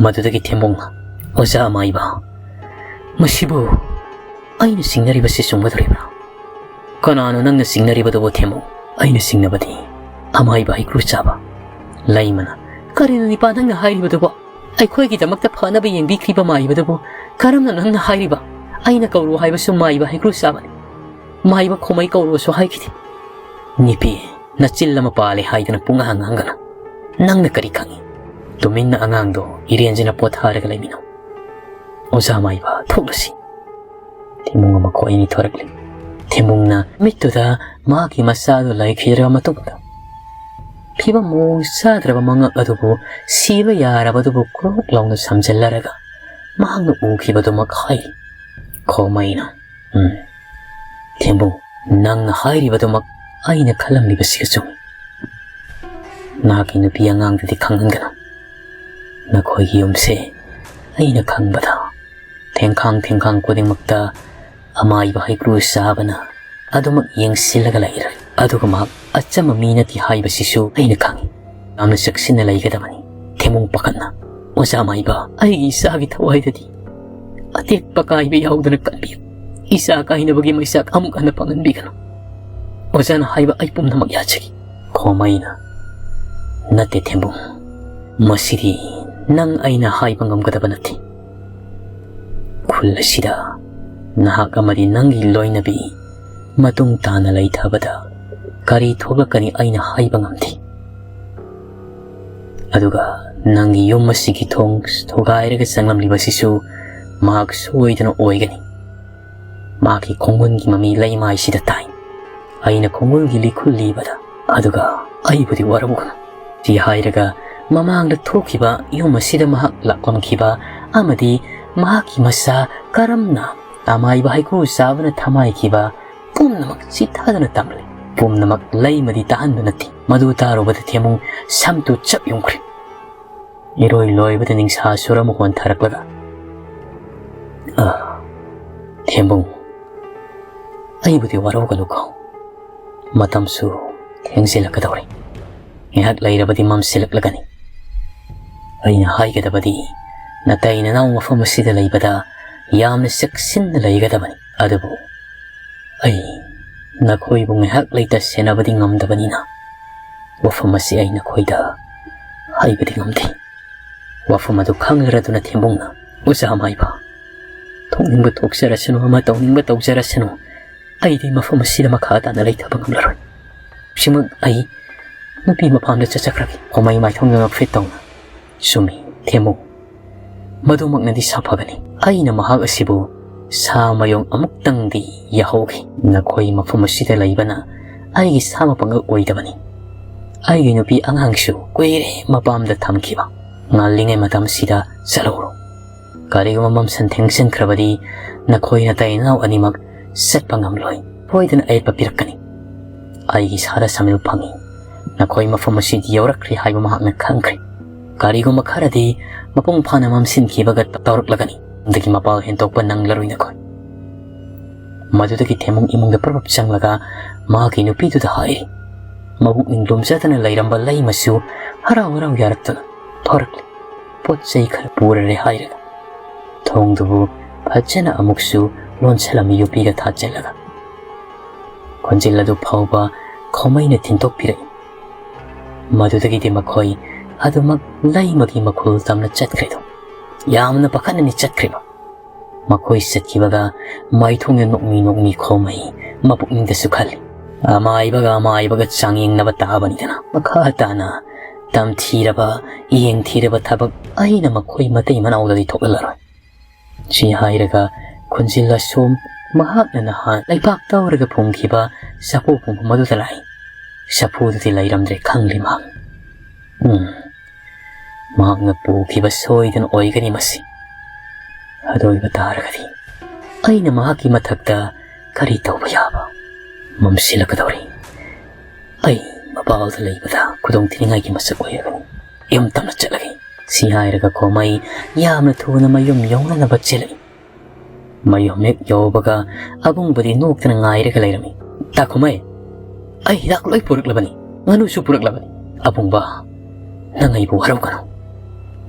ꯃꯗꯨꯗꯒꯤ ꯊꯦꯝꯕꯨꯡꯅ, "ꯑꯣꯖꯥ ꯑꯃꯥꯏꯕ, ꯃꯁꯤꯕꯨ ꯑꯩꯅ ꯆꯤꯡꯅꯔꯤꯕꯁꯤ ꯆꯨꯝꯒꯗꯧꯔꯤꯕ꯭ꯔꯥ?" "ꯀꯅꯥꯅꯣ ꯅꯪꯅ ꯆꯤꯡꯅꯔꯤꯕꯗꯨꯕꯨ ꯊꯦꯝꯕꯨꯡ?" "ꯑꯩꯅ ꯆꯤꯡꯅꯕꯗꯤ ꯑꯃꯥꯏꯕ ꯍꯩꯀ꯭ꯔꯨ ꯆꯥꯕ ꯂꯩꯃꯅ꯫" "ꯀꯔꯤꯅꯣ ꯅꯤꯄꯥ ꯅꯪꯅ ꯍꯥꯏꯔꯤꯕꯗꯨꯕꯣ? ꯑꯩꯈꯣꯏꯒꯤꯗꯃꯛꯇ ꯐꯅꯕ ꯌꯦꯡꯕꯤꯈ꯭ꯔꯤꯕ ꯃꯥꯏꯕꯗꯨꯕꯨ ꯀꯔꯝꯅ ꯅꯪꯅ ꯍꯥꯏꯔꯤꯕ? ꯑꯩꯅ ꯀꯧꯔꯨ ꯍꯥꯏꯕꯁꯨ ꯃꯥꯏꯕ ꯍꯩꯀ꯭ꯔꯨ ꯆꯥꯕꯅꯤ꯫ ꯃꯥꯏꯕ ꯈꯣꯃꯩ ꯀꯧꯔꯨꯁꯨ ꯍꯥꯏꯈꯤꯗꯦ꯫" "ꯅꯤꯄꯤ, ꯅꯆꯤꯜ ꯑꯃ ꯄꯥꯜꯂꯦ ꯍꯥꯏꯗꯅ ꯄꯨꯡꯉꯥꯡ ꯉꯥꯡꯒꯅꯨ꯫ ꯅꯪꯅ ꯀꯔꯤ ꯈꯪꯉꯤ? ꯇꯨꯃꯤꯟꯅ ꯑꯉꯥꯡꯗꯣ ꯏꯔꯦꯟꯖꯅ ꯄꯣꯊꯥꯔꯒ ꯂꯩꯃꯤꯟꯅꯧ꯫ ꯑꯣꯖꯥ ꯃꯥꯏꯕ, ꯊꯣꯛꯂꯁꯤ꯫" ꯊꯦꯝꯕꯨꯡ ꯑꯃ ꯈꯣꯏꯅꯤ ꯊꯣꯔꯛꯂꯤ꯫ ꯊꯦꯝꯕꯨꯡꯅ ꯃꯤꯠꯇꯨꯗ ꯃꯍꯥꯛꯀꯤ ꯃꯆꯥꯗꯨ ꯂꯩꯈꯤꯗ꯭ꯔꯕ ꯃꯇꯨꯡꯗ, ꯐꯤꯕꯝ ꯃꯑꯣꯡ ꯆꯥꯗ꯭ꯔꯕ ꯃꯉꯛ ꯑꯗꯨꯕꯨ ꯁꯤꯕ ꯌꯥꯔꯕꯗꯨꯕꯨ ꯀ꯭ꯔꯣꯛ ꯂꯥꯎꯅ ꯁꯝꯖꯤꯜꯂꯔꯒ ꯃꯍꯥꯛꯅ ꯎꯈꯤꯕꯗꯨꯃꯛ ꯍꯥꯏ꯫ ꯈꯣꯃꯩꯅ, "ꯎꯝ, ꯊꯦꯝꯕꯨꯡ, ꯅꯪꯅ ꯍꯥꯏꯔꯤꯕꯗꯨꯃꯛ ꯑꯩꯅ ꯈꯜꯂꯝꯂꯤꯕꯁꯤꯒ ꯆꯨꯝꯃꯤ꯫ ꯅꯍꯥꯛꯀꯤ ꯅꯨꯄꯤ ꯑꯉꯥꯡꯗꯨꯗꯤ ꯈꯪꯍꯟꯒꯅꯨ꯫ ꯅꯈꯣꯏꯒꯤ ꯌꯨꯝꯁꯦ ꯑꯩꯅ ꯈꯪꯕꯗ ꯊꯦꯡꯈꯥꯡ ꯊꯦꯡꯈꯥꯡ ꯈꯨꯗꯤꯡꯃꯛꯇ ꯑꯃꯥꯏꯕ ꯍꯩꯀ꯭ꯔꯨ ꯆꯥꯕꯅ ꯑꯗꯨꯃꯛ ꯌꯦꯡꯁꯤꯜꯂꯒ ꯂꯩꯔꯦ꯫ ꯑꯗꯨꯒ ꯃꯍꯥꯛ ꯑꯆꯝꯕ ꯃꯤ ꯅꯠꯇꯦ ꯍꯥꯏꯕꯁꯤꯁꯨ ꯑꯩꯅ ꯈꯪꯏ꯫ ꯌꯥꯝꯅ ꯆꯦꯛꯁꯤꯟꯅ ꯂꯩꯒꯗꯕꯅꯤ꯫" ꯊꯦꯝꯕꯨꯡ ꯄꯥꯈꯠꯅ, "ꯑꯣꯖꯥ ꯃꯥꯏꯕ, ꯑꯩꯒꯤ ꯏꯆꯥꯒꯤ ꯊꯋꯥꯏꯗꯗꯤ ꯑꯇꯦꯛꯄ ꯀꯥꯏꯕ ꯌꯥꯎꯗꯅ ꯀꯟꯕꯤꯌꯨ꯫ ꯏꯆꯥ ꯀꯥꯏꯅꯕꯒꯤ ꯃꯩꯆꯥꯛ ꯑꯃꯨꯛ ꯍꯟꯅ ꯐꯪꯍꯟꯕꯤꯒꯅꯨ꯫ ꯑꯣꯖꯥꯅ ꯍꯥꯏꯕ ꯑꯩ ꯄꯨꯝꯅꯃꯛ ꯌꯥꯖꯒꯦ꯫" ꯈꯣꯃꯩꯅ, "ꯅꯠꯇꯦ ꯊꯦꯝꯕꯨꯡ, ꯃꯁꯤꯗꯤ ꯅꯪ ꯑꯩꯅ ꯍꯥꯏꯕ ꯉꯝꯒꯗꯕ ꯅꯠꯇꯦ꯫ ꯈꯨꯜ ꯑꯁꯤꯗ ꯅꯍꯥꯛ ꯑꯃꯗꯤ ꯅꯪꯒꯤ ꯂꯣꯏꯅꯕꯤ ꯃꯇꯨꯡ ꯇꯥꯅ ꯂꯩꯊꯕꯗ ꯀꯔꯤ ꯊꯣꯛꯂꯛꯀꯅꯤ ꯑꯩꯅ ꯍꯥꯏꯕ ꯉꯝꯗꯦ꯫ ꯑꯗꯨꯒ ꯅꯪꯒꯤ ꯌꯨꯝ ꯑꯁꯤꯒꯤ ꯊꯣꯡ ꯊꯨꯒꯥꯏꯔꯒ ꯆꯪꯂꯝꯂꯤꯕꯁꯤꯁꯨ ꯃꯍꯥꯛ ꯁꯣꯏꯗꯅ ꯑꯣꯏꯒꯅꯤ꯫ ꯃꯍꯥꯛꯀꯤ ꯈꯣꯡꯒꯨꯟꯒꯤ ꯃꯃꯤ ꯂꯩꯃꯥꯏꯁꯤꯗ ꯇꯥꯏ꯫ ꯑꯩꯅ ꯈꯣꯡꯒꯨꯜꯒꯤ ꯂꯤꯈꯨꯜ ꯂꯤꯕꯗ, ꯑꯗꯨꯒ ꯑꯩꯕꯨꯗꯤ ꯋꯥꯔꯧꯒꯅꯨ꯫" ꯁꯤ ꯍꯥꯏꯔꯒ ꯃꯃꯥꯡꯗ ꯊꯣꯛꯈꯤꯕ ꯌꯨꯝ ꯑꯁꯤꯗ ꯃꯍꯥꯛ ꯂꯥꯛꯂꯝꯈꯤꯕ ꯑꯃꯗꯤ ꯃꯍꯥꯛꯀꯤ ꯃꯆꯥ ꯀꯔꯝꯅ ꯑꯃꯥꯏꯕ ꯍꯩꯀ꯭ꯔꯨ ꯆꯥꯕꯅ ꯊꯃꯥꯏꯈꯤꯕ ꯄꯨꯝꯅꯃꯛ ꯆꯤꯊꯗꯅ ꯇꯝꯂꯤ꯫ ꯄꯨꯝꯅꯃꯛ ꯂꯩꯃꯗꯤ ꯇꯥꯍꯟꯕ ꯅꯠꯇꯦ꯫ ꯃꯗꯨ ꯇꯥꯔꯨꯕꯗ ꯊꯦꯝꯕꯨꯡ ꯁꯝꯇꯨ ꯆꯞ ꯌꯨꯡꯈ꯭ꯔꯦ꯫ ꯏꯔꯣꯏ ꯂꯣꯏꯕꯗ ꯅꯤꯡꯁꯥ ꯁꯨꯔ ꯑꯃꯨꯛ ꯍꯣꯟꯊꯔꯛꯂꯒ, "ꯑ, ꯊꯦꯝꯕꯨꯡ, ꯑꯩꯕꯨꯗꯤ ꯋꯥꯔꯧꯒꯅꯨꯀꯣ꯫ ꯃꯇꯝꯁꯨ ꯊꯦꯡꯖꯤꯜꯂꯛꯀꯗꯧꯔꯦ꯫ ꯉꯥꯏꯍꯥꯛ ꯂꯩꯔꯕꯗꯤ ꯃꯝꯁꯤꯜꯂꯛꯂꯒꯅꯤ꯫ ꯑꯩꯅ ꯍꯥꯏꯒꯗꯕꯗꯤ, ꯅꯇꯩ ꯅꯅꯥꯎ ꯃꯐꯝ ꯑꯁꯤꯗ ꯂꯩꯕꯗ ꯌꯥꯝꯅ ꯆꯦꯛꯁꯤꯟꯅ ꯂꯩꯒꯗꯕꯅꯤ꯫ ꯑꯗꯨꯕꯨ ꯑꯩ ꯅꯈꯣꯏꯕꯨ ꯉꯥꯏꯍꯥꯛ ꯂꯩꯇ ꯁꯦꯟꯅꯕꯗꯤ ꯉꯝꯗꯕꯅꯤꯅ, ꯋꯥꯐꯝ ꯑꯁꯤ ꯑꯩ ꯅꯈꯣꯏꯗ ꯍꯥꯏꯕꯗꯤ ꯉꯝꯗꯦ꯫ ꯋꯥꯐꯝ ꯑꯗꯨ ꯈꯪꯂꯔꯗꯨꯅ ꯊꯦꯝꯕꯨꯡꯅ, "ꯑꯣꯖꯥ ꯃꯥꯏꯕ, ꯊꯣꯛꯅꯤꯡꯕ ꯊꯣꯛꯆꯔꯁꯅꯨ, ꯑꯃ ꯇꯧꯅꯤꯡꯕ ꯇꯧꯖꯔꯁꯅꯨ, ꯑꯩꯗꯤ ꯃꯐꯝ ꯑꯁꯤꯗ ꯃꯈꯥ ꯇꯥꯅ ꯂꯩꯊꯕ ꯉꯝꯂꯔꯣꯏ꯫ ꯍꯧꯖꯤꯛꯃꯛ ꯑꯩ ꯅꯨꯄꯤ ꯃꯄꯥꯝꯗ ꯆꯠꯆꯈ꯭ꯔꯒꯦ꯫" ꯈꯣꯃꯩ ꯃꯥꯏꯊꯣꯡꯗ ꯅꯣꯛꯐꯦꯠ ꯇꯧꯅ, "ꯆꯨꯝꯃꯤ, ꯊꯦꯝꯃꯨ꯫ ꯃꯗꯨꯃꯛꯅꯗꯤ ꯁꯥꯐꯒꯅꯤ꯫ ꯑꯩꯅ ꯃꯍꯥꯛ ꯑꯁꯤꯕꯨ ꯁꯥ ꯃꯌꯣꯡ ꯑꯃꯨꯛꯇꯪꯗꯤ ꯌꯥꯍꯧꯈꯤ꯫ ꯅꯈꯣꯏ ꯃꯐꯝ ꯑꯁꯤꯗ ꯂꯩꯕꯅ ꯑꯩꯒꯤ ꯁꯥ ꯃꯄꯥꯡꯒꯜ ꯑꯣꯏꯗꯕꯅꯤ꯫ ꯑꯩꯒꯤ ꯅꯨꯄꯤ ꯑꯉꯥꯡꯁꯨ ꯀꯨꯏꯔꯦ ꯃꯄꯥꯝꯗ ꯊꯝꯈꯤꯕ꯫ ꯉꯜꯂꯤꯉꯩ ꯃꯇꯝꯁꯤꯗ ꯆꯠꯍꯧꯔꯣ꯫ ꯀꯔꯤꯒꯨꯝꯕ ꯃꯝꯁꯟ ꯊꯦꯡꯖꯤꯟꯈ꯭ꯔꯕꯗꯤ ꯅꯈꯣꯏ ꯅꯇꯩ ꯅꯅꯥꯎ ꯑꯅꯤꯃꯛ ꯆꯠꯄ ꯉꯝꯂꯣꯏ꯫ ꯁꯣꯏꯗꯅ ꯑꯌꯦꯠꯄ ꯄꯤꯔꯛꯀꯅꯤ꯫ ꯑꯩꯒꯤ ꯏꯁꯥꯗ ꯁꯥꯃꯤꯜ ꯐꯪꯏ꯫ ꯅꯈꯣꯏ ꯃꯐꯝ ꯑꯁꯤꯗ ꯌꯧꯔꯛꯈ꯭ꯔꯦ ꯍꯥꯏꯕ ꯃꯍꯥꯛꯅ ꯈꯪꯈ꯭ꯔꯦ꯫ ꯀꯔꯤꯒꯨꯝꯕ ꯈꯔꯗꯤ ꯃꯄꯨꯡ ꯐꯥꯅ ꯃꯝꯁꯤꯟꯈꯤꯕꯒ ꯇꯧꯔꯛꯂꯒꯅꯤ꯫ ꯑꯗꯒꯤ ꯃꯄꯥꯜ ꯍꯦꯟꯗꯣꯛꯄ ꯅꯪꯂꯔꯣꯏ ꯅꯈꯣꯏ꯫" ꯃꯗꯨꯗꯒꯤ ꯊꯦꯝꯃꯨꯡ ꯏꯃꯨꯡꯗ ꯄ꯭ꯔꯞ ꯄ꯭ꯔꯞ ꯆꯪꯂꯒ ꯃꯍꯥꯛꯀꯤ ꯅꯨꯄꯤꯗꯨꯗ ꯍꯥꯏꯔꯤ꯫ ꯃꯕꯨꯛꯅꯤꯡ ꯂꯨꯝꯖꯗꯅ ꯂꯩꯔꯝꯕ ꯂꯩꯃꯁꯨ ꯍꯔꯥꯎ ꯍꯔꯥꯎ ꯌꯥꯔꯛꯇꯨꯅ ꯊꯣꯔꯛꯂꯤ꯫ ꯄꯣꯠ ꯆꯩ ꯈꯔ ꯄꯨꯔꯔꯦ ꯍꯥꯏꯔꯒ ꯊꯣꯡꯗꯨꯕꯨ ꯐꯖꯅ ꯑꯃꯨꯛꯁꯨ ꯂꯣꯟꯁꯤꯜꯂꯝꯃꯤ ꯌꯣꯄꯤꯒ ꯊꯥꯖꯤꯜꯂꯒ꯫ ꯈꯣꯟꯖꯦꯜ ꯑꯗꯨ ꯐꯥꯎꯕ ꯈꯣꯃꯩꯅ ꯊꯤꯟꯗꯣꯛꯄꯤꯔꯛꯏ꯫ ꯃꯗꯨꯗꯒꯤꯗꯤ ꯃꯈꯣꯏ ꯑꯗꯨꯃꯛ ꯂꯩꯃꯒꯤ ꯃꯈꯨꯜ ꯇꯝꯅ ꯆꯠꯈ꯭ꯔꯦꯗꯣ꯫ ꯌꯥꯝꯅ ꯄꯥꯈꯠꯅꯅꯤ ꯆꯠꯈ꯭ꯔꯤꯕ꯫ ꯃꯈꯣꯏ ꯆꯠꯈꯤꯕꯒ ꯃꯥꯏꯊꯣꯡꯗ ꯅꯣꯛꯃꯤ ꯅꯣꯛꯃꯤ ꯈꯣꯃꯩ ꯃꯄꯨꯛꯅꯤꯡꯗꯁꯨ ꯈꯜꯂꯤ꯫ ꯑꯃꯥꯏꯕꯒ ꯑꯃꯥꯏꯕꯒ ꯆꯥꯡꯌꯦꯡꯅꯕ ꯇꯥꯕꯅꯤꯗꯅ꯫ ꯃꯈꯥ ꯇꯥꯅ ꯇꯝꯊꯤꯔꯕ, ꯌꯦꯡꯊꯤꯔꯕ ꯊꯕꯛ ꯑꯩꯅ ꯃꯈꯣꯏ ꯃꯇꯩ ꯃꯅꯥꯎꯗꯗꯤ ꯊꯣꯛꯍꯜꯂꯔꯣꯏ꯫ ꯁꯤ ꯍꯥꯏꯔꯒ ꯈꯨꯟꯖꯤꯜ ꯑꯁꯣꯝ ꯃꯍꯥꯛꯅ ꯅꯍꯥꯟ ꯂꯩꯄꯥꯛ ꯇꯧꯔꯒ ꯐꯨꯝꯈꯤꯕ ꯆꯐꯨ ꯐꯨꯝꯐꯝ ꯑꯗꯨꯗ ꯂꯥꯛꯏ꯫ ꯆꯐꯨꯗꯨꯗꯤ ꯂꯩꯔꯝꯗ꯭ꯔꯦ ꯈꯪꯂꯤ ꯃꯍꯥꯛ꯫ ꯎꯝ, ꯃꯍꯥꯛꯅ ꯄꯨꯈꯤꯕ ꯁꯣꯏꯗꯅ ꯑꯣꯏꯒꯅꯤ ꯃꯁꯤ꯫ ꯑꯗꯨ ꯑꯣꯏꯕ ꯇꯥꯔꯒꯗꯤ ꯑꯩꯅ ꯃꯍꯥꯛꯀꯤ ꯃꯊꯛꯇ ꯀꯔꯤ ꯇꯧꯕ ꯌꯥꯕ? ꯃꯝꯁꯤꯜꯂꯛꯀꯗꯧꯔꯤ꯫ ꯑꯩ ꯃꯄꯥꯜꯗ ꯂꯩꯕꯗ ꯈꯨꯗꯣꯡ ꯊꯤꯅꯤꯡꯉꯥꯏꯒꯤ ꯃꯁꯛ ꯑꯣꯏꯔꯒꯅꯤ꯫ ꯌꯨꯝ ꯇꯝꯅ ꯆꯠꯂꯒꯦ꯫ ꯁꯤ ꯍꯥꯏꯔꯒ ꯈꯣꯃꯩ ꯌꯥꯝꯅ ꯊꯨꯅ ꯃꯌꯨꯝ ꯌꯧꯅꯅꯕ ꯆꯦꯜꯂꯛꯏ꯫ ꯃꯌꯨꯝ ꯍꯦꯛ ꯌꯧꯕꯒ ꯑꯕꯨꯡꯕꯨꯗꯤ ꯅꯣꯛꯇꯅ ꯉꯥꯏꯔꯒ ꯂꯩꯔꯝꯃꯤ꯫ "ꯇꯥ ꯈꯣꯃꯩ, ꯑꯩ ꯍꯤꯗꯥꯛ ꯂꯣꯏ ꯄꯨꯔꯛꯂꯕꯅꯤ, ꯉꯥꯅꯨꯁꯨ ꯄꯨꯔꯛꯂꯕꯅꯤ꯫ ꯑꯕꯨꯡꯕ, ꯅꯪ ꯑꯩꯕꯨ ꯋꯥꯔꯧꯒꯅꯨ꯫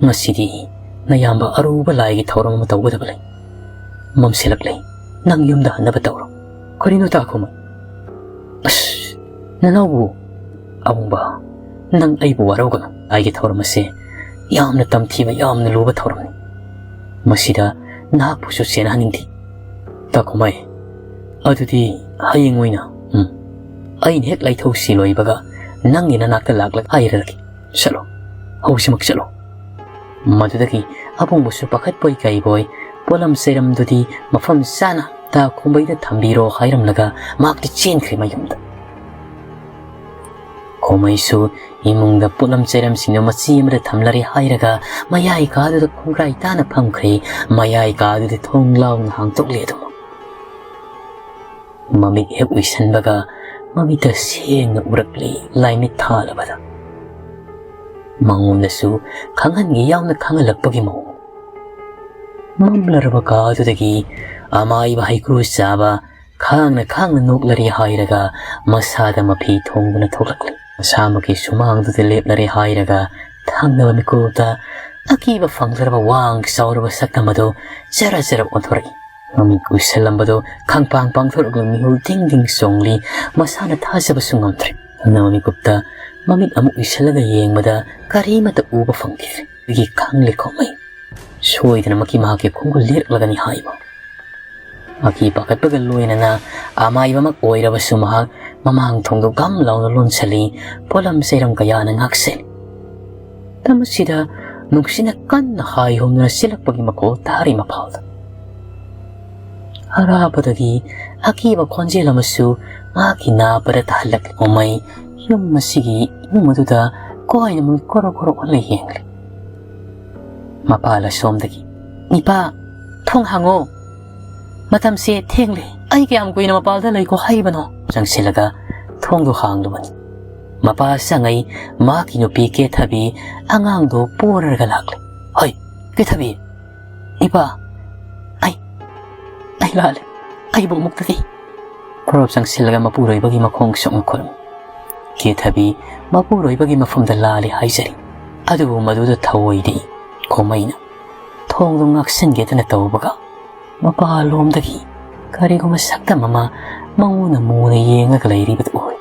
ꯉꯁꯤꯗꯤ ꯅꯌꯥꯝꯕ ꯑꯔꯨꯕ ꯂꯥꯏꯒꯤ ꯊꯧꯔꯝ ꯑꯃ ꯇꯧꯒꯗꯕ ꯂꯩ꯫ ꯃꯝꯁꯤꯜꯂꯛꯂꯦ, ꯅꯪ ꯌꯨꯝꯗ ꯍꯟꯅꯕ ꯇꯧꯔꯣ꯫ ꯀꯔꯤꯅꯣ ꯇꯥꯈꯣꯃ? ꯑꯁ, ꯅꯅꯥꯎꯕꯨ꯫ ꯑꯕꯨꯡꯕ, ꯅꯪ ꯑꯩꯕꯨ ꯋꯥꯔꯧꯒꯅꯨ꯫ ꯑꯩꯒꯤ ꯊꯧꯔꯝ ꯑꯁꯤ ꯌꯥꯝꯅ ꯇꯝꯊꯤꯕ, ꯌꯥꯝꯅ ꯂꯨꯕ ꯊꯧꯔꯝꯅꯤ꯫ ꯃꯁꯤꯗ ꯅꯍꯥꯛꯄꯨꯁꯨ ꯆꯦꯟꯅꯍꯟꯅꯤꯡꯗꯦ꯫ ꯇꯥꯈꯣꯃꯥꯏ, ꯑꯗꯨꯗꯤ ꯍꯌꯦꯡ ꯑꯣꯏꯅ, ꯎꯝ, ꯑꯩꯅ ꯍꯦꯛ ꯂꯥꯏꯊꯧꯁꯤ ꯂꯣꯏꯕꯒ ꯅꯪꯒꯤ ꯅꯅꯥꯛꯇ ꯂꯥꯛꯂꯒ ꯍꯥꯏꯔꯒꯦ꯫ ꯆꯠꯂꯣ, ꯍꯧꯖꯤꯛꯃꯛ ꯆꯠꯂꯣ꯫ ꯃꯗꯨꯗꯒꯤ ꯑꯕꯨꯡꯕꯁꯨ ꯄꯥꯈꯠꯄꯣꯏ ꯀꯩꯕꯣꯏ ꯄꯣꯠꯂꯝ ꯆꯩꯔꯝꯗꯨꯗꯤ ꯃꯐꯝ ꯆꯥꯅ ꯇꯥ ꯈꯣꯝꯕꯩꯗ ꯊꯝꯕꯤꯔꯣ ꯍꯥꯏꯔꯝꯂꯒ ꯃꯍꯥꯛꯇꯤ ꯆꯦꯟꯈ꯭ꯔꯦ ꯃꯌꯨꯝꯗ꯫ ꯈꯣꯃꯩꯁꯨ ꯏꯃꯨꯡꯗ ꯄꯣꯠꯂꯝ ꯆꯩꯔꯝꯁꯤꯡꯗꯨ ꯃꯆꯤ ꯑꯃꯗ ꯊꯝꯂꯔꯦ ꯍꯥꯏꯔꯒ ꯃꯌꯥꯏ ꯀꯥꯗꯨꯗ ꯈꯣꯡꯒ꯭ꯔꯥꯏ ꯇꯥꯅ ꯐꯝꯈ꯭ꯔꯦ꯫ ꯃꯌꯥꯏ ꯀꯥꯗꯨꯗꯤ ꯊꯣꯡ ꯂꯥꯎꯅ ꯍꯥꯡꯗꯣꯛꯂꯦ ꯑꯗꯨꯃꯛ꯫ ꯃꯃꯤꯠ ꯍꯦꯛ ꯎꯏꯁꯟꯕꯒ ꯃꯃꯤꯠꯇ ꯁꯦꯡꯅ ꯎꯔꯛꯂꯤ ꯂꯥꯏꯃꯤꯠ ꯊꯥꯜꯂꯕꯗ꯫ ꯃꯉꯣꯟꯗꯁꯨ ꯈꯪꯍꯟꯒꯦ ꯌꯥꯎꯅ ꯈꯪꯍꯜꯂꯛꯄꯒꯤ ꯃꯑꯣꯡ꯫ ꯃꯝꯂꯔꯕ ꯀꯥꯗꯨꯗꯒꯤ ꯑꯃꯥꯏꯕ ꯍꯩꯀ꯭ꯔꯨ ꯆꯥꯕ ꯈꯥꯡꯅ ꯈꯥꯡꯅ ꯅꯣꯛꯂꯔꯦ ꯍꯥꯏꯔꯒ ꯃꯁꯥꯗ ꯃꯐꯤ ꯊꯣꯡꯗꯨꯅ ꯊꯣꯛꯂꯛꯂꯤ꯫ ꯃꯁꯥꯃꯛꯀꯤ ꯁꯨꯃꯥꯡꯗꯨꯗ ꯂꯦꯞꯂꯔꯦ ꯍꯥꯏꯔꯒ ꯊꯪꯅꯕ ꯃꯤꯀꯨꯞꯇ ꯑꯀꯤꯕ ꯐꯪꯗ꯭ꯔꯕ ꯋꯥꯡ ꯆꯥꯎꯔꯕ ꯁꯛꯇꯝ ꯑꯗꯨ ꯖꯔ ꯖꯔ ꯑꯣꯟꯊꯣꯔꯛꯏ꯫ ꯃꯃꯤꯠ ꯎꯏꯁꯜꯂꯝꯕꯗꯨ ꯈꯪꯄꯥꯡ ꯄꯥꯡꯊꯣꯔꯛꯂꯒ ꯃꯤꯍꯨꯜ ꯗꯤꯡ ꯗꯤꯡ ꯆꯣꯡꯂꯤ꯫ ꯃꯁꯥꯅ ꯊꯥꯖꯕꯁꯨ ꯉꯝꯗ꯭ꯔꯦ꯫ ꯊꯪꯅꯕ ꯃꯤꯀꯨꯞꯇ ꯃꯃꯤꯠ ꯑꯃꯨꯛ ꯎꯏꯁꯜꯂꯒ ꯌꯦꯡꯕꯗ ꯀꯔꯤꯃꯠꯇ ꯎꯕ ꯐꯪꯈꯤꯗ꯭ꯔꯦ꯫ ꯑꯗꯨꯒꯤ ꯈꯪꯂꯦ ꯈꯣꯃꯩ꯫ ꯁꯣꯏꯗꯅꯃꯛꯀꯤ ꯃꯍꯥꯛꯀꯤ ꯈꯣꯡꯒꯨꯜ ꯂꯤꯔꯛꯂꯒꯅꯤ ꯍꯥꯏꯕ꯫ ꯑꯀꯤ ꯄꯥꯈꯠꯄꯒ ꯂꯣꯏꯅꯅ ꯑꯃꯥꯏꯕꯃꯛ ꯑꯣꯏꯔꯕꯁꯨ ꯃꯍꯥꯛ ꯃꯃꯥꯡ ꯊꯣꯡꯗꯨ ꯒꯝ ꯂꯥꯎꯅ ꯂꯣꯟꯁꯤꯜꯂꯤ꯫ ꯄꯣꯠꯂꯝ ꯆꯩꯔꯝ ꯀꯌꯥꯅ ꯉꯥꯛꯁꯦꯜꯂꯤ꯫ ꯃꯇꯝꯁꯤꯗ ꯅꯨꯡꯁꯤꯠꯅ ꯀꯟꯅ ꯍꯥꯏ ꯍꯨꯝꯗꯨꯅ ꯁꯤꯜꯂꯛꯄꯒꯤ ꯃꯈꯣꯜ ꯇꯥꯔꯤ ꯃꯄꯥꯜꯗ꯫ ꯑꯔꯥꯞꯄꯗꯒꯤ ꯑꯀꯤꯕ ꯈꯣꯟꯖꯦꯜ ꯑꯃꯁꯨ ꯃꯍꯥꯛꯀꯤ ꯅꯥꯄꯗ ꯇꯥꯍꯜꯂꯛꯂꯤ꯫ ꯈꯣꯃꯩ ꯌꯨꯝ ꯑꯁꯤꯒꯤ ꯏꯃꯨꯡ ꯑꯗꯨꯗ ꯀꯣꯏꯅ ꯃꯃꯤꯠ ꯀꯣꯔꯣ ꯀꯣꯔꯣ ꯑꯣꯜꯂ ꯌꯦꯡꯂꯤ꯫ ꯃꯄꯥꯜ ꯑꯁꯣꯝꯗꯒꯤ, "ꯏꯄꯥ, ꯊꯣꯡ ꯍꯥꯡꯉꯣ! ꯃꯇꯝꯁꯦ ꯊꯦꯡꯂꯦ꯫ ꯑꯩ ꯀꯌꯥꯝ ꯀꯨꯏꯅ ꯃꯄꯥꯜꯗ ꯂꯩꯈꯣ ꯍꯥꯏꯕꯅꯣ?" ꯆꯪꯁꯤꯜꯂꯒ ꯊꯣꯡꯗꯨ ꯍꯥꯡꯂꯨꯕꯅꯤ꯫ ꯃꯄꯥ ꯆꯪꯉꯩ ꯃꯍꯥꯛꯀꯤ ꯅꯨꯄꯤ ꯀꯦꯊꯕꯤ ꯑꯉꯥꯡꯗꯨ ꯄꯣꯔꯔꯒ ꯂꯥꯛꯂꯦ꯫ "ꯍꯣꯏ, ꯀꯦꯊꯕꯤ!" "ꯏꯄꯥ, ꯑꯩ, ꯑꯩ ꯂꯥꯜꯂꯦ꯫ ꯑꯩꯕꯨ ꯑꯃꯨꯛꯇꯗꯤ ꯈꯣꯔꯣꯞ ꯆꯪꯁꯤꯜꯂꯒ ꯃꯄꯨꯔꯣꯏꯕꯒꯤ ꯃꯈꯣꯡ ꯁꯣꯛꯅ ꯈꯨꯔꯨꯝ꯫ ꯀꯦꯊꯕꯤ ꯃꯄꯨꯔꯣꯏꯕꯒꯤ ꯃꯐꯝꯗ ꯂꯥꯜꯂꯤ ꯍꯥꯏꯖꯔꯤ꯫ ꯑꯗꯨꯕꯨ ꯃꯗꯨꯗ ꯊꯧꯑꯣꯏꯗꯦ꯫ ꯈꯣꯃꯩꯅ ꯊꯣꯡꯗꯨ ꯉꯥꯛꯁꯤꯟꯒꯦꯗꯅ ꯇꯧꯕꯒ, ꯃꯄꯥꯂꯣꯝꯗꯒꯤ ꯀꯔꯤꯒꯨꯝꯕ ꯁꯛꯇꯝ ꯑꯃ ꯃꯉꯣꯟꯗ ꯃꯨꯅ ꯌꯦꯡꯂꯒ ꯂꯩꯔꯤꯕꯗꯨ ꯎꯏ꯫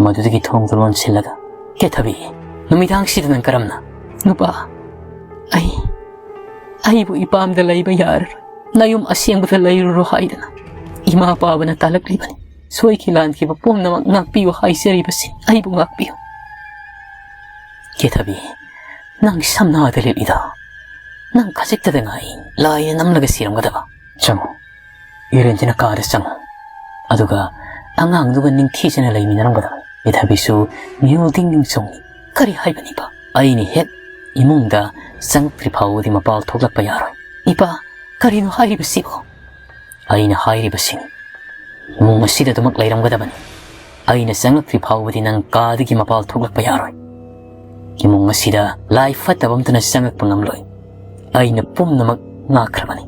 ꯃꯗꯨꯗꯒꯤ ꯊꯣꯡꯗꯨ ꯂꯣꯟꯁꯤꯜꯂꯒ, "ꯀꯦꯊꯕꯤ, ꯅꯨꯃꯤꯗꯥꯡꯁꯤꯗ ꯅꯪ ꯀꯔꯝꯅ?" "ꯅꯨꯄꯥ, ꯑꯩ, ꯑꯩꯕꯨ ꯏꯄꯥꯝꯗ ꯂꯩꯕ ꯌꯥꯔꯔꯣꯏ꯫ ꯅꯌꯨꯝ ꯑꯁꯦꯡꯕꯗ ꯂꯩꯔꯨꯔꯣ ꯍꯥꯏꯗꯅ ꯏꯃꯥ ꯄꯥꯕꯅ ꯇꯥꯜꯂꯛꯂꯤꯕꯅꯤ꯫ ꯁꯣꯏꯈꯤ ꯂꯥꯟꯈꯤꯕ ꯄꯨꯝꯅꯃꯛ ꯉꯥꯛꯄꯤꯌꯨ ꯍꯥꯏꯖꯔꯤꯕꯁꯤ꯫ ꯑꯩꯕꯨ ꯉꯥꯛꯄꯤꯌꯨ꯫" "ꯀꯦꯊꯕꯤ, ꯅꯪ ꯁꯝꯅꯥꯗ ꯂꯦꯞꯂꯤꯗ꯫ ꯅꯪ ꯈꯖꯤꯛꯇꯗ ꯉꯥꯏ ꯂꯥꯏꯅ ꯅꯝꯂꯒ ꯁꯤꯔꯝꯒꯗꯕ꯫ ꯆꯪꯉꯨ, ꯏꯔꯦꯟꯖꯅ ꯀꯥꯗ ꯆꯪꯉꯨ꯫ ꯑꯗꯨꯒ ꯑꯉꯥꯡꯗꯨꯒ ꯅꯤꯡꯊꯤꯖꯅ ꯂꯩꯃꯤꯟꯅꯔꯝꯒꯗꯕ꯫" ꯀꯦꯊꯕꯤꯁꯨ ꯃꯤꯍꯨꯜ ꯗꯤꯡ ꯗꯤꯡ ꯆꯣꯡꯉꯤ꯫ "ꯀꯔꯤ ꯍꯥꯏꯕꯅꯤꯕ? ꯑꯩꯅ ꯍꯦꯛ ꯏꯃꯨꯡꯗ ꯆꯪꯉꯛꯇ꯭ꯔꯤ ꯐꯥꯎꯕꯗꯤ ꯃꯄꯥꯜ ꯊꯣꯛꯂꯛꯄ ꯌꯥꯔꯣꯏ꯫" "ꯏꯄꯥ, ꯀꯔꯤꯅꯣ ꯍꯥꯏꯔꯤꯕꯁꯤꯕꯣ?" "ꯑꯩꯅ ꯍꯥꯏꯔꯤꯕꯁꯤꯅꯤ, ꯏꯃꯨꯡ ꯑꯁꯤꯗ ꯑꯗꯨꯃꯛ ꯂꯩꯔꯝꯒꯗꯕꯅꯤ꯫ ꯑꯩꯅ ꯆꯪꯂꯛꯇ꯭ꯔꯤ ꯐꯥꯎꯕꯗꯤ ꯅꯪ ꯀꯥꯗꯒꯤ ꯃꯄꯥꯜ ꯊꯣꯛꯂꯛꯄ ꯌꯥꯔꯣꯏ꯫ ꯏꯃꯨꯡ ꯑꯁꯤꯗ ꯂꯥꯏ ꯐꯠꯇꯕ ꯑꯃꯠꯇꯅ ꯆꯪꯂꯛꯄ ꯉꯝꯂꯣꯏ꯫ ꯑꯩꯅ ꯄꯨꯝꯅꯃꯛ ꯉꯥꯛꯈ꯭ꯔꯕꯅꯤ꯫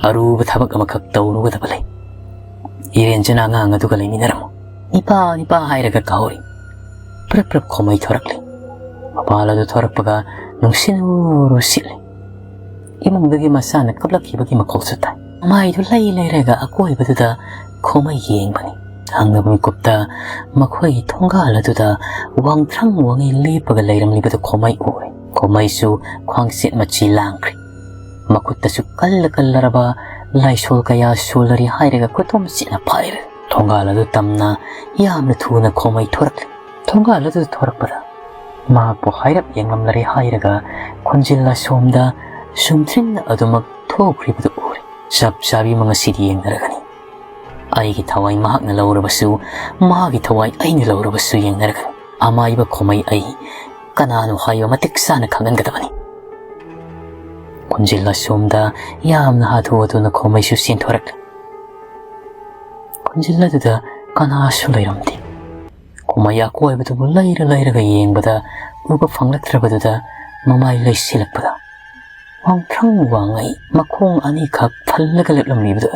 ꯑꯔꯨꯕ ꯊꯕꯛ ꯑꯃꯈꯛ ꯇꯧꯔꯨꯒꯗꯕ ꯂꯩ꯫ ꯏꯔꯦꯟꯖꯅ ꯑꯉꯥꯡ ꯑꯗꯨꯒ ꯂꯩꯃꯤꯟꯅꯔꯝꯃꯨ꯫" "ꯅꯤꯄꯥ, ꯅꯤꯄꯥ" ꯍꯥꯏꯔꯒ ꯀꯥꯍꯧꯔꯤ꯫ ꯄ꯭ꯔꯞ ꯄ꯭ꯔꯞ ꯈꯣꯃꯩ ꯊꯣꯔꯛꯂꯤ꯫ ꯃꯄꯥꯜ ꯑꯗꯨ ꯊꯣꯔꯛꯄꯒ ꯅꯨꯡꯁꯤꯠꯅ ꯎꯔꯨ ꯁꯤꯠꯂꯤ꯫ ꯏꯃꯨꯡꯗꯒꯤ ꯃꯆꯥꯅ ꯀꯞꯂꯛꯈꯤꯕꯒꯤ ꯃꯈꯣꯜꯁꯨ ꯇꯥꯏ꯫ ꯃꯃꯥꯏꯗꯨ ꯂꯩ ꯂꯩꯔꯒ ꯑꯀꯣꯏꯕꯗꯨꯗ ꯈꯣꯃꯩ ꯌꯦꯡꯕꯅꯤ꯫ ꯍꯪꯅꯕ ꯃꯤꯀꯨꯞꯇ ꯃꯈꯣꯏꯒꯤ ꯊꯣꯡꯒꯥꯜ ꯑꯗꯨꯗ ꯋꯥꯡꯊ꯭ꯔꯪ ꯋꯥꯡꯉꯤ ꯂꯦꯞꯄꯒ ꯂꯩꯔꯝꯂꯤꯕꯗꯨ ꯈꯣꯃꯩ ꯎꯔꯦ꯫ ꯈꯣꯃꯩꯁꯨ ꯈ꯭ꯋꯥꯡꯆꯦꯠ ꯃꯆꯤ ꯂꯥꯡꯈ꯭ꯔꯦ꯫ ꯃꯈꯨꯠꯇꯁꯨ ꯀꯜꯂ ꯀꯜꯂꯔꯕ ꯂꯥꯏꯁꯣꯜ ꯀꯌꯥ ꯁꯣꯜꯂꯔꯤ ꯍꯥꯏꯔꯒ ꯈꯨꯇꯨꯝ ꯆꯦꯠꯅ ꯐꯥꯏꯔꯦ꯫ ꯊꯣꯡꯒꯥꯜ ꯑꯗꯨ ꯇꯝꯅ ꯌꯥꯝꯅ ꯊꯨꯅ ꯈꯣꯃꯩ ꯊꯣꯔꯛꯂꯦ꯫ ꯊꯣꯡꯒꯥꯜ ꯑꯗꯨꯗ ꯊꯣꯔꯛꯄꯗ ꯃꯍꯥꯛꯄꯨ ꯍꯥꯏꯔꯞ ꯌꯦꯡꯂꯝꯂꯔꯦ ꯍꯥꯏꯔꯒ ꯈꯣꯟꯖꯦꯜ ꯑꯁꯣꯝꯗ ꯆꯨꯝꯗ꯭ꯔꯤꯡꯅ ꯑꯗꯨꯃꯛ ꯊꯣꯛꯈ꯭ꯔꯤꯕꯗꯨ ꯎꯔꯦ꯫ ꯆꯞ ꯆꯥꯕꯤ ꯑꯃ ꯉꯁꯤꯗꯤ ꯌꯦꯡꯅꯔꯒꯅꯤ꯫ ꯑꯩꯒꯤ ꯊꯋꯥꯏ ꯃꯍꯥꯛꯅ ꯂꯧꯔꯕꯁꯨ, ꯃꯥꯒꯤ ꯊꯋꯥꯏ ꯑꯩꯅ ꯂꯧꯔꯕꯁꯨ ꯌꯦꯡꯅꯔꯒꯅꯤ꯫ ꯑꯃꯥꯏꯕ ꯈꯣꯃꯩ ꯑꯩ ꯀꯅꯥꯅꯣ ꯍꯥꯏꯕ ꯃꯇꯤꯛ ꯆꯥꯅ ꯈꯪꯍꯟꯒꯗꯕꯅꯤ꯫ ꯈꯣꯟꯖꯦꯜ ꯑꯁꯣꯝꯗ ꯌꯥꯝꯅ ꯍꯥꯊꯨ ꯍꯥꯊꯨꯅ ꯈꯣꯃꯩꯁꯨ ꯆꯦꯟꯊꯣꯔꯛꯂꯦ꯫ ꯈꯣꯟꯖꯦꯜ ꯑꯗꯨꯗ ꯀꯅꯥꯁꯨ ꯂꯩꯔꯝꯗꯦ꯫ ꯈꯣꯃꯩ ꯑꯀꯣꯏꯕꯗꯨꯕꯨ ꯂꯩꯔ ꯂꯩꯔꯒ ꯌꯦꯡꯕꯗ ꯎꯕ ꯐꯪꯂꯛꯇ꯭ꯔꯕꯗꯨꯗ ꯃꯃꯥꯏ ꯂꯩꯁꯤꯜꯂꯛꯄꯗ ꯋꯥꯡꯊ꯭ꯔꯪ ꯋꯥꯡꯉꯩ ꯃꯈꯣꯡ ꯑꯅꯤꯈꯛ ꯐꯜꯂꯒ ꯂꯦꯞꯂꯝꯂꯤꯕꯗꯨ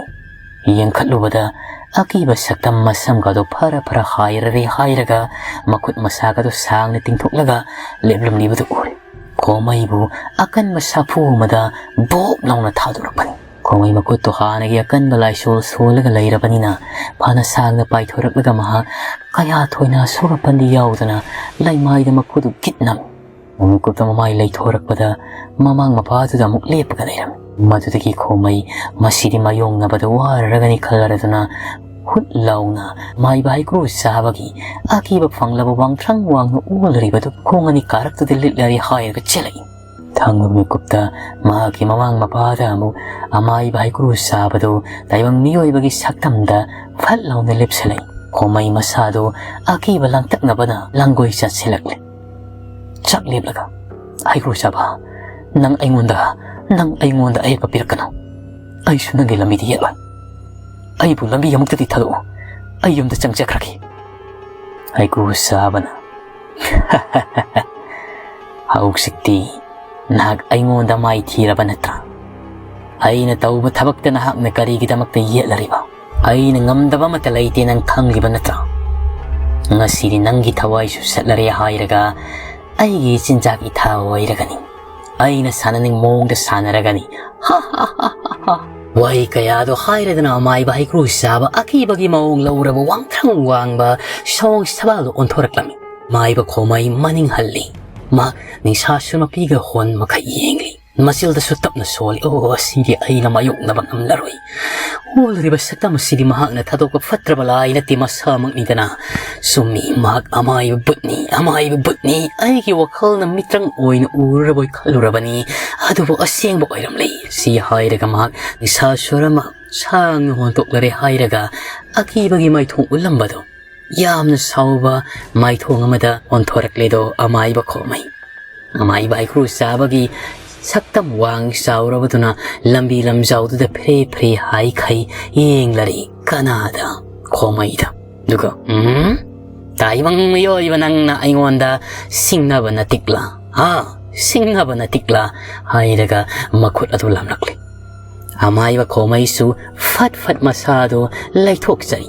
ꯌꯦꯡꯈꯠꯂꯨꯕꯗ ꯑꯀꯤꯕ ꯁꯛꯇꯝ ꯃꯁꯝꯒꯗꯣ ꯐꯔ ꯐꯔ ꯍꯥꯏꯔꯔꯦ ꯍꯥꯏꯔꯒ ꯃꯈꯨꯠ ꯃꯁꯥꯒꯗꯣ ꯁꯥꯡꯅ ꯇꯤꯡꯊꯣꯛꯂꯒ ꯂꯦꯞꯂꯝꯂꯤꯕꯗꯨ ꯎꯔꯦ꯫ ꯈꯣꯃꯩꯕꯨ ꯑꯀꯟꯕ ꯁꯥꯐꯨ ꯑꯃꯗ ꯕꯣꯞ ꯂꯥꯎꯅ ꯊꯥꯗꯣꯔꯛꯄꯅꯤ꯫ ꯈꯣꯃꯩ ꯃꯈꯨꯠꯇꯣ ꯍꯥꯟꯅꯒꯤ ꯑꯀꯟꯕ ꯂꯥꯏꯁꯣꯜ ꯁꯣꯜꯂꯒ ꯂꯩꯔꯕꯅꯤꯅ ꯐꯅ ꯁꯥꯡꯅ ꯄꯥꯏꯊꯣꯔꯛꯂꯒ ꯃꯍꯥꯛ ꯀꯌꯥ ꯊꯣꯏꯅ ꯑꯁꯣꯛ ꯑꯄꯟꯗꯤ ꯌꯥꯎꯗꯅ ꯂꯩꯃꯥꯏꯗ ꯃꯈꯨꯠꯇꯨ ꯒꯤꯠ ꯅꯝꯃꯤ꯫ ꯃꯤꯀꯨꯞꯇ ꯃꯃꯥꯏ ꯂꯩꯊꯣꯔꯛꯄꯗ ꯃꯃꯥꯡ ꯃꯄꯥꯗꯨꯗ ꯑꯃꯨꯛ ꯂꯦꯞꯄꯒ ꯂꯩꯔꯝꯃꯤ꯫ ꯃꯗꯨꯗꯒꯤ ꯈꯣꯃꯩ ꯃꯁꯤꯗꯤ ꯃꯥꯌꯣꯡꯅꯕꯗ ꯋꯥꯔꯔꯒꯅꯤ ꯈꯜꯂꯔꯗꯨꯅ ꯍꯨꯠ ꯂꯥꯎꯅ ꯃꯥꯏꯕ ꯍꯩꯀ꯭ꯔꯨ ꯆꯥꯕꯒꯤ ꯑꯀꯤꯕ ꯐꯪꯂꯕ ꯋꯥꯡꯊ꯭ꯔꯪ ꯋꯥꯡꯅ ꯑꯣꯜꯂꯔꯤꯕꯗꯨ ꯈꯣꯡ ꯑꯅꯤ ꯀꯥꯔꯛꯇꯨꯗ ꯂꯤꯠꯂꯔꯦ ꯍꯥꯏꯔꯒ ꯆꯦꯜꯂꯛꯏ꯫ ꯊꯪꯕ ꯃꯤꯀꯨꯞꯇ ꯃꯍꯥꯛꯀꯤ ꯃꯃꯥꯡ ꯃꯄꯥꯗ ꯑꯃꯨꯛ ꯑꯃꯥꯏꯕ ꯍꯩꯀ꯭ꯔꯨ ꯆꯥꯕꯗꯨ ꯇꯥꯏꯕꯪ ꯃꯤꯑꯣꯏꯕꯒꯤ ꯁꯛꯇꯝꯗ ꯐꯠ ꯂꯥꯎꯅ ꯂꯦꯞꯁꯤꯜꯂꯛꯏ꯫ ꯈꯣꯃꯩ ꯃꯁꯥꯗꯨ ꯑꯀꯤꯕ ꯂꯥꯡꯇꯛꯅꯕꯅ ꯂꯥꯡꯒꯣꯏ ꯆꯠꯁꯤꯜꯂꯛꯂꯦ꯫ ꯆꯥꯛ ꯂꯦꯞꯂꯒ, "ꯍꯩꯀ꯭ꯔꯨ ꯆꯥꯕ, ꯅꯪ ꯑꯩꯉꯣꯟꯗ, ꯅꯪ ꯑꯩꯉꯣꯟꯗ ꯑꯌꯦꯠꯄ ꯄꯤꯔꯛꯀꯅꯨ꯫ ꯑꯩꯁꯨ ꯅꯪꯒꯤ ꯂꯝꯕꯤꯗ ꯌꯦꯠꯂꯣꯏ꯫ ꯑꯩꯕꯨ ꯂꯝꯕꯤ ꯑꯃꯨꯛꯇꯗꯤ ꯊꯥꯗꯣꯛꯎ꯫ ꯑꯩ ꯌꯨꯝꯗ ꯆꯪꯖꯈ꯭ꯔꯒꯦ꯫" ꯍꯩꯀ꯭ꯔꯨ ꯆꯥꯕꯅ, "ꯍꯧꯖꯤꯛꯇꯤ ꯅꯍꯥꯛ ꯑꯩꯉꯣꯟꯗ ꯃꯥꯏꯊꯤꯔꯕ ꯅꯠꯇ꯭ꯔꯥ? ꯑꯩꯅ ꯇꯧꯕ ꯊꯕꯛꯇ ꯅꯍꯥꯛꯅ ꯀꯔꯤꯒꯤꯗꯃꯛꯇ ꯌꯦꯠꯂꯔꯤꯕ? ꯑꯩꯅ ꯉꯝꯗꯕ ꯑꯃꯠꯇ ꯂꯩꯇꯦ, ꯅꯪ ꯈꯪꯂꯤꯕ ꯅꯠꯇ꯭ꯔꯥ? ꯉꯁꯤꯗꯤ ꯅꯪꯒꯤ ꯊꯋꯥꯏꯁꯨ ꯆꯠꯂꯔꯦ ꯍꯥꯏꯔꯒ ꯑꯩꯒꯤ ꯆꯤꯟꯖꯥꯛ ꯏꯊꯥ ꯑꯣꯏꯔꯒꯅꯤ꯫ ꯑꯩꯅ ꯁꯥꯟꯅꯅꯤꯡ ꯃꯑꯣꯡꯗ ꯁꯥꯟꯅꯔꯒꯅꯤ꯫" ꯋꯥꯍꯩ ꯀꯌꯥꯗꯣ ꯍꯥꯏꯔꯗꯨꯅ ꯑꯃꯥꯏꯕ ꯍꯩꯀ꯭ꯔꯨ ꯆꯥꯕ ꯑꯀꯤꯕꯒꯤ ꯃꯑꯣꯡ ꯂꯧꯔꯕ ꯋꯥꯡꯊ꯭ꯔꯪ ꯋꯥꯡꯕ ꯁꯑꯣꯡ ꯁꯕꯥꯜꯗꯨ ꯑꯣꯟꯊꯣꯔꯛꯂꯝꯃꯤ꯫ ꯃꯥꯏꯕ ꯈꯣꯃꯩ ꯃꯅꯤꯡ ꯍꯜꯂꯤ꯫ ꯃꯍꯥꯛ ꯅꯤꯡꯁꯥꯁꯨ ꯃꯄꯤꯒ ꯍꯣꯟ ꯃꯈꯩ ꯌꯦꯡꯂꯤ꯫ ꯃꯆꯤꯜꯗꯁꯨ ꯇꯞꯅ ꯁꯣꯜꯂꯤ꯫ "ꯑꯣ, ꯑꯁꯤꯗꯤ ꯑꯩꯅ ꯃꯥꯌꯣꯛꯅꯕ ꯉꯝꯂꯔꯣꯏ꯫ ꯑꯣꯜꯂꯤꯕ ꯁꯛꯇꯝ ꯑꯁꯤꯗꯤ ꯃꯍꯥꯛꯅ ꯊꯥꯗꯣꯛꯄ ꯐꯠꯇ꯭ꯔꯕ ꯂꯥꯏ ꯅꯠꯇꯦ, ꯃꯁꯥꯃꯛꯅꯤꯗꯅ꯫ ꯆꯨꯝꯃꯤ, ꯃꯍꯥꯛ ꯑꯃꯥꯏꯕ ꯕꯨꯠꯅꯤ, ꯑꯃꯥꯏꯕ ꯕꯨꯠꯅꯤ꯫ ꯑꯩꯒꯤ ꯋꯥꯈꯜꯅ ꯃꯤꯇ꯭ꯔꯪ ꯑꯣꯏꯅ ꯎꯔꯨꯔꯕꯣꯏ ꯈꯜꯂꯨꯔꯕꯅꯤ, ꯑꯗꯨꯕꯨ ꯑꯁꯦꯡꯕ ꯑꯣꯏꯔꯝꯂꯦ꯫" ꯁꯤ ꯍꯥꯏꯔꯒ ꯃꯍꯥꯛ ꯅꯤꯡꯁꯥ ꯁ꯭ꯋꯔ ꯑꯃ ꯁꯥꯡꯅ ꯍꯣꯟꯗꯣꯛꯂꯔꯦ ꯍꯥꯏꯔꯒ ꯑꯀꯤꯕꯒꯤ ꯃꯥꯏꯊꯣꯡ ꯎꯠꯂꯝꯕꯗꯣ ꯌꯥꯝꯅ ꯁꯥꯎꯕ ꯃꯥꯏꯊꯣꯡ ꯑꯃꯗ ꯑꯣꯟꯊꯣꯔꯛꯂꯦꯗꯣ ꯑꯃꯥꯏꯕ ꯈꯣꯃꯩ꯫ ꯑꯃꯥꯏꯕ ꯍꯩꯀ꯭ꯔꯨ ꯆꯥꯕꯒꯤ ꯁꯛꯇꯝ ꯋꯥꯡ ꯆꯥꯎꯔꯕꯗꯨꯅ ꯂꯝꯕꯤ ꯂꯝꯖꯥꯎꯗꯨꯗ ꯐ꯭ꯔꯦ ꯐ꯭ꯔꯦ ꯍꯥꯏꯈꯩ ꯌꯦꯡꯂꯔꯤ ꯀꯅꯥꯗ? ꯈꯣꯃꯩꯗ꯫ ꯑꯗꯨꯒ, "ꯎꯝ? ꯇꯥꯏꯕꯪ ꯃꯤꯑꯣꯏꯕ ꯅꯪꯅ ꯑꯩꯉꯣꯟꯗ ꯁꯤꯡꯅꯕ ꯅꯇꯤꯛꯂꯥ? ꯍꯥ? ꯁꯤꯡꯅꯕ ꯅꯇꯤꯛꯂꯥ?" ꯍꯥꯏꯔꯒ ꯃꯈꯨꯠ ꯑꯗꯨ ꯂꯥꯝꯂꯛꯂꯤ꯫ ꯑꯃꯥꯏꯕ ꯈꯣꯃꯩꯁꯨ ꯐꯠ ꯐꯠ ꯃꯁꯥꯗꯨ ꯂꯩꯊꯣꯛꯆꯔꯤ,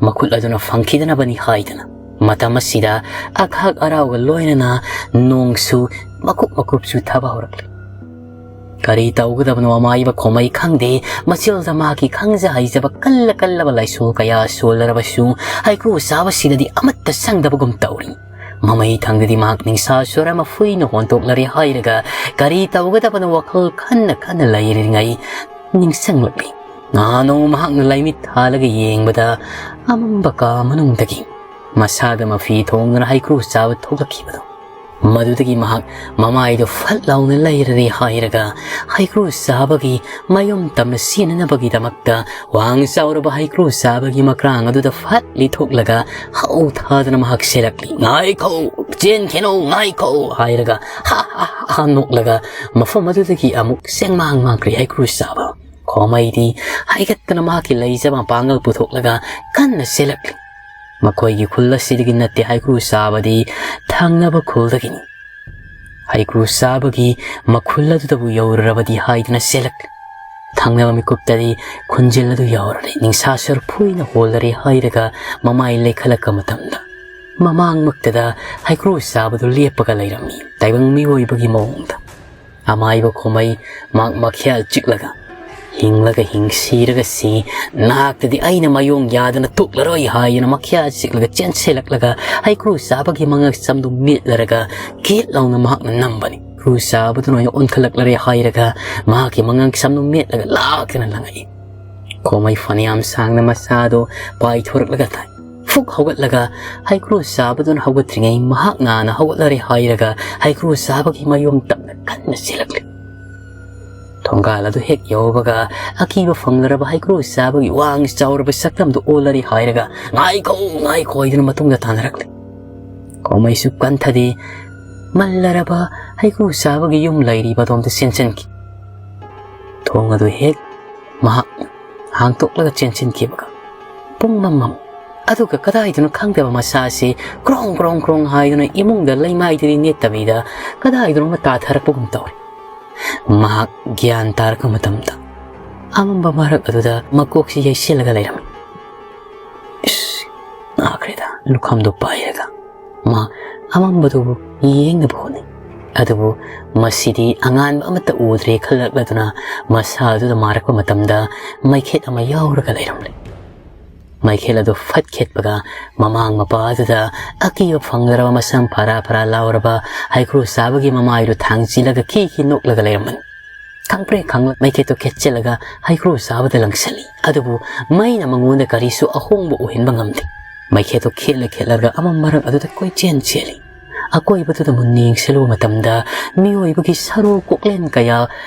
ꯃꯈꯨꯠ ꯑꯗꯨꯅ ꯐꯪꯈꯤꯗꯅꯕꯅꯤ ꯍꯥꯏꯗꯅ꯫ ꯃꯇꯝ ꯑꯁꯤꯗ ꯑꯈꯥꯛ ꯑꯔꯥꯎꯒ ꯂꯣꯏꯅꯅ ꯅꯣꯡꯁꯨ ꯃꯀꯨꯞ ꯃꯀꯨꯞ ꯆꯨꯊꯕ ꯍꯧꯔꯛꯂꯤ꯫ ꯀꯔꯤ ꯇꯧꯒꯗꯕꯅꯣ ꯑꯃꯥꯏꯕ ꯈꯣꯃꯩ ꯈꯪꯗꯦ꯫ ꯃꯆꯤꯜꯗ ꯃꯍꯥꯛꯀꯤ ꯈꯪꯖ ꯍꯩꯖꯕ ꯀꯜꯂ ꯀꯜꯂꯕ ꯂꯥꯏꯁꯣꯜ ꯀꯌꯥ ꯁꯣꯜꯂꯔꯕꯁꯨ ꯍꯩꯀ꯭ꯔꯨ ꯆꯥꯕꯁꯤꯗꯗꯤ ꯑꯃꯠꯇ ꯆꯪꯗꯕꯒꯨꯝ ꯇꯧꯔꯤ꯫ ꯃꯃꯩ ꯊꯪꯗꯗꯤ ꯃꯍꯥꯛ ꯅꯤꯡꯁꯥ ꯁ꯭ꯋꯔ ꯑꯃ ꯐꯨꯏꯅ ꯍꯣꯟꯗꯣꯛꯂꯔꯦ ꯍꯥꯏꯔꯒ ꯀꯔꯤ ꯇꯧꯒꯗꯕꯅꯣ ꯋꯥꯈꯜ ꯈꯟꯅ ꯈꯟꯅ ꯂꯩꯔꯤꯉꯩ ꯅꯤꯡꯁꯤꯡꯂꯛꯂꯤ꯫ ꯅꯍꯥꯟ ꯅꯣꯡꯃ ꯃꯍꯥꯛꯅ ꯂꯥꯏꯃꯤꯠ ꯊꯥꯜꯂꯒ ꯌꯦꯡꯕꯗ ꯑꯃꯝꯕ ꯀꯥ ꯃꯅꯨꯡꯗꯒꯤ ꯃꯁꯥꯗ ꯃꯐꯤ ꯊꯣꯡꯗꯨꯅ ꯍꯩꯀ꯭ꯔꯨ ꯆꯥꯕ ꯊꯣꯛꯂꯛꯈꯤꯕꯗꯣ꯫ ꯃꯗꯨꯗꯒꯤ ꯃꯍꯥꯛ ꯃꯃꯥꯏꯗꯨ ꯐꯠ ꯂꯥꯎꯅ ꯂꯩꯔꯔꯦ ꯍꯥꯏꯔꯒ ꯍꯩꯀ꯭ꯔꯨ ꯆꯥꯕꯒꯤ ꯃꯌꯨꯝ ꯇꯝꯅ ꯆꯦꯟꯅꯅꯕꯒꯤꯗꯃꯛꯇ ꯋꯥꯡ ꯆꯥꯎꯔꯕ ꯍꯩꯀ꯭ꯔꯨ ꯆꯥꯕꯒꯤ ꯃꯀ꯭ꯔꯥꯡ ꯑꯗꯨꯗ ꯐꯠ ꯂꯤꯊꯣꯛꯂꯒ ꯍꯧ ꯊꯥꯗꯅ ꯃꯍꯥꯛ ꯆꯦꯜꯂꯛꯂꯤ꯫ "ꯉꯥꯏꯈꯣ, ꯆꯦꯟꯈꯤꯅꯨ, ꯉꯥꯏꯈꯣ!" ꯍꯥꯏꯔꯒ ꯍꯥ ꯍꯥ ꯍꯥ ꯅꯣꯛꯂꯒ ꯃꯐꯝ ꯑꯗꯨꯗꯒꯤ ꯑꯃꯨꯛ ꯆꯦꯡꯃꯥꯡ ꯃꯥꯡꯈ꯭ꯔꯦ ꯍꯩꯀ꯭ꯔꯨ ꯆꯥꯕ꯫ ꯈꯣꯃꯩꯗꯤ ꯍꯥꯏꯒꯠꯇꯅ ꯃꯍꯥꯛꯀꯤ ꯂꯩꯖꯕ ꯃꯄꯥꯡꯒꯜ ꯄꯨꯊꯣꯛꯂꯒ ꯀꯟꯅ ꯆꯦꯜꯂꯛꯂꯤ꯫ ꯃꯈꯣꯏꯒꯤ ꯈꯨꯜ ꯑꯁꯤꯗꯒꯤ ꯅꯠꯇꯦ ꯍꯩꯀ꯭ꯔꯨ ꯆꯥꯕꯗꯤ, ꯊꯪꯅꯕ ꯈꯨꯜꯗꯒꯤꯅꯤ꯫ ꯍꯩꯀ꯭ꯔꯨ ꯆꯥꯕꯒꯤ ꯃꯈꯨꯜ ꯑꯗꯨꯗꯕꯨ ꯌꯧꯔꯨꯔꯕꯗꯤ ꯍꯥꯏꯗꯨꯅ ꯆꯦꯜꯂꯛꯂꯤ꯫ ꯊꯪꯅꯕ ꯃꯤꯀꯨꯞꯇꯗꯤ ꯈꯨꯟꯖꯦꯜ ꯑꯗꯨ ꯌꯧꯔꯔꯦ, ꯅꯤꯡꯁꯥ ꯁ꯭ꯋꯔ ꯐꯨꯏꯅ ꯍꯣꯜꯂꯔꯦ ꯍꯥꯏꯔꯒ ꯃꯃꯥꯏ ꯂꯩꯈꯠꯂꯛꯄ ꯃꯇꯝꯗ ꯃꯃꯥꯡꯃꯛꯇꯗ ꯍꯩꯀ꯭ꯔꯨ ꯆꯥꯕꯗꯨ ꯂꯦꯞꯄꯒ ꯂꯩꯔꯝꯃꯤ, ꯇꯥꯏꯕꯪ ꯃꯤꯑꯣꯏꯕꯒꯤ ꯃꯑꯣꯡꯗ꯫ ꯑꯃꯥꯏꯕ ꯈꯣꯃꯩ ꯃꯍꯥꯛ ꯃꯈ꯭ꯌꯥ ꯆꯤꯛꯂꯒ ꯍꯤꯡꯂꯒ ꯍꯤꯡ, ꯁꯤꯔꯒ ꯁꯤ, ꯅꯍꯥꯛꯇꯗꯤ ꯑꯩꯅ ꯃꯌꯣꯡ ꯌꯥꯗꯅ ꯇꯣꯛꯂꯔꯣꯏ ꯍꯥꯏꯗꯨꯅ ꯃꯈ꯭ꯌꯥ ꯆꯤꯛꯂꯒ ꯆꯦꯟꯁꯤꯜꯂꯛꯂꯒ ꯍꯩꯀ꯭ꯔꯨ ꯆꯥꯕꯒꯤ ꯃꯉꯛ ꯁꯝꯗꯨ ꯃꯦꯠꯂꯔꯒ ꯀꯦꯠ ꯂꯥꯎꯅ ꯃꯍꯥꯛꯅ ꯅꯝꯕꯅꯤ꯫ ꯍꯩꯀ꯭ꯔꯨ ꯆꯥꯕꯗꯨꯅ ꯑꯣꯏꯅ ꯑꯣꯟꯈꯠꯂꯛꯂꯔꯦ ꯍꯥꯏꯔꯒ ꯃꯍꯥꯛꯀꯤ ꯃꯉꯛ ꯁꯝꯗꯨ ꯃꯦꯠꯂꯒ ꯂꯥꯛꯇꯅ ꯂꯪꯉꯛꯏ꯫ ꯈꯣꯃꯩ ꯐꯅꯌꯥꯝ ꯁꯥꯡꯅ ꯃꯁꯥꯗꯨ ꯄꯥꯏꯊꯣꯔꯛꯂꯒ ꯊꯥꯏ꯫ ꯐꯨꯛ ꯍꯧꯒꯠꯂꯒ ꯍꯩꯀ꯭ꯔꯨ ꯆꯥꯕꯗꯨꯅ ꯍꯧꯒꯠꯇ꯭ꯔꯤꯉꯩ ꯃꯍꯥꯛ ꯅꯥꯅ ꯍꯧꯒꯠꯂꯔꯦ ꯍꯥꯏꯔꯒ ꯍꯩꯀ꯭ꯔꯨ ꯆꯥꯕꯒꯤ ꯃꯌꯨꯝ ꯇꯝꯅ ꯀꯟꯅ ꯆꯦꯜꯂꯛꯂꯤ꯫ ꯊꯣꯡꯒꯥꯜ ꯑꯗꯨ ꯍꯦꯛ ꯌꯧꯕꯒ ꯑꯀꯤꯕ ꯐꯪꯂꯔꯕ ꯍꯩꯀ꯭ꯔꯨ ꯆꯥꯕꯒꯤ ꯋꯥꯡ ꯆꯥꯎꯔꯕ ꯁꯛꯇꯝꯗꯨ ꯑꯣꯜꯂꯔꯦ ꯍꯥꯏꯔꯒ "ꯉꯥꯏꯈꯣ, ꯉꯥꯏꯈꯣ" ꯍꯥꯏꯗꯨꯅ ꯃꯇꯨꯡꯗ ꯇꯥꯅꯔꯛꯂꯤ꯫ ꯈꯣꯃꯩꯁꯨ ꯀꯟꯊꯗꯦ꯫ ꯃꯜꯂꯔꯕ ꯍꯩꯀ꯭ꯔꯨ ꯆꯥꯕꯒꯤ ꯌꯨꯝ ꯂꯩꯔꯤꯕ ꯑꯗꯣꯝꯗ ꯆꯦꯟꯁꯤꯟꯈꯤ꯫ ꯊꯣꯡ ꯑꯗꯨ ꯍꯦꯛ ꯃꯍꯥꯛ ꯍꯥꯡꯇꯣꯛꯂꯒ ꯆꯦꯟꯁꯤꯟꯈꯤꯕꯒ ꯄꯨꯡ ꯃꯝꯃꯝ꯫ ꯑꯗꯨꯒ ꯀꯗꯥꯏꯗꯅꯣ ꯈꯪꯗꯕ ꯃꯁꯥꯁꯤ ꯀ꯭ꯔꯣꯡ ꯀ꯭ꯔꯣꯡ ꯀ꯭ꯔꯣꯡ ꯍꯥꯏꯗꯨꯅ ꯏꯃꯨꯡꯗ ꯂꯩꯃꯥꯏꯗꯗꯤ ꯅꯦꯠꯇꯕꯤꯗ ꯀꯗꯥꯏꯗꯅꯣꯃ ꯇꯥꯊꯔꯛꯄꯒꯨꯝ ꯇꯧꯔꯦ꯫ ꯃꯍꯥꯛ ꯒ꯭ꯌꯥꯟ ꯇꯥꯔꯛꯄ ꯃꯇꯝꯗ ꯑꯃꯝꯕ ꯃꯔꯛ ꯑꯗꯨꯗ ꯃꯀꯣꯛꯁꯤ ꯌꯩꯁꯤꯜꯂꯒ ꯂꯩꯔꯝꯃꯤ꯫ "ꯏꯁ, ꯅꯥꯈ꯭ꯔꯦꯗ" ꯂꯨꯈꯝꯗꯨ ꯄꯥꯏꯔꯒ ꯃꯥ ꯑꯃꯝꯕꯗꯨꯕꯨ ꯌꯦꯡꯅꯕ ꯍꯣꯠꯅꯩ꯫ ꯑꯗꯨꯕꯨ ꯃꯁꯤꯗꯤ ꯑꯉꯥꯟꯕ ꯑꯃꯠꯇ ꯎꯗ꯭ꯔꯦ ꯈꯜꯂꯛꯂꯗꯨꯅ ꯃꯁꯥ ꯑꯗꯨꯗ ꯃꯥꯔꯛꯄ ꯃꯇꯝꯗ ꯃꯩꯈꯦꯠ ꯑꯃ ꯌꯥꯎꯔꯒ ꯂꯩꯔꯝꯂꯦ꯫ ꯃꯩꯈꯦꯠ ꯑꯗꯨ ꯐꯠ ꯈꯦꯠꯄꯒ ꯃꯃꯥꯡ ꯃꯄꯥ ꯑꯗꯨꯗ ꯑꯀꯤꯕ ꯐꯪꯂꯔꯕ ꯃꯁꯝ ꯐꯔꯥ ꯐꯔꯥ ꯂꯥꯎꯔꯕ ꯍꯩꯀ꯭ꯔꯨ ꯆꯥꯕꯒꯤ ꯃꯃꯥꯏꯗꯨ ꯊꯥꯡꯖꯤꯜꯂꯒ ꯈꯤ ꯈꯤ ꯅꯣꯛꯂꯒ ꯂꯩꯔꯝꯕꯅꯤ꯫ ꯈꯪꯄ꯭ꯔꯦꯛ ꯈꯪꯂ ꯃꯩꯈꯦꯠꯇꯨ ꯈꯦꯠꯆꯤꯜꯂꯒ ꯍꯩꯀ꯭ꯔꯨ ꯆꯥꯕꯗ ꯂꯪꯁꯤꯜꯂꯤ꯫ ꯑꯗꯨꯕꯨ ꯃꯩꯅ ꯃꯉꯣꯟꯗ ꯀꯔꯤꯁꯨ ꯑꯍꯣꯡꯕ ꯑꯣꯏꯍꯟꯕ ꯉꯝꯗꯦ꯫ ꯃꯩꯈꯦꯠꯇꯨ ꯈꯦꯠꯂ ꯈꯦꯠꯂꯒ ꯑꯃꯝ ꯃꯔꯛ ꯑꯗꯨꯗ ꯀꯣꯏꯆꯦꯟ ꯆꯦꯜꯂꯤ꯫ ꯑꯀꯣꯏꯕꯗꯨꯗ ꯃꯨꯟꯅ ꯌꯦꯡꯁꯤꯜꯂꯨꯕ ꯃꯇꯝꯗ ꯃꯤꯑꯣꯏꯕꯒꯤ ꯁꯔꯨ ꯀꯣꯛꯂꯦꯟ ꯀꯌꯥ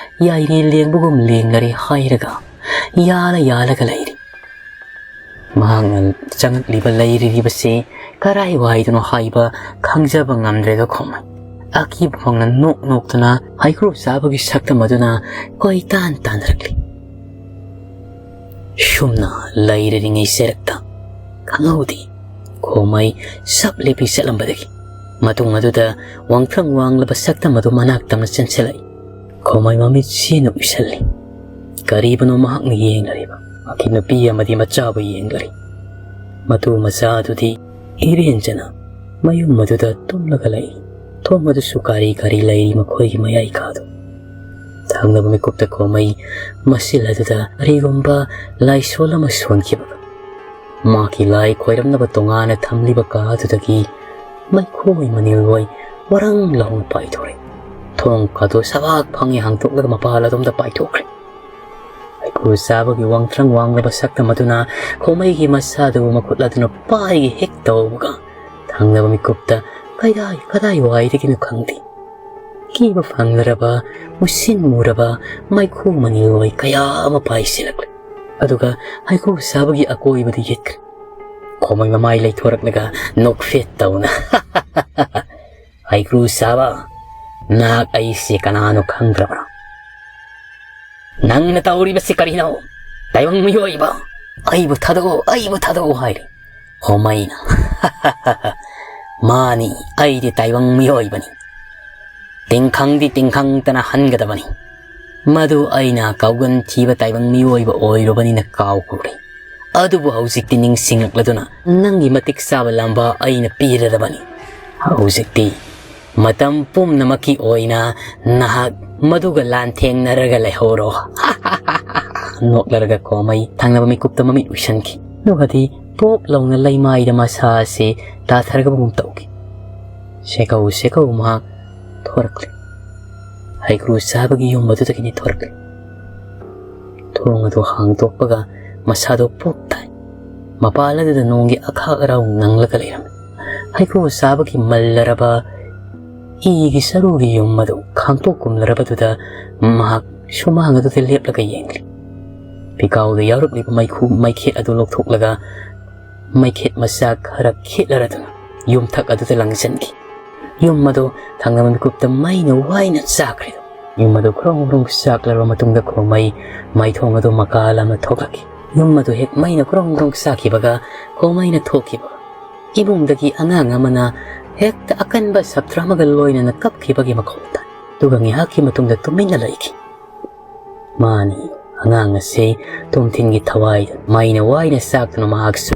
ꯌꯥꯏꯔꯤ ꯂꯦꯡꯕꯒꯨꯝ ꯂꯦꯡꯅꯔꯤ ꯍꯥꯏꯔꯒ ꯌꯥꯜꯂ ꯌꯥꯜꯂꯒ ꯂꯩꯔꯤ꯫ ꯃꯍꯥꯛꯅ ꯆꯪꯉꯛꯂꯤꯕ ꯂꯩꯔꯤꯕꯁꯤ ꯀꯔꯥꯏꯋꯥꯏꯗꯅꯣ ꯍꯥꯏꯕ ꯈꯪꯖꯕ ꯉꯝꯗ꯭ꯔꯦꯗꯣ ꯈꯣꯝꯃꯩ꯫ ꯑꯀꯤꯕ ꯐꯪꯅ ꯅꯣꯛ ꯅꯣꯛꯇꯨꯅ ꯍꯩꯀ꯭ꯔꯨ ꯆꯥꯕꯒꯤ ꯁꯛꯇꯝ ꯑꯗꯨꯅ ꯀꯣꯏꯇꯥꯟ ꯇꯥꯟꯅꯔꯛꯂꯤ꯫ ꯁꯨꯝꯅ ꯂꯩꯔꯔꯤꯉꯩ ꯆꯩꯔꯛꯇ ꯈꯪꯍꯧꯗꯦ ꯈꯣꯝꯃꯩ ꯁꯞ ꯂꯦꯞꯄꯤ ꯆꯠꯂꯝꯕꯗꯒꯤ꯫ ꯃꯇꯨꯡ ꯑꯗꯨꯗ ꯋꯥꯡꯊ꯭ꯔꯪ ꯋꯥꯡꯂꯕ ꯁꯛꯇꯝ ꯑꯗꯨ ꯃꯅꯥꯛ ꯇꯝꯅ ꯆꯦꯟꯁꯤꯜꯂꯛꯏ꯫ ꯈꯣꯝꯃꯩ ꯃꯃꯤꯠ ꯁꯤꯅ ꯎꯏꯁꯜꯂꯤ꯫ ꯀꯔꯤꯕꯨꯅꯣ ꯃꯍꯥꯛꯅ ꯌꯦꯡꯂꯔꯤꯕ? ꯃꯍꯥꯛꯀꯤ ꯅꯨꯄꯤ ꯑꯃꯗꯤ ꯃꯆꯥꯕꯨ ꯌꯦꯡꯂꯔꯤ꯫ ꯃꯇꯨ ꯃꯆꯥ ꯑꯗꯨꯗꯤ ꯏꯔꯦꯟꯖꯅ ꯃꯌꯨꯝ ꯑꯗꯨꯗ ꯇꯨꯝꯂꯒ ꯂꯩ꯫ ꯊꯣꯡ ꯑꯗꯨꯁꯨ ꯀꯥꯔꯤ ꯀꯥꯔꯤ ꯂꯩꯔꯤ ꯃꯈꯣꯏꯒꯤ ꯃꯌꯥꯏ ꯀꯥꯗꯨ꯫ ꯊꯪꯅꯕ ꯃꯤꯀꯨꯞꯇ ꯈꯣꯝꯃꯩ ꯃꯁꯤꯜ ꯑꯗꯨꯗ ꯀꯔꯤꯒꯨꯝꯕ ꯂꯥꯏꯁꯣꯜ ꯑꯃ ꯁꯣꯟꯈꯤꯕꯒ ꯃꯍꯥꯛꯀꯤ ꯂꯥꯏ ꯈꯣꯏꯔꯝꯅꯕ ꯇꯣꯉꯥꯟꯅ ꯊꯝꯂꯤꯕ ꯀꯥ ꯑꯗꯨꯗꯒꯤ ꯃꯩꯈꯣꯏ ꯃꯅꯤꯜꯍꯣꯏ ꯋꯥꯔꯪ ꯂꯥꯎꯅ ꯄꯥꯏꯊꯣꯔꯛꯏ꯫ ꯊꯣꯡ ꯈꯥꯗꯣ ꯁꯕꯥꯛ ꯐꯪꯉꯤ ꯍꯥꯡꯗꯣꯛꯂꯒ ꯃꯄꯥꯜ ꯑꯗꯣꯝꯗ ꯄꯥꯏꯊꯣꯛꯈ꯭ꯔꯦ꯫ ꯍꯩꯀ꯭ꯔꯨ ꯆꯥꯕꯒꯤ ꯋꯥꯡꯊ꯭ꯔꯪ ꯋꯥꯡꯂꯕ ꯁꯛꯇꯝ ꯑꯗꯨꯅ ꯈꯣꯃꯩꯒꯤ ꯃꯁꯥꯗꯨ ꯃꯈꯨꯠ ꯑꯗꯨꯅ ꯄꯥꯏꯒꯦ ꯍꯦꯛ ꯇꯧꯕꯒ ꯊꯪꯅꯕ ꯃꯤꯀꯨꯞꯇ ꯀꯗꯥꯏ ꯀꯗꯥꯏ ꯋꯥꯏꯗꯒꯤꯅꯣ ꯈꯪꯗꯦ, ꯀꯤꯕ ꯐꯪꯂꯔꯕ ꯃꯨꯁꯤꯟ ꯃꯨꯔꯕ ꯃꯩꯈꯨ ꯃꯅꯤꯜ ꯑꯣꯏ ꯀꯌꯥ ꯑꯃ ꯄꯥꯏꯁꯤꯜꯂꯛꯂꯦ꯫ ꯑꯗꯨꯒ ꯍꯩꯀ꯭ꯔꯨ ꯆꯥꯕꯒꯤ ꯑꯀꯣꯏꯕꯗ ꯌꯦꯠꯈ꯭ꯔꯦ꯫ ꯈꯣꯃꯩ ꯃꯃꯥꯏ ꯂꯩꯊꯣꯔꯛꯂꯒ ꯅꯣꯛꯐꯦꯠ ꯇꯧꯅ, "ꯍꯩꯀ꯭ꯔꯨ ꯆꯥꯕ, ꯅꯍꯥꯛ ꯑꯩꯁꯦ ꯀꯅꯥꯅꯣ ꯈꯪꯗ꯭ꯔꯕ꯭ꯔꯥ? ꯅꯪꯅ ꯇꯧꯔꯤꯕꯁꯤ ꯀꯔꯤꯅꯣ? ꯇꯥꯏꯕꯪ ꯃꯤꯑꯣꯏꯕ, ꯑꯩꯕꯨ ꯊꯥꯗꯣꯛꯑꯣ, ꯑꯩꯕꯨ ꯊꯥꯗꯣꯛꯑꯣ" ꯍꯥꯏꯔꯤ꯫ ꯈꯣꯃꯩꯅ, "ꯃꯥꯅꯤ, ꯑꯩꯗꯤ ꯇꯥꯏꯕꯪ ꯃꯤꯑꯣꯏꯕꯅꯤ꯫ ꯇꯤꯡꯈꯪꯗꯤ ꯇꯤꯡꯈꯪꯇꯅ ꯍꯟꯒꯗꯕꯅꯤ꯫ ꯃꯗꯨ ꯑꯩꯅ ꯀꯥꯎꯒꯟ ꯊꯤꯕ ꯇꯥꯏꯕꯪ ꯃꯤꯑꯣꯏꯕ ꯑꯣꯏꯔꯨꯕꯅꯤꯅ ꯀꯥꯎꯈ꯭ꯔꯦ꯫ ꯑꯗꯨꯕꯨ ꯍꯧꯖꯤꯛꯇꯤ ꯅꯤꯡꯁꯤꯡꯂꯛꯂꯗꯨꯅ ꯅꯪꯒꯤ ꯃꯇꯤꯛ ꯆꯥꯕ ꯂꯝꯕꯥ ꯑꯩꯅ ꯄꯤꯔꯗꯕꯅꯤ꯫ ꯍꯧꯖꯤꯛꯇꯤ ꯃꯇꯝ ꯄꯨꯝꯅꯃꯛꯀꯤ ꯑꯣꯏꯅ ꯅꯍꯥꯛ ꯃꯗꯨꯒ ꯂꯥꯟꯊꯦꯡꯅꯔꯒ ꯂꯩꯍꯧꯔꯣ꯫ ꯅꯣꯛꯂꯔꯒ ꯈꯣꯃꯩ ꯊꯪꯅꯕ ꯃꯤꯀꯨꯞꯇ ꯃꯃꯤꯠ ꯎꯏꯁꯟꯈꯤ꯫ ꯑꯗꯨꯒꯗꯤ ꯄꯣꯞ ꯂꯥꯎꯅ ꯂꯩꯃꯥꯏꯗ ꯃꯁꯥ ꯑꯁꯤ ꯇꯥꯊꯔꯒꯕꯒꯨꯝ ꯇꯧꯈꯤ꯫ ꯁꯦꯀꯧ ꯁꯦꯀꯧ ꯃꯍꯥꯛ ꯊꯣꯔꯛꯂꯤ꯫ ꯍꯩꯀ꯭ꯔꯨ ꯆꯥꯕꯒꯤ ꯌꯨꯝ ꯑꯗꯨꯗꯒꯤꯅꯤ ꯊꯣꯔꯛꯂꯤ꯫ ꯊꯣꯡ ꯑꯗꯨ ꯍꯥꯡꯗꯣꯛꯄꯒ ꯃꯁꯥꯗꯨ ꯄꯣꯞ ꯇꯥꯏ꯫ ꯃꯄꯥꯟ ꯑꯗꯨꯗ ꯅꯣꯡꯒꯤ ꯑꯈꯥꯛ ꯑꯔꯥꯎ ꯅꯪꯂꯒ ꯂꯩꯔꯝꯃꯤ꯫ ꯍꯩꯀ꯭ꯔꯨ ꯆꯥꯕꯒꯤ ꯃꯜꯂꯔꯕ ꯏꯒꯤ ꯆꯔꯨꯒꯤ ꯌꯨꯝ ꯑꯗꯨ ꯈꯥꯡꯇꯣꯛ ꯀꯨꯝꯂꯔꯕꯗꯨꯗ ꯃꯍꯥꯛ ꯁꯨꯃꯥꯡ ꯑꯗꯨꯗ ꯂꯦꯞꯂꯒ ꯌꯦꯡꯂꯤ꯫ ꯄꯤꯀꯥꯎꯗ ꯌꯥꯎꯔꯛꯂꯤꯕ ꯃꯩꯈꯨ ꯃꯩꯈꯦꯠ ꯑꯗꯨ ꯂꯧꯊꯣꯛꯂꯒ ꯃꯩꯈꯦꯠ ꯃꯆꯥ ꯈꯔ ꯈꯦꯠꯂꯔꯗꯨꯅ ꯌꯨꯝꯊꯛ ꯑꯗꯨꯗ ꯂꯪꯁꯤꯟꯈꯤ꯫ ꯌꯨꯝ ꯑꯗꯨ ꯊꯪꯅꯕ ꯃꯤꯀꯨꯞꯇ ꯃꯩꯅ ꯋꯥꯏꯅ ꯆꯥꯛꯈ꯭ꯔꯦ꯫ ꯌꯨꯝ ꯑꯗꯨ ꯈ꯭ꯔꯣꯡ ꯈ꯭ꯔꯣꯡ ꯆꯥꯛꯂꯕ ꯃꯇꯨꯡꯗ ꯈꯣꯃꯩ ꯃꯩꯊꯣꯡ ꯑꯗꯨ ꯃꯀꯥ ꯂꯥꯝꯅ ꯊꯣꯛꯂꯛꯈꯤ꯫ ꯌꯨꯝ ꯑꯗꯨ ꯍꯦꯛ ꯃꯩꯅ ꯈ꯭ꯔꯣꯡ ꯈ꯭ꯔꯣꯡ ꯆꯥꯛꯈꯤꯕꯒ ꯈꯣꯃꯩꯅ ꯊꯣꯛꯈꯤꯕ ꯏꯃꯨꯡꯗꯒꯤ ꯑꯉꯥꯡ ꯑꯃꯅ ꯍꯦꯛꯇ ꯑꯀꯟꯕ ꯁꯞꯇ꯭ꯔ ꯑꯃꯒ ꯂꯣꯏꯅꯅ ꯀꯞꯈꯤꯕꯒꯤ ꯃꯈꯣꯜ ꯇꯥꯏ꯫ ꯑꯗꯨꯒ ꯉꯥꯏꯍꯥꯛꯀꯤ ꯃꯇꯨꯡꯗ ꯇꯨꯃꯤꯟꯅ ꯂꯩꯈꯤ꯫ ꯃꯥꯅꯤ, ꯑꯉꯥꯡ ꯑꯁꯤ ꯇꯣꯝꯊꯤꯟꯒꯤ ꯊꯋꯥꯏꯗ ꯃꯩꯅ ꯋꯥꯏꯅ ꯆꯥꯛꯇꯨꯅ ꯃꯍꯥꯛꯁꯨ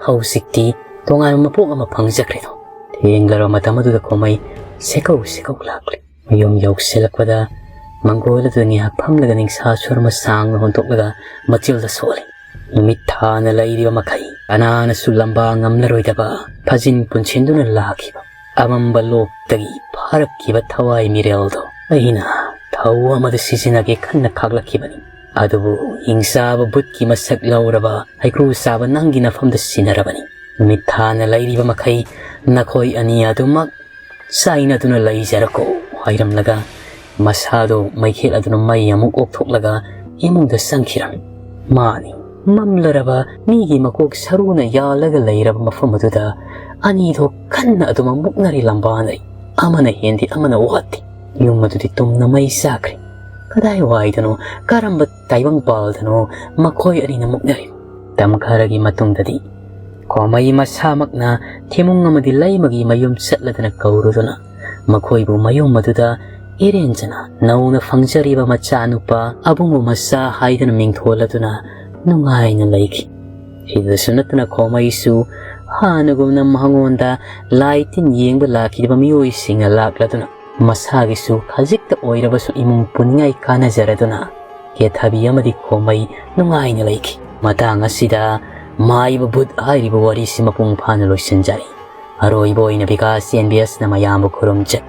ꯍꯧꯖꯤꯛꯇꯤ ꯇꯣꯉꯥꯟꯕ ꯃꯄꯣꯛ ꯑꯃ ꯐꯪꯖꯈ꯭ꯔꯦꯗꯣ꯫ ꯊꯦꯡꯂꯔꯕ ꯃꯇꯝ ꯑꯗꯨꯗ ꯈꯣꯃꯩ ꯁꯦꯀꯧ ꯁꯦꯀꯧ ꯂꯥꯛꯂꯤ꯫ ꯃꯌꯨꯝ ꯌꯧꯁꯤꯜꯂꯛꯄꯗ ꯃꯪꯒꯣꯜ ꯑꯗꯨꯗ ꯉꯥꯏꯍꯥꯛ ꯐꯝꯂꯒ ꯅꯤꯡꯁꯥ ꯁ꯭ꯋꯔ ꯑꯃ ꯁꯥꯡꯅ ꯍꯣꯟꯗꯣꯛꯂꯒ ꯃꯆꯤꯜꯗ ꯁꯣꯜꯂꯤ꯫ ꯅꯨꯃꯤꯠ ꯊꯥꯅ ꯂꯩꯔꯤꯕ ꯃꯈꯩ ꯀꯅꯥꯅꯁꯨ ꯂꯝꯕꯥ ꯉꯝꯂꯔꯣꯏꯗꯕ ꯐꯖꯤꯟ ꯄꯨꯟꯁꯤꯟꯗꯨꯅ ꯂꯥꯛꯈꯤꯕ ꯑꯃꯝꯕ ꯂꯣꯛꯇꯒꯤ ꯐꯥꯔꯛꯈꯤꯕ ꯊꯋꯥꯏ ꯃꯤꯔꯦꯜꯗꯣ ꯑꯩꯅ ꯊꯧ ꯑꯃꯗ ꯁꯤꯖꯤꯟꯅꯒꯦ ꯈꯟꯅ ꯈꯥꯛꯂꯛꯈꯤꯕꯅꯤ꯫ ꯑꯗꯨꯕꯨ ꯍꯤꯡꯆꯥꯕ ꯕꯨꯠꯀꯤ ꯃꯁꯛ ꯂꯧꯔꯕ ꯍꯩꯀ꯭ꯔꯨ ꯆꯥꯕ ꯅꯪꯒꯤ ꯅꯐꯝꯗ ꯁꯤꯟꯅꯔꯕꯅꯤ꯫ ꯅꯨꯃꯤꯠ ꯊꯥꯅ ꯂꯩꯔꯤꯕ ꯃꯈꯩ ꯅꯈꯣꯏ ꯑꯅꯤ ꯑꯗꯨꯃꯛ ꯆꯥꯏꯅꯗꯨꯅ ꯂꯩꯖꯔꯀꯣ ꯍꯥꯏꯔꯝꯂꯒ ꯃꯁꯥꯗꯨ ꯃꯩꯈꯦꯠ ꯑꯗꯨꯅ ꯃꯩ ꯑꯃꯨꯛ ꯑꯣꯛꯊꯣꯛꯂꯒ ꯏꯃꯨꯡꯗ ꯆꯪꯈꯤꯔꯝꯃꯤ꯫ ꯃꯥꯅꯤ, ꯃꯝꯂꯔꯕ ꯃꯤꯒꯤ ꯃꯀꯣꯛ ꯁꯔꯨꯅ ꯌꯥꯜꯂꯒ ꯂꯩꯔꯕ ꯃꯐꯝ ꯑꯗꯨꯗ ꯑꯅꯤꯗꯣ ꯀꯟꯅ ꯑꯗꯨꯃꯛ ꯃꯨꯛꯅꯔꯤ ꯂꯝꯕꯥꯅꯔꯤ꯫ ꯑꯃꯅ ꯍꯦꯟꯗꯦ, ꯑꯃꯅ ꯋꯥꯠꯇꯦ꯫ ꯌꯨꯝ ꯑꯗꯨꯗꯤ ꯇꯨꯝꯅ ꯃꯩ ꯆꯥꯈ꯭ꯔꯦ꯫ ꯀꯗꯥꯏꯋꯥꯏꯗꯅꯣ, ꯀꯔꯝꯕ ꯇꯥꯏꯕꯪꯄꯥꯜꯗꯅꯣ ꯃꯈꯣꯏ ꯑꯅꯤꯅ ꯃꯨꯛꯅꯔꯤꯕ? ꯃꯇꯝ ꯈꯔꯒꯤ ꯃꯇꯨꯡꯗꯗꯤ ꯈꯣꯃꯩ ꯃꯁꯥꯃꯛꯅ ꯊꯤꯃꯨꯡ ꯑꯃꯗꯤ ꯂꯩꯃꯒꯤ ꯃꯌꯨꯝ ꯆꯠꯂꯗꯅ ꯀꯧꯔꯨꯗꯨꯅ ꯃꯈꯣꯏꯕꯨ ꯃꯌꯨꯝ ꯑꯗꯨꯗ ꯏꯔꯦꯟꯖꯅ ꯅꯧꯅ ꯐꯪꯖꯔꯤꯕ ꯃꯆꯥꯅꯨꯄꯥ ꯑꯕꯨꯡꯉꯣ ꯃꯆꯥ ꯍꯥꯏꯗꯨꯅ ꯃꯤꯡꯊꯣꯜꯂꯗꯨꯅ ꯅꯨꯡꯉꯥꯏꯅ ꯂꯩꯈꯤ꯫ ꯁꯤꯗꯁꯨ ꯅꯠꯇꯅ ꯈꯣꯃꯩꯁꯨ ꯍꯥꯟꯅꯒꯨꯝꯅ ꯃꯉꯣꯟꯗ ꯂꯥꯏ ꯇꯤꯟ ꯌꯦꯡꯕ ꯂꯥꯛꯈꯤꯕ ꯃꯤꯑꯣꯏꯁꯤꯡꯅ ꯂꯥꯛꯂꯗꯨꯅ ꯃꯁꯥꯒꯤꯁꯨ ꯈꯖꯤꯛꯇ ꯑꯣꯏꯔꯕꯁꯨ ꯏꯃꯨꯡ ꯄꯨꯅꯤꯡꯉꯥꯏ ꯀꯥꯟꯅꯖꯔꯗꯨꯅ ꯀꯦꯊꯕꯤ ꯑꯃꯗꯤ ꯈꯣꯃꯩ ꯅꯨꯡꯉꯥꯏꯅ ꯂꯩꯈꯤ꯫ ꯃꯇꯥꯡ ꯑꯁꯤꯗ ꯃꯥꯏꯕ ꯕꯨꯠ ꯍꯥꯏꯔꯤꯕ ꯋꯥꯔꯤꯁꯤ ꯃꯄꯨꯡ ꯐꯥꯅ ꯂꯣꯏꯁꯤꯟꯖꯔꯤ꯫ ꯑꯔꯣꯏꯕ ꯑꯣꯏꯅ ꯕꯤꯀꯥꯁ ꯑꯦꯟ ꯕꯤ ꯑꯦꯁꯅ ꯃꯌꯥꯝꯕꯨ ꯈꯨꯔꯨꯝꯖꯩ꯫